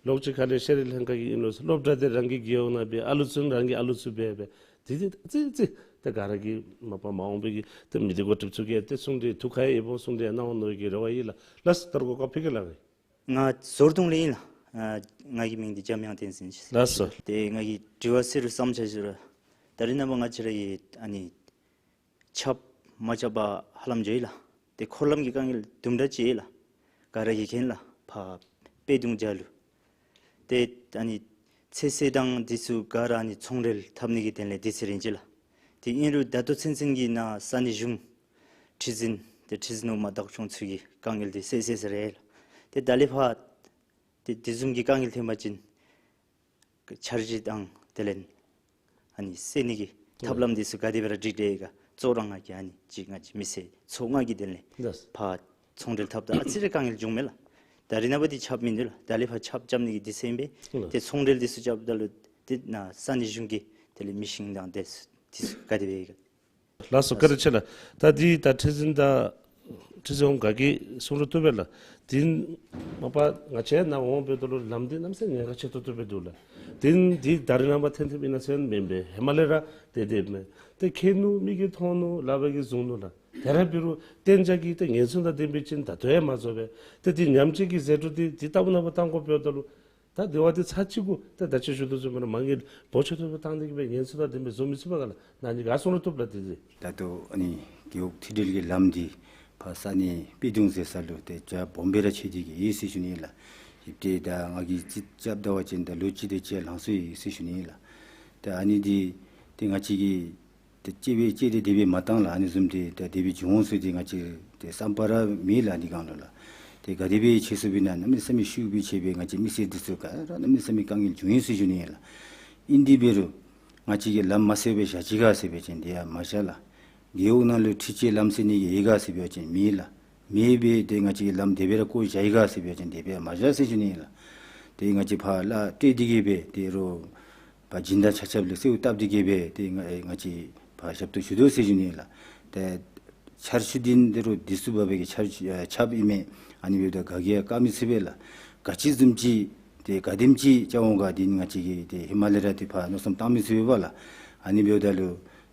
ལོགས་ཅིག་ཁ་ལས་ཤེས་རིག་ལྷན་ཁག་གི་ཨིན་རུང་སློབ་གྲྭ་འདི་རང་གི་རྒེད་འོག་ནང་སྦེ་ཨ་ལུ་ཚུ་རང་གི་ཨ་ལུ་ཚུ་སྦེ་སྦེ་དེ་དེ་ཙི་ཙི་ ཏེ་ག་ར་གིས་མ་པ་མ་འོངས་པའི་གི་ཏེ་མི་སྡེ་འགོ་ཁྲིདཔ་ཚུ་གིས་ཏེ་གསུང་གྲོས་ཐུགས་ཁར་ཡོདཔ་འོང་གསུང་གྲོས་གནང་འོང་མནོ་བའི་གི་རེ་བ་ཡོད་ལགས། ལགས་སོ། ད་རུང་གོ་སྐབས་ཕུལ་གེ་ལགས། ང་ཟོར་གདོང་ལས་ཨིན་ལགས། ཨ་ང་གི་མིང་འདི་འཇམ་དབྱངས་བསྟན་འཛིན་ཟེར། ལགས་སོ། ཏེ་ང་གི་དྲི་བ་གསལ་རུ་བསམ་འཆར་ཞུ་རུང་ད་རེས་ནངས་པ་ང་བཅས་ར་གི་ཨ་ནི་ཆརཔ་མ་རྐྱབ་པར་ཧ་ལམ་འགྱོ་ཡི་ལགས། ཏེ་འཁོར་ལམ་གྱི་དཀའ་ངལ་དུམ་གྲ་ཅིག་ཡོད་ལགས། ག་ར་གིས་མཁྱེན་ལགས། ཕར་དཔེ་སྡོང་རྒྱབ་ལུ། ཏེ་ཨ་ནི་ཚོད་བསྲེ་དང་འདི་ཚུ་ག་ར་ཨ་ནི་ཚོང་འབྲེལ་འཐབ་ནི་གི་དོན་ལས་དུས་ཚོད་རན་ཅི་ལགས། ཏེ་ཨིན་རུང་ད་ལྟོ་ཚུན་ཚོད་ཀྱི་ནང་ས་གནས་གཞུང་ཁྲི་འཛིན་ཏེ་ཁྲི་འཛིན་འོག་མ་བདག་སྐྱོང་ཚུ་གིས་དཀའ་ངལ་འདི་སེལ་སེལ་ས་རེ་ལགས། ཏེ་ད་ལས་ཕར་ཏེ་དེ་བཟུམ་གྱི་དཀའ་ངལ་ཐོན་པ་ཅིན་འཆར་གཞི་དང་དེ་ལས་ཨ་ནི་སེལ་ནི་གི་ཐབས་ལམ་འདི་ཚུ་ག་དེ་སྦེ་ར་སྒྲིག་སྟེ་ག་གཙོ་རང་ང་གིས་ཨ་ནི་ཅིག་ང་བཅས་མི་སེར་ཚོགས་ལྔ་གི་དོན་ལས་ལགས། ཕར་ཚོང་འབྲེལ་འཐབ་ད་ཨ་ཙི་རེ་དཀའ་ངལ་བྱུངམ་མས་ལགས། ད་རེས་ནངས་པ་འདི་ཆརཔ་མིན་འདུག་ལགས། ད་ལས་ཕར་ཆརཔ་རྐྱབ་ནི་གི་དུས་ཚོད་ཨིན་པས། ལགས། ཏེ་ཚོང་འབྲེལ་འདི་ཚུ་རྐྱབ་ད་ལུ་ཏེ་ནཱ་ས་གནས་གཞུང་གི་དེ་ལས་མི་ཤིང་དང་དེ་ཚུ་དེ་ཚུ་ག་དེ་སྦེ་ཡོད་ག། ལགས་སོ། བཀའ་དྲིན་ཆེ་ལགས། ད་འདི་ད་ཁྲི་འཛིན་དང་ཁྲི་འཛིན་འོགམ་ག་གིས་གསུང་རུང་བཏུབ་པས་ལགས། དེ་མ་པ་ང་བཅས་ནཱ་འོང་འབདཝ་ད་ལུ་ལམ་འདི་གནམ་མེད་ས་མེད་ཉེན་ཁ་ཆེ་ཏོག་ཏོ་སྦེ་འདུག་ལགས། དེ་འདི་ད་རེས་ནངས་པ་ཐོན་ཐོནམ་ཨིན་ན་ཟེར་མེན་པས། ཧེ་མ་ལས་ར་དེ་དེ་མས། ཏེ་མཁྱེན་ནུག། མིག་གིས་མཐོང་ནུག། ལག་པ་གིས་བཟུང་ནུག་ལགས། དེ་ར་འབད་རུང་གཏན་འཇགས་ཀྱི་ཏེ་ཉེན་སྲུང་དང་ལྡན་པའི་ཅིག་ད་ལྟོ་ཡང་མ་བཟོ་བས། ཏེ་འདི་ཉམས་བཅོས་ཀྱི་ཟད་འགྲོ་འདི་འདི་ལྟ་བུ་ནང་ཕར་བཏང་དགོཔ་འབདཝ་ད་ལུ་ད་དེ་བ་འདི་ཚར་གཅིག་གུ་ད་ད་ཅི་ཞུ་དོ་བཟུམ་སྦེ་ར་མ་དངུལ་འབོར་ཆེ་ཏོག་ཏོ་བཏང་སྟེ་གི་སྦེ་ཉེན་སྲུང་དང་ལྡན་པའི་བཟོ་མི་ཚུགས་པས་ག་ལགས། ནཱ་ནི་ག་གསུང་རུང་བཏུབ་ལགས། དེ་འདི་ད་ལྟོ་ཨ་ནི་རྒེད་འོག་མཐུད་འབྲེལ་གྱི་ལམ་འདི་ཕར་ས་གནས་དཔེ་སྡོང་ཟེར་ས་ལུ་ཏེ་རྒྱ་སྦོམ་སྦེ་ར་ཆད་དེ་གི་ཡོད་ཟེར་ཞུ་ནི་ལགས། ཨིན་ཏེ་ད་ང་གིས་རྩིས་རྐྱབ་ད་པ་ཅིན་ད་ལོ་གཅིག་དེ་ཅིག་ལང་སོ་ཡི་ཟེར་ཞུ་ནི་ལགས། ད་ཨ་ནི་འདི་ཏེ་ང་བཅས་ཀྱིས་ཏེ་དཔྱེ་སྦེ་དཔྱེ་སྟེ་དེ་སྦེ་མ་བཏང་ལགས། ཨ་ནི་བཟུམ་ཏེ་ད་དེ་སྦེ་འབྱུང་འོང་ཟེར་ཏེ་ང་བཅས་ཏེ་བསམ་པ་ར་མེད་ལགས། འདི་སྒང་ལུ་ལགས། ཏེ་ག་དེ་སྦེ་ཆད་སོང་པས་ན་གནམ་མེད་ས་མེད་ཤུགས་སྦེ་ཆད་སྦེ་ང་བཅས་མི་སེར་འདི་ཚུ་ག་ར་གནམ་མེད་ས་མེད་དཀའ་ངལ་བྱུང་ཡི་ཟེར་ཞུ་ནི་ལགས། ཨིན་དེ་འབད་རུང་ང་བཅས་ཀྱིས་ལམ་མ་སེལ་བར་བཞག་ཅི་ག་ཟེར་བ་ཅིན་དེ་ཡང་མ་བཞག་ལགས། རྒེད་འོག་ནང་ལུ་འཁྲིག་སྤྱོད་ལམ་སེལ་ནི་གི་ཡོད་ག་ཟེར་བ་ཅིན་མེད་ལགས། མེད་པས། ཏེ་ང་བཅས་ཀྱིས་ལམ་དེ་སྦེ་ར་བཀོ་བཞག་ཡི་ག་ཟེར་བ་ཅིན་དེ་སྦེ་མ་བཞག་ཟེར་ཞུ་ནི་ལགས། ཏེ་ང་བཅས་ཕར་ལ་སྤྲོད་དེ་གི་སྦེ་ཏེ་རོགས་ཕར་སྦྱིན་བདག་ཆ་ཁྱབ་ལུ་གསོལཝ་བཏབ་སྟེ་གི་སྦེ་ཏེ་ང་ང་བཅས་ཕར་ཞབས་ཏོག་ཞུ་དོ་ཟེར་ཞུ་ནི་ལགས། ཏེ་ཆར་ཆུ་འདི་ཏེ་རོགས་འདི་ཚུ་འབད་བའི་གི་ཆར་ཆརཔ་ཨིན་མས། ཨ་ནི་འབདཝ་ད་ག་གིས་ཡང་བཀག་མི་ཚུགས་པས་ལགས། ག་ཅི་བཟུམ་ཅིག་ཏེ་ག་དེམ་ཅིག་རྐྱབ་འོང་ག་འདི་ང་བཅས་ཀྱིས་ཏེ་ཧེ་མ་ལས་ར་ཏེ་ཕར་མནོ་བསམ་བཏང་མི་ཚུགས་པས་ལགས། ཨ་ནི་འབདཝ་ད་ལུ་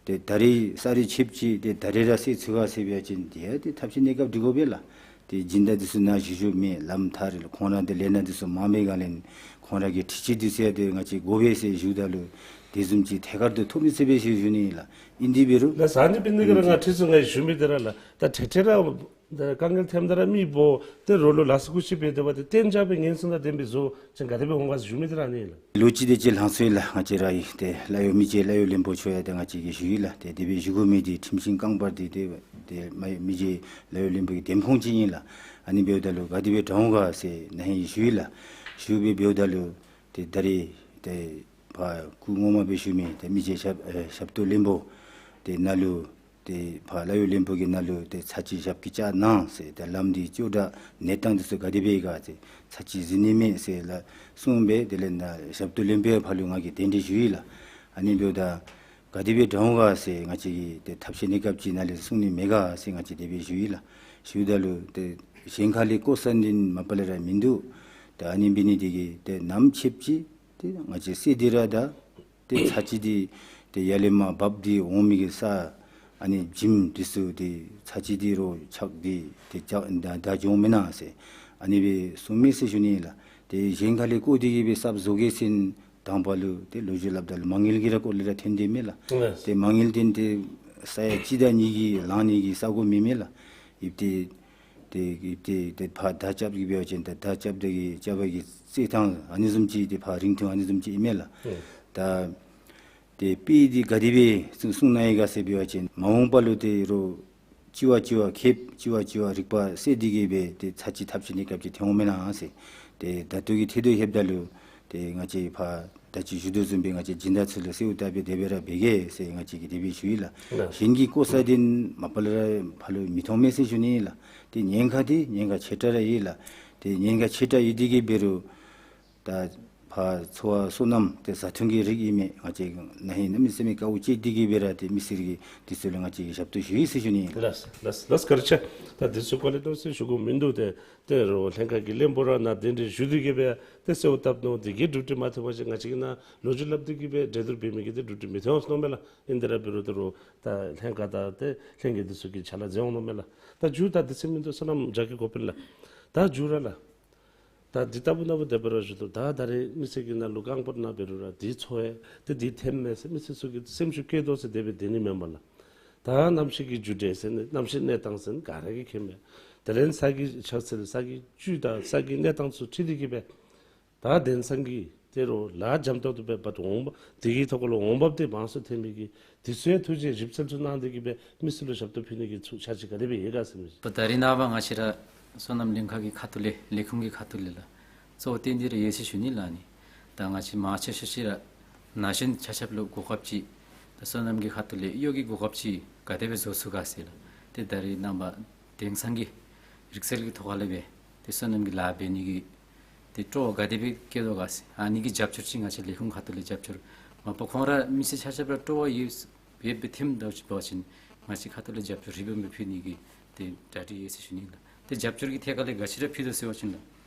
ཏེ་ད་རེས་ས་རུད་ཆད་ཅི། ཏེ་ད་རེས་ར་སེལ་ཚུགས་ག་ཟེར་བ་ཅིན་དེ་ཡང་ཏེ་ཐབས་ཤེས་གནས་སྐབས་སྒྲིག་དགོ་པས་ལགས། ཏེ་སྦྱིན་བདག་འདི་ཚུ་ནཱ་བཞུགས་བཞུགསཔ་མས། ལམ་ཐག་རིང་ལུ་ཁོང་ར་ཏེ་ལས་སྣ་འདི་ཚུ་མང་མི་སྒང་ལས་ཁོང་ར་གི་འཁྲིག་སྤྱོད་འདི་ཚུ་ཡང་ཏེ་ང་བཅས་དགོ་པས་ཟེར་ཞུཝ་ད་ལུ་དེ་བཟུམ་ཅིག་ཐད་ཀར་དུ་ཐོབ་མི་ཚུགས་པས་ཟེར་ཞུ་ནི་ལགས། ཨིན་དེ་འབད་རུང་ད་ས་གནས་དཔོན་གྱིས་ར་ང་ཁྲི་ཚུ་ང་ཞུ་མི་འདི་ར་ལགས། ད་ཏེ་ཏེ་ར་ད་དཀའ་ངལ་ཐོནམ་ད་ར་མི་འབོ་སྟེ་རོགས་ལུ་ལགས་སོ་བཀོད་ཞིབ་འབད་དེ་འབད་དེ་གཏན་འཇགས་སྦེ་ཉེན་སྲུང་དང་ལྡན་པའི་བཟོ་ཅིན་ག་དེ་སྦེ་འོང་ག་ཟེར་ཞུ་མི་འདི་ར་ཨ་ནི་ལགས། ལོ་གཅིག་དེ་ཅིག་ལང་སོ་ཡི་ལགས། ང་བཅས་ར་ཡི་ཏེ་བླ་གཡོག་མི་རྗེ་བླ་གཡོག་བློན་པོ་མཆོག་ཡང་ཏེ་ང་བཅས་ཀྱིས་ཞུ་ཡི་ལགས། ཏེ་དེ་སྦེ་ཞུ་དགོ་མི་འདི་ཁྲིམས་ཤིང་རྐང་པར་འདི་ཏེ་ཏེ་མ་མི་རྗེ་བླ་གཡོག་བློན་པོ་གི་འདེམས་ཁོངས་ཅིག་ཨིན་ལགས། ཨ་ནི་འབདཝ་ད་ལུ་ག་དེ་སྦེ་དྲག་འོང་ག་ཟེར་ནཱ་ཧེ་ཞུ་ཡི་ལགས། ཞུ་སྦེ་འབདཝ་ད་ལུ་ཏེ་ད་རེས་ཏེ་ཕར་སྐུ་ངོ་མ་སྦེ་ཞུ་མི་ཏེ་མི་རྗེ་ཞབས་ཨེ་ཞབས་ཏོག་བློན་པོ་ཏེ་ནཱ་ལུ་ཏེ་ཕར་བླ་གཡོག་བློན་པོ་གིས་ནཱ་ལུ་ཏེ་ཚར་གཅིག་ཞབས་སྐྱེལ་བཅར་གནང་ཟེར། ཏེ་ལམ་འདི་ཅོག་འཐདཔ་གནས་སྟངས་འདི་ཚུ་ག་དེ་སྦེ་ཡོད་ག་ཟེར་ཚར་གཅིག་གཟིགས་ནི་མས་ཟེར་ལགས་གསུངས་སྦེ་དེ་ལས་ནཱ་ཞབས་ཏོག་བློན་པོ་ཡང་ཕར་ལུ་ང་གིས་གདན་འདྲེན་ཞུ་ཡི་ལགས། ཨ་ནི་འབདཝ་ད་ག་དེ་སྦེ་དྲག་འོང་ག་ཟེར་ང་བཅས་ཀྱིས་ཏེ་ཐབས་ཤེས་གནས་སྐབས་ཅིག་ནཱ་ལས་གསུང་ནི་མེད་ག་ཟེར་ང་བཅས་དེ་སྦེ་ཞུ་ཡི་ལགས། ཞུཝ་ད་ལུ་ཏེ་གཞན་ཁ་ལས་བཀོ་ས་འདི་མ་པ་ལས་ར་མིན་འདུག། ཏེ་ཨ་ནི་འབད་ནི་དེ་གིས་ཏེ་ནམ་ཆདཔ་ཅིག་ཏེ་ང་བཅས་སེལ་ཏེ་ར་ད་ཏེ་ཚར་གཅིག་འདི་ཏེ་ཡར་ལས་མར་འབབ་སྟེ་འོང་མི་གི་ས་ཨ་ནི་བྱེམ་འདི་ཚུ་ཏེ་ཚར་གཅིག་འདི་རོགས་ཆག་སྟེ་ཏེ་ཆག་ད་ད་འགྱོ་མེན་ན་ཟེར་ཨ་ནི་སྦེ་གསུངམ་མས་ཟེར་ཞུ་ནི་ལགས། ཏེ་གཞན་ཁ་ལས་བཀོ་སྟེ་གི་སྦེ་གསརཔ་བཟོ་གེ་ཟེར་དང་པ་ལུ་ཏེ་ལོ་རྒྱུས་སླབ་ད་ལུ་མ་དངུལ་གྱི་ར་སྐོར་ལས་ར་ཐོན་དེས་མས་ལགས། ལགས། ཏེ་མ་དངུལ་འདི་ཏེ་ས་ཡ་གཅིག་དང་གཉིས་ཀྱིས་ལང་ནི་གི་ས་གོ་མེད་མས་ལགས། ཨིན་ཏེ་ཏེ་ཏེ་ཏེ་ཕར་བརྡ་རྐྱབ་ཀྱི་འབད་བ་ཅིན་ད་བརྡ་རྐྱབ་ད་གི་རྐྱབ་པ་གི་རྩེད་ཐང་ཨ་ནི་བཟུམ་ཅིག་ཏེ་ཕར་རིང་ཐུང་ཨ་ནི་བཟུམ་ཅིག་ཨིན་མས་ལགས། ཨུམ། ད་ཏེ་དཔེ་འདི་ག་དེ་སྦེ་གསུང་གསུང་གནང་ཡི་ག་ཟེར་འབད་བ་ཅིན་མ་འོངས་པ་ལུ་ཏེ་རོགས་གཅིག་བ་གཅིག་བ་ཁེབས་གཅིག་བ་གཅིག་བ་རིག་པ་བསྲེ་སྟེ་གི་སྦེ་ཏེ་ཚར་གཅིག་ཐབས་ཤེས་གནས་སྐབས་ཅིག་ཐོན་འོང་མེན་ན་ཟེར། ཏེ་ད་ལྟོ་གི་ཐད་དུ་ལྷོདཔ་ད་ལུ་ཏེ་ང་བཅས་ཕར་ད་ཅི་ཞུ་དོ་བཟུམ་སྦེ་ང་བཅས་སྦྱིན་བདག་ཚུ་ལུ་གསོལཝ་བཏབ་སྦེ་དེ་སྦེ་ར་འབད་གེ་ཟེར་ང་བཅས་ཀྱིས་དེ་སྦེ་ཞུ་ཡི་ལགས། ལགས། གཞན་གྱིས་བཀོ་ས་འདི་མ་པ་ལས་ར་ཕར་ལུ་མི་མཐོང་མས་ཟེར་ཞུ་ནི་ལགས། ཏེ་ཉེན་ཁ་འདི་ཉེན་ཁ་ཆེ་དྲགས་ར་ཨིན་ལགས། ཏེ་ཉེན་ཁ་ཆེ་དྲགས་ཨིན་དེ་གིས་འབད་རུང་ད་ཕ་ ཕར་འཚོ་བ་སོ་ནམ་ཏེ་བཟའ་འཐུང་གི་རིགས་ཨིན་མས། ང་བཅས་ན་ཧིང་གནམ་མེད་ས་མེད་དཀའཝ་སྤྱད་དེ་གི་སྦེ་ར་ཏེ་མི་སེར་གྱི་དུས་ཚོད་ལུ་ང་བཅས་ཞབས་ཏོག་ཞུ་ཡི་ཟེར་ཞུ་ནི་ཨིན། ལགས་ལགས་ལགས། བཀའ་དྲིན་ཆེ། ད་དུས་ཚོད་འགོར་ལས་ཏོག་ཙམ་ཞུ་དགོཔ་མིན་འདུག། ཏེ་ཏེ་རོགས་ལྷན་ཁག་གི་བློན་པོ་ར་ནཱ་གདན་འདྲེན་ཞུ་སྟེ་གི་སྦེ་ཏེ་གསོལཝ་བཏབ་ནུག། དེ་གིས་གྲུབ་འབྲས་མ་ཐོབ་པ་ཅིན་ང་བཅས་ཀྱིས་ནཱ་ལོ་རྒྱུས་སླབ་སྟེ་གི་སྦེ་གྲོས་བསྡུར་འབད་མི་གི་ཏེ་གྲུབ་འབྲས་མི་ཐོན་འོང་མས་ལགས། ཨིན་དེ་ར་འབད་རུང་ཏེ་རོགས་ད་ལྷན་ཁག་དང་ཏེ་ལྷན་རྒྱས་འདི་ཚུ་གིས་ཕྱག་ལཱ་མཛད་འོང་མནོཝ་མས་ལགས། ད་མཇུག་ད་དུས་ཚོད་མིན་འདུག། སོ་ནམ་རྒྱ་སྐྱེད་འགོ་དཔོན་ལགས། ད་མཇུག་ར་ལགས། ད་འདི་ལྟ་བུ་ན་བུ་དེ་སྦེ་ར་ཞུ་དོ། ད་ད་རེས་མི་སེར་གྱི་ནང་ལུ་རྐང་སྤོལ་ནང་འབད་རུང་ར་འདི་འཚོ་ཡི་ཏེ་འདི་ཐོནམ་མས་ཟེར་མི་སེར་ཚུ་གིས་སེམས་ཤུགས་བསྐྱེད་དོ་ཟེར་དེ་སྦེ་སྡོད་ནི་མེན་པར་ལགས། ད་གནམ་གཤིས་ཀྱི་འགྱུར་འགྲོས་ཟེར་ནི་གནམ་གཤིས་གནས་སྟངས་ཟེར་ནི་ག་ར་གིས་མཁྱེན་མས། དེ་ལས་ས་གི་ཆགས་ཚུལ་ས་གི་བཅུད་དང་ས་གི་གནས་སྟངས་ཚུ་འཁྲིལ་ཏེ་གི་སྦེ་ད་དེང་སང་གི་ཏེ་རོགས་ལཱ་འཇམ་ཏོག་ཏོ་སྦེ་འབད་དོ་འོང་པ་དེ་གི་ཐོག་ཁ་ལུ་འོང་འབབ་དེ་མང་སུ་ཐོན་མི་གི་དུས་ཚོད་ཐུགས་བཞེད་ཞིབ་འཚོལ་ཚུ་གནང་སྟེ་གི་སྦེ་མི་སེར་ལུ་ཞབས་ཏོག་ཕུལ་ནི་གི་ཚུ་འཆར་གཞི་ག་དེ་སྦེ་ཡོད་ག་ཟེར་མི་ཅིག། ད་རེས་ནངས་པ་ང་བཅས་ར་སོ་ནམ་ལྷན་ཁག་གི་ཁ་ཐུག་ལས་ལས་ཁུངས་ཀྱི་ཁ་ཐུག་ལས་ལགས་གཙོ་བོ་བཏོན་ཏེ་ར་ཡོད་ཟེར་ཞུ་ནི་ལགས། ཨ་ནི་ད་ང་བཅས་མང་ཆེ་ཤོས་ཅིག་ར་ན་གཞོན་ཆ་ཁྱབ་ལུ་གོ་སྐབས་ཅིག་ད་སོ་ནམ་གྱི་ཁ་ཐུག་ལས་གཡོག་གི་གོ་སྐབས་ཅིག་ག་དེ་སྦེ་བཟོ་ཚུགས་ག་ཟེར་ལགས། ཏེ་ད་རེས་ནངས་པ་དེང་སང་གི་རིག་རྩལ་གྱི་ཐོག་ཁ་ལས་སྦེ་ཏེ་སོ་ནམ་གྱི་ལཱ་འབད་ནི་གི་ཏེ་སྤྲོ་བ་ག་དེ་སྦེ་བསྐྱེད་དོ་ག་ཟེར་ཨ་ནི་གི་རྒྱབ་སྐྱོར་ཅིག་ང་བཅས་ལས་ཁུངས་ཁ་ཐུག་ལས་རྒྱབ་སྐྱོར་མ་པ་ཁོང་ར་མི་སེར་ཆ་ཁྱབ་ར་སྤྲོ་བ་ཡོད་ཡོད་པའི་ཐོནམ་འདྲཝ་ཅིག་འབད་བ་ཅིན་ང་བཅས་ཁ་ཐུག་ལས་རྒྱབ་སྐྱོར་རི་བོ་མི་ཕུལ་ནི་གི་ཏེ་གྲ་སྒྲིག་ཡོད་ཟེར་ཞུ་ནི་ལགས། ཏེ་རྒྱབ་སྐྱོར་གྱི་ཐད་ཁ་ལས་ག་ཅི་ར་ཕུལ་དོ་ཟེར་བ་ཅིན་ལགས་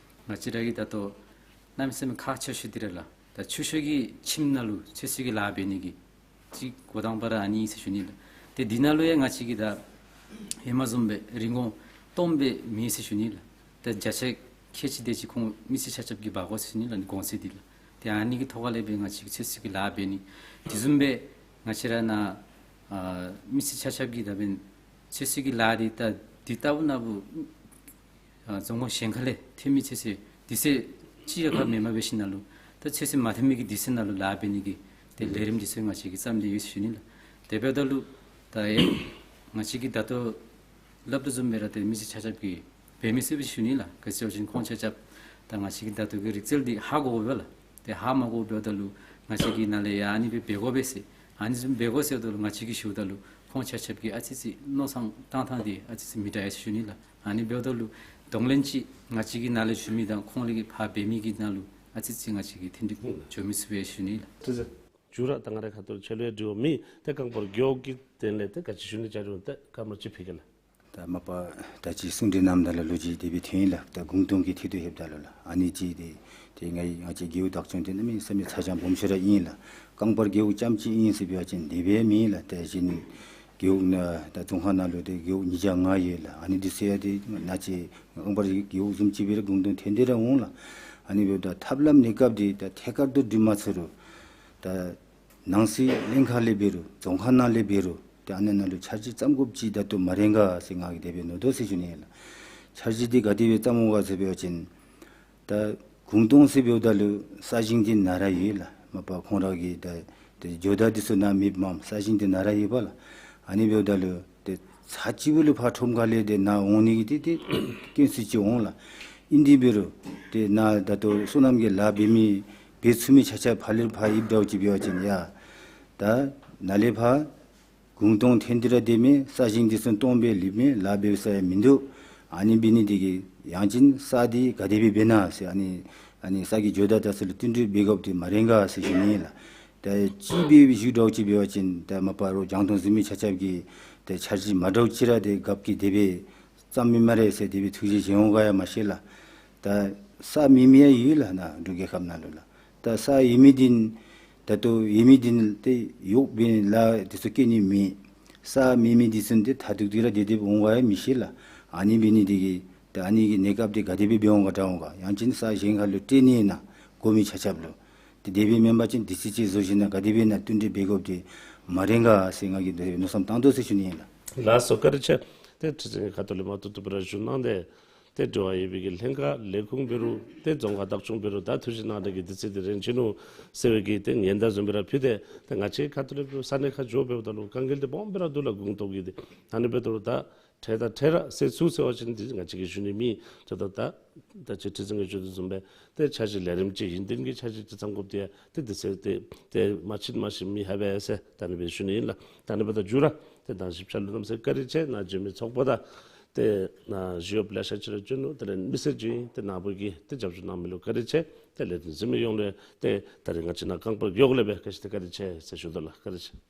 ང་བཅས་ར་གིས་ད་ལྟོ་གནམ་མེད་ས་མེད་ཁག་ཆེ་ཤོས་འདི་ར་ལགས་ད་ཆུ་ཤོར་གྱི་ཁྱིམ་ནང་ལུ་ཚོད་བསྲེ་གི་ལཱ་འབད་ནི་གི་ཅིག་འགོ་དང་པ་ར་ཨ་ནི་ཟེར་ཞུ་ནི་ལགས། ཏེ་འདི་ནང་ལུ་ཡང་ང་བཅས་ཀྱིས་ད་ཧེ་མ་བཟུམ་སྦེ་རིན་གོང་སྟོངམ་སྦེ་མེད་ཟེར་ཞུ་ནི་ལགས། ད་བརྒྱ་ཆ་ཁལ་གཅིག་དེ་ཅིག་ཁོང་མི་སེར་ཆ་ཁྱབ་ཀྱིས་འབག་དགོ་ཟེར་ཞུ་ནི་ལགས་ཨ་ནི་གོང་ཚད་འདི་ལགས། ཏེ་ཨ་ནི་གི་ཐོག་ཁ་ལས་སྦེ་ང་བཅས་ཀྱིས་ཚོད་བསྲེ་གི་ལཱ་འབད་ནི་དེ་བཟུམ་སྦེ་ང་བཅས་ར་ནཱ་ཨ་མི་སེར་ཆ་ཁྱབ་ཀྱིས་ད་འབདན་ཚོད་བསྲེ་གི་ལཱ་འདི་ད་འདི་ལྟ་བུ་ན་བུ་ཨ་རྫོང་ཁག་གཞན་ཁ་ལས་ཐོན་མི་ཚོད་བསྲེ་དུས་ཚོད་ཅིག་ཡང་ཁ་མེད་མ་འབད་ཞིནམ་ལུ་ད་ཚོད་བསྲེ་མ་ཐོན་མི་གི་དུས་ཚོད་ནང་ལུ་ལཱ་འབད་ནི་གི་ཏེ་ལས་རིམ་འདི་ཚུ་ང་བཅས་ཀྱིས་བརྩམས་ཏེ་ཡོད་ཟེར་ཞུ་ནི་ལགས། དེ་འབདཝ་ད་ལུ་ད་ཡང་ང་བཅས་ཀྱིས་ད་ལྟོ་སླབ་དོ་བཟུམ་སྦེ་ར་ཏེ་མི་སེར་ཆ་ཁྱབ་ཀྱིས་འབད་མི་ཚུགས་པས་ཟེར་ཞུ་ནི་ལགས། ག་ཅི་ཟེར་བ་ཅིན་ཁོང་ཆ་ཁྱབ་ད་ང་བཅས་ཀྱི་ད་ལྟོ་གི་རིག་རྩལ་འདི་ཧ་གོ་དགོ་པས་ལགས། ཏེ་ཧ་མ་གོ་འབདཝ་ད་ལུ་ང་བཅས་ཀྱིས་ནཱ་ལས་ཡར་ཨ་ནི་སྦེ་འབད་དགོ་པས་ཟེར་ཨ་ནི་བཟུམ་འབད་དགོ་ཟེརཝ་ད་ལུ་ང་བཅས་ཀྱིས་ཞུཝ་ད་ལུ་ཁོང་ཆ་ཁྱབ་ཀྱིས་ཨ་ཙི་ཙི་མནོ་བསམ་བཏང་ཐངས་འདི་ཨ་ཙི་ཙི་མི་འདྲ་ཡི་ཟེར་ཞུ་ནི་ལགས། ཨ་ནི་འབདཝ་ད་ལུ་གདོང་ལེན་ཅིག་ང་བཅས་ཀྱིས་ནཱ་ལས་ཞུ་མི་དང་ཁོང་རའི་གིས་ཕར་འབད་མི་གི་ནང་ལུ་ཨ་ཙི་ཙི་ང་བཅས་ཀྱིས་མཐུན་སྒྲིལ་འགྱོ་མི་ཚུགས་པས་ཟེར་ཞུ་ནི་ལགས། ཐུགས་རྗེ་ཆེ། མཇུག་ར་ད་ང་རའི་ཁ་ཐུག་ལས་ཆེ་ལུ་ཡང་དྲི་བ་མེད། ཏེ་རྐང་སྤོལ་རྒེད་འོག་གི་དོན་ལས་ཏེ་ག་ཅི་ཞུ་ནི་བཅའ་རུང་ཏེ་བཀའ་མོལ་ཅིག་ཕུལ་གེ་ལགས། ད་མ་པ་ད་ཅི་གསུང་གྲོས་གནངམ་ད་ལུ་ལོ་རྒྱུས་དེ་སྦེ་ཐོན་ཡི་ལགས། ད་གུང་སྟོང་གི་ཐད་དུ་ལྷོདཔ་ད་ལུ་ལགས་ཨ་ནི་ཅིག་ཏེ་ཏེ་ང་ང་བཅས་རྒེད་འོག་བདག་སྐྱོང་འདི་གནམ་མེད་ས་མེད་ཚ་གྱང་སྦོམ་ཤོས་ར་ཨིན་ལགས། རྐང་སྤོལ་རྒེད་འོག་རྐྱངམ་ཅིག་ཨིན་ཟེར་འབད་བ་ཅིན་དེ་སྦེ་མེན་ལགས། ཏེ་གཞན་རྒེད་འོག་ནང་ད་རྫོང་ཁག་ནང་ལུ་ཏེ་རྒེད་འོག་ཉིས་བརྒྱ་ལྔ་ཡོད་ལགས། ཨ་ནི་འདི་ཚུ་ཡང་ཏེ་ང་བཅས་རྐང་སྤོལ་རྒེད་འོག་བཟུམ་ཅིག་སྦེ་ར་གུང་སྟོང་ཐོན་ཏེ་ར་འོང་ལགས། ཨ་ནི་འབདཝ་ད་ཐབས་ལམ་གནས་སྐབས་འདི་ད་ཐད་ཀར་དུ་སྒྲིག་མ་ཚུགས་རུང་ད་ནང་སྲིད་ལྷན་ཁག་ལས་འབད་རུང་རྫོང་ཁག་ནང་ལས་འབད་རུང་ཏེ་ཨ་ནི་ནང་ལུ་འཆར་གཞི་བརྩམ་དགོཔ་ཅིག་ད་ལྟོ་མ་རན་ག་ཟེར་ང་གིས་དེ་སྦེ་མནོ་དོ་ཟེར་ཞུ་ནི་ལགས། འཆར་གཞི་འདི་ག་དེ་སྦེ་བརྩམ་འོང་ག་ཟེར་འབད་བ་ཅིན་ད་གུང་སྟོང་ཟེར་འབདཝ་ད་ལུ་ས་ཞིང་འདི་ནཱ་ར་ཡོད་ལགས། མ་པ་ཁོང་ར་གི་ད་ཏེ་ཇོ་བདག་འདི་ཚུ་ནཱ་མེདཔ་མས། ས་ཞིང་འདི་ནཱ་ར་ཡོདཔ་ལགས། ཨ་ནི་འབདཝ་ད་ལུ་ཏེ་ཚར་གཅིག་པོ་ལུ་ཕར་ཁྲོམ་ཁ་ལས་ཏེ་ནཱ་འོང་ནི་གི་ཏེ་ཏེ་དཀོན་སུ་ཅིག་འོང་ལགས། ཨིན་དེ་འབད་རུང་ཏེ་ནཱ་ད་ལྟོ་སོ་ནམ་གྱི་ལཱ་འབད་མི་འབད་ཚུགས་མི་ཆ་ཁྱབ་ཕར་ལས་ཕར་ཡིབ་འདྲཝ་ཅིག་འབད་བ་ཅིན་ཡ་ད་ནཱ་ལས་ཕར་གུང་སྟོང་ཐོན་ཏེ་ར་སྡོད་མི་ས་ཞིང་འདི་ཚུ་སྟོངམ་སྦེ་ལུས་མི་ལཱ་འབད་ས་ཡང་མིན་འདུག། ཨ་ནི་འབད་ནི་འདི་གིས་ཡང་ཅིན་ས་འདི་ག་དེ་སྦེ་འབད་ན་ཟེར་ཨ་ནི་ཨ་ནི་ས་གི་ཇོ་བདག་དང་ཚུ་ལུ་བསྟུན་གྲོས་འབད་དགོཔ་འདི་མ་རན་ག་ཟེར་ཞུ་ནི་ལགས། ད་ཅིག་སྦེ་ཞུ་འདྲཝ་ཅིག་འབད་བ་ཅིན་ད་མ་པ་རོགས་རྒྱང་མཐོང་གཟིགས་མི་ཆ་ཁྱབ་ཀྱིས་ད་འཆར་གཞི་མ་འདྲཝ་ཅིག་ར་ཏེ་རྒཔོ་གིས་དེ་སྦེ་བརྩམས་མི་སྨ་རེ་ཟེར་དེ་སྦེ་ཐུགས་བཞེད་བཞེས་འོང་ག་ཡང་མ་ཤེས་ལགས། ད་ས་མེད་མི་ཡང་ཡོད་ལགས་ནཱ་འབྲུག་རྒྱལ་ཁབ་ནང་ལུ་ལགས། ད་ས་ཡོད་མི་འདི་ད་ལྟོ་ཡོད་མི་འདི་ཏེ་གཡོག་འབད་ལཱ་འདི་ཚུ་སྐྱེལ་ནི་མེད། ས་མེད་མི་འདི་ཚུ་ཏེ་ད་སྡུག་སྡུག་ར་སྡོད་སྡོདཔ་འོང་ག་ཡང་མི་ཤེས་ལགས། ཨ་ནི་འབད་ནི་འདི་གིས་ད་ཨ་ནི་གི་གནས་སྐབས་འདི་ག་དེ་སྦེ་འབད་འོང་ག་དྲག་འོང་ག། ཡང་ཅིན་ས་གཞན་ཁ་ལུ་སྤྲོད་ནི་ཨིན་ན་དགོ་མི་ཆ་ཁྱབ་ལུ། ཏེ་དེ་སྦེ་མེན་པ་ཅིན་དུས་ཚོད་ཅིག་བཟོ་ཞིནམ་ལས་ག་དེ་སྦེ་ན་བསྟུན་གྲོས་འབད་དགོཔ་འདི་མ་རན་ག་ཟེར་ང་གིས་དེ་སྦེ་མནོ་བསམ་བཏང་དོ་ཟེར་ཞུ་ནི་ཨིན་ལགས། ལགས་སོ་བཀའ་དྲིན་ཆེ། ཏེ་ཁྲི་འཛིན་གྱི་ཁ་ཐུག་ལས་མ་ཐུབ་ཐུབ་པར་ཞུ་གནང་སྟེ། ཏེ་འབྲེལ་བ་ཡོད་པའི་གི་ལྷན་ཁག་ལས་ཁུངས་འབད་རུང་ཏེ་རྫོང་ཁག་བདག་སྐྱོང་འབད་རུང་ད་ཐུགས་བཞེད་གནང་སྟེ་གི་དུས་ཚོད་འདི་རན་ཅི་ནུག་ཟེར་བའི་གི་ཏེ་ཉེན་བརྡ་བཟུམ་སྦེ་ར་ཕུལ་ཏེ་ཏེ་ང་བཅས་ཁ་ཐུག་ལས་འབད་རུང་ས་གནས་ཁག་འགྱོ་འབདཝ་ད་ལུ་དཀའ་ངལ་འདི་སྦོམ་སྦེ་ར་འདུག་ལགས། གུང་སྟོང་གི་འདི་ཨ་ནི་འབདཝ་ད་ལུ་ད་འཕྲལ་དང་འཕྲལ་ར་སེལ་ཚུགས་ཟེར་བ་ཅིན་འདི་ང་བཅས་ཀྱིས་ཞུ་ནི་མེད། ད་ད་ད་ད་ཅི་ཁྲི་འཛིན་གྱིས་ཞུ་དོ་བཟུམ་སྦེ་ཏེ་འཆར་གཞི་ལས་རིམ་ཅིག་ཡུན་བརྟན་གྱི་འཆར་གཞི་ཅིག་བརྩམ་དགོཔ་འདི་ཏེ་དུས་ཚོད་འདི་ཏེ་མ་ཕྱིན་མ་ཤེས་མི་ཧ་པས་ཟེར་ད་ཨ་ནི་སྦེ་ཞུ་ནི་ཨིན་ལགས། ད་ཨ་ནི་འབདཝ་ད་མཇུག་ར་ཏེ་ད་ཞིབ་ཆ་ལུ་གནམ་མེད་ས་མེད་བཀའ་དྲིན་ཆེ། ནཱ་འབྱོན་མི་ཚོགས་པ་དང་ ཏེ་ནཱ་ཞུ་དགོཔ་ལེ་ཤ་ཅིག་ར་བྱུང་ནུག། དེ་ལས་མི་སེར་ཅིག་ཏེ་ནཱ་བུ་གིས་ཏེ་རྒྱབ་སྐྱོར་གནང་མི་ལུ་བཀའ་དྲིན་ཆེ། ཏེ་ལས་དོན་གཟིགས་མི་ཡོངས་ལུ་ཏེ་ད་རིས་ང་བཅས་ནཱ་རྐང་པར་ཡོག་ལས་སྦེ་ག་ཅི་ཏེ་བཀའ་དྲིན་ཆེ་ཟེར་ཞུ་དོ་ལགས། བཀའ་དྲིན་ཆེ།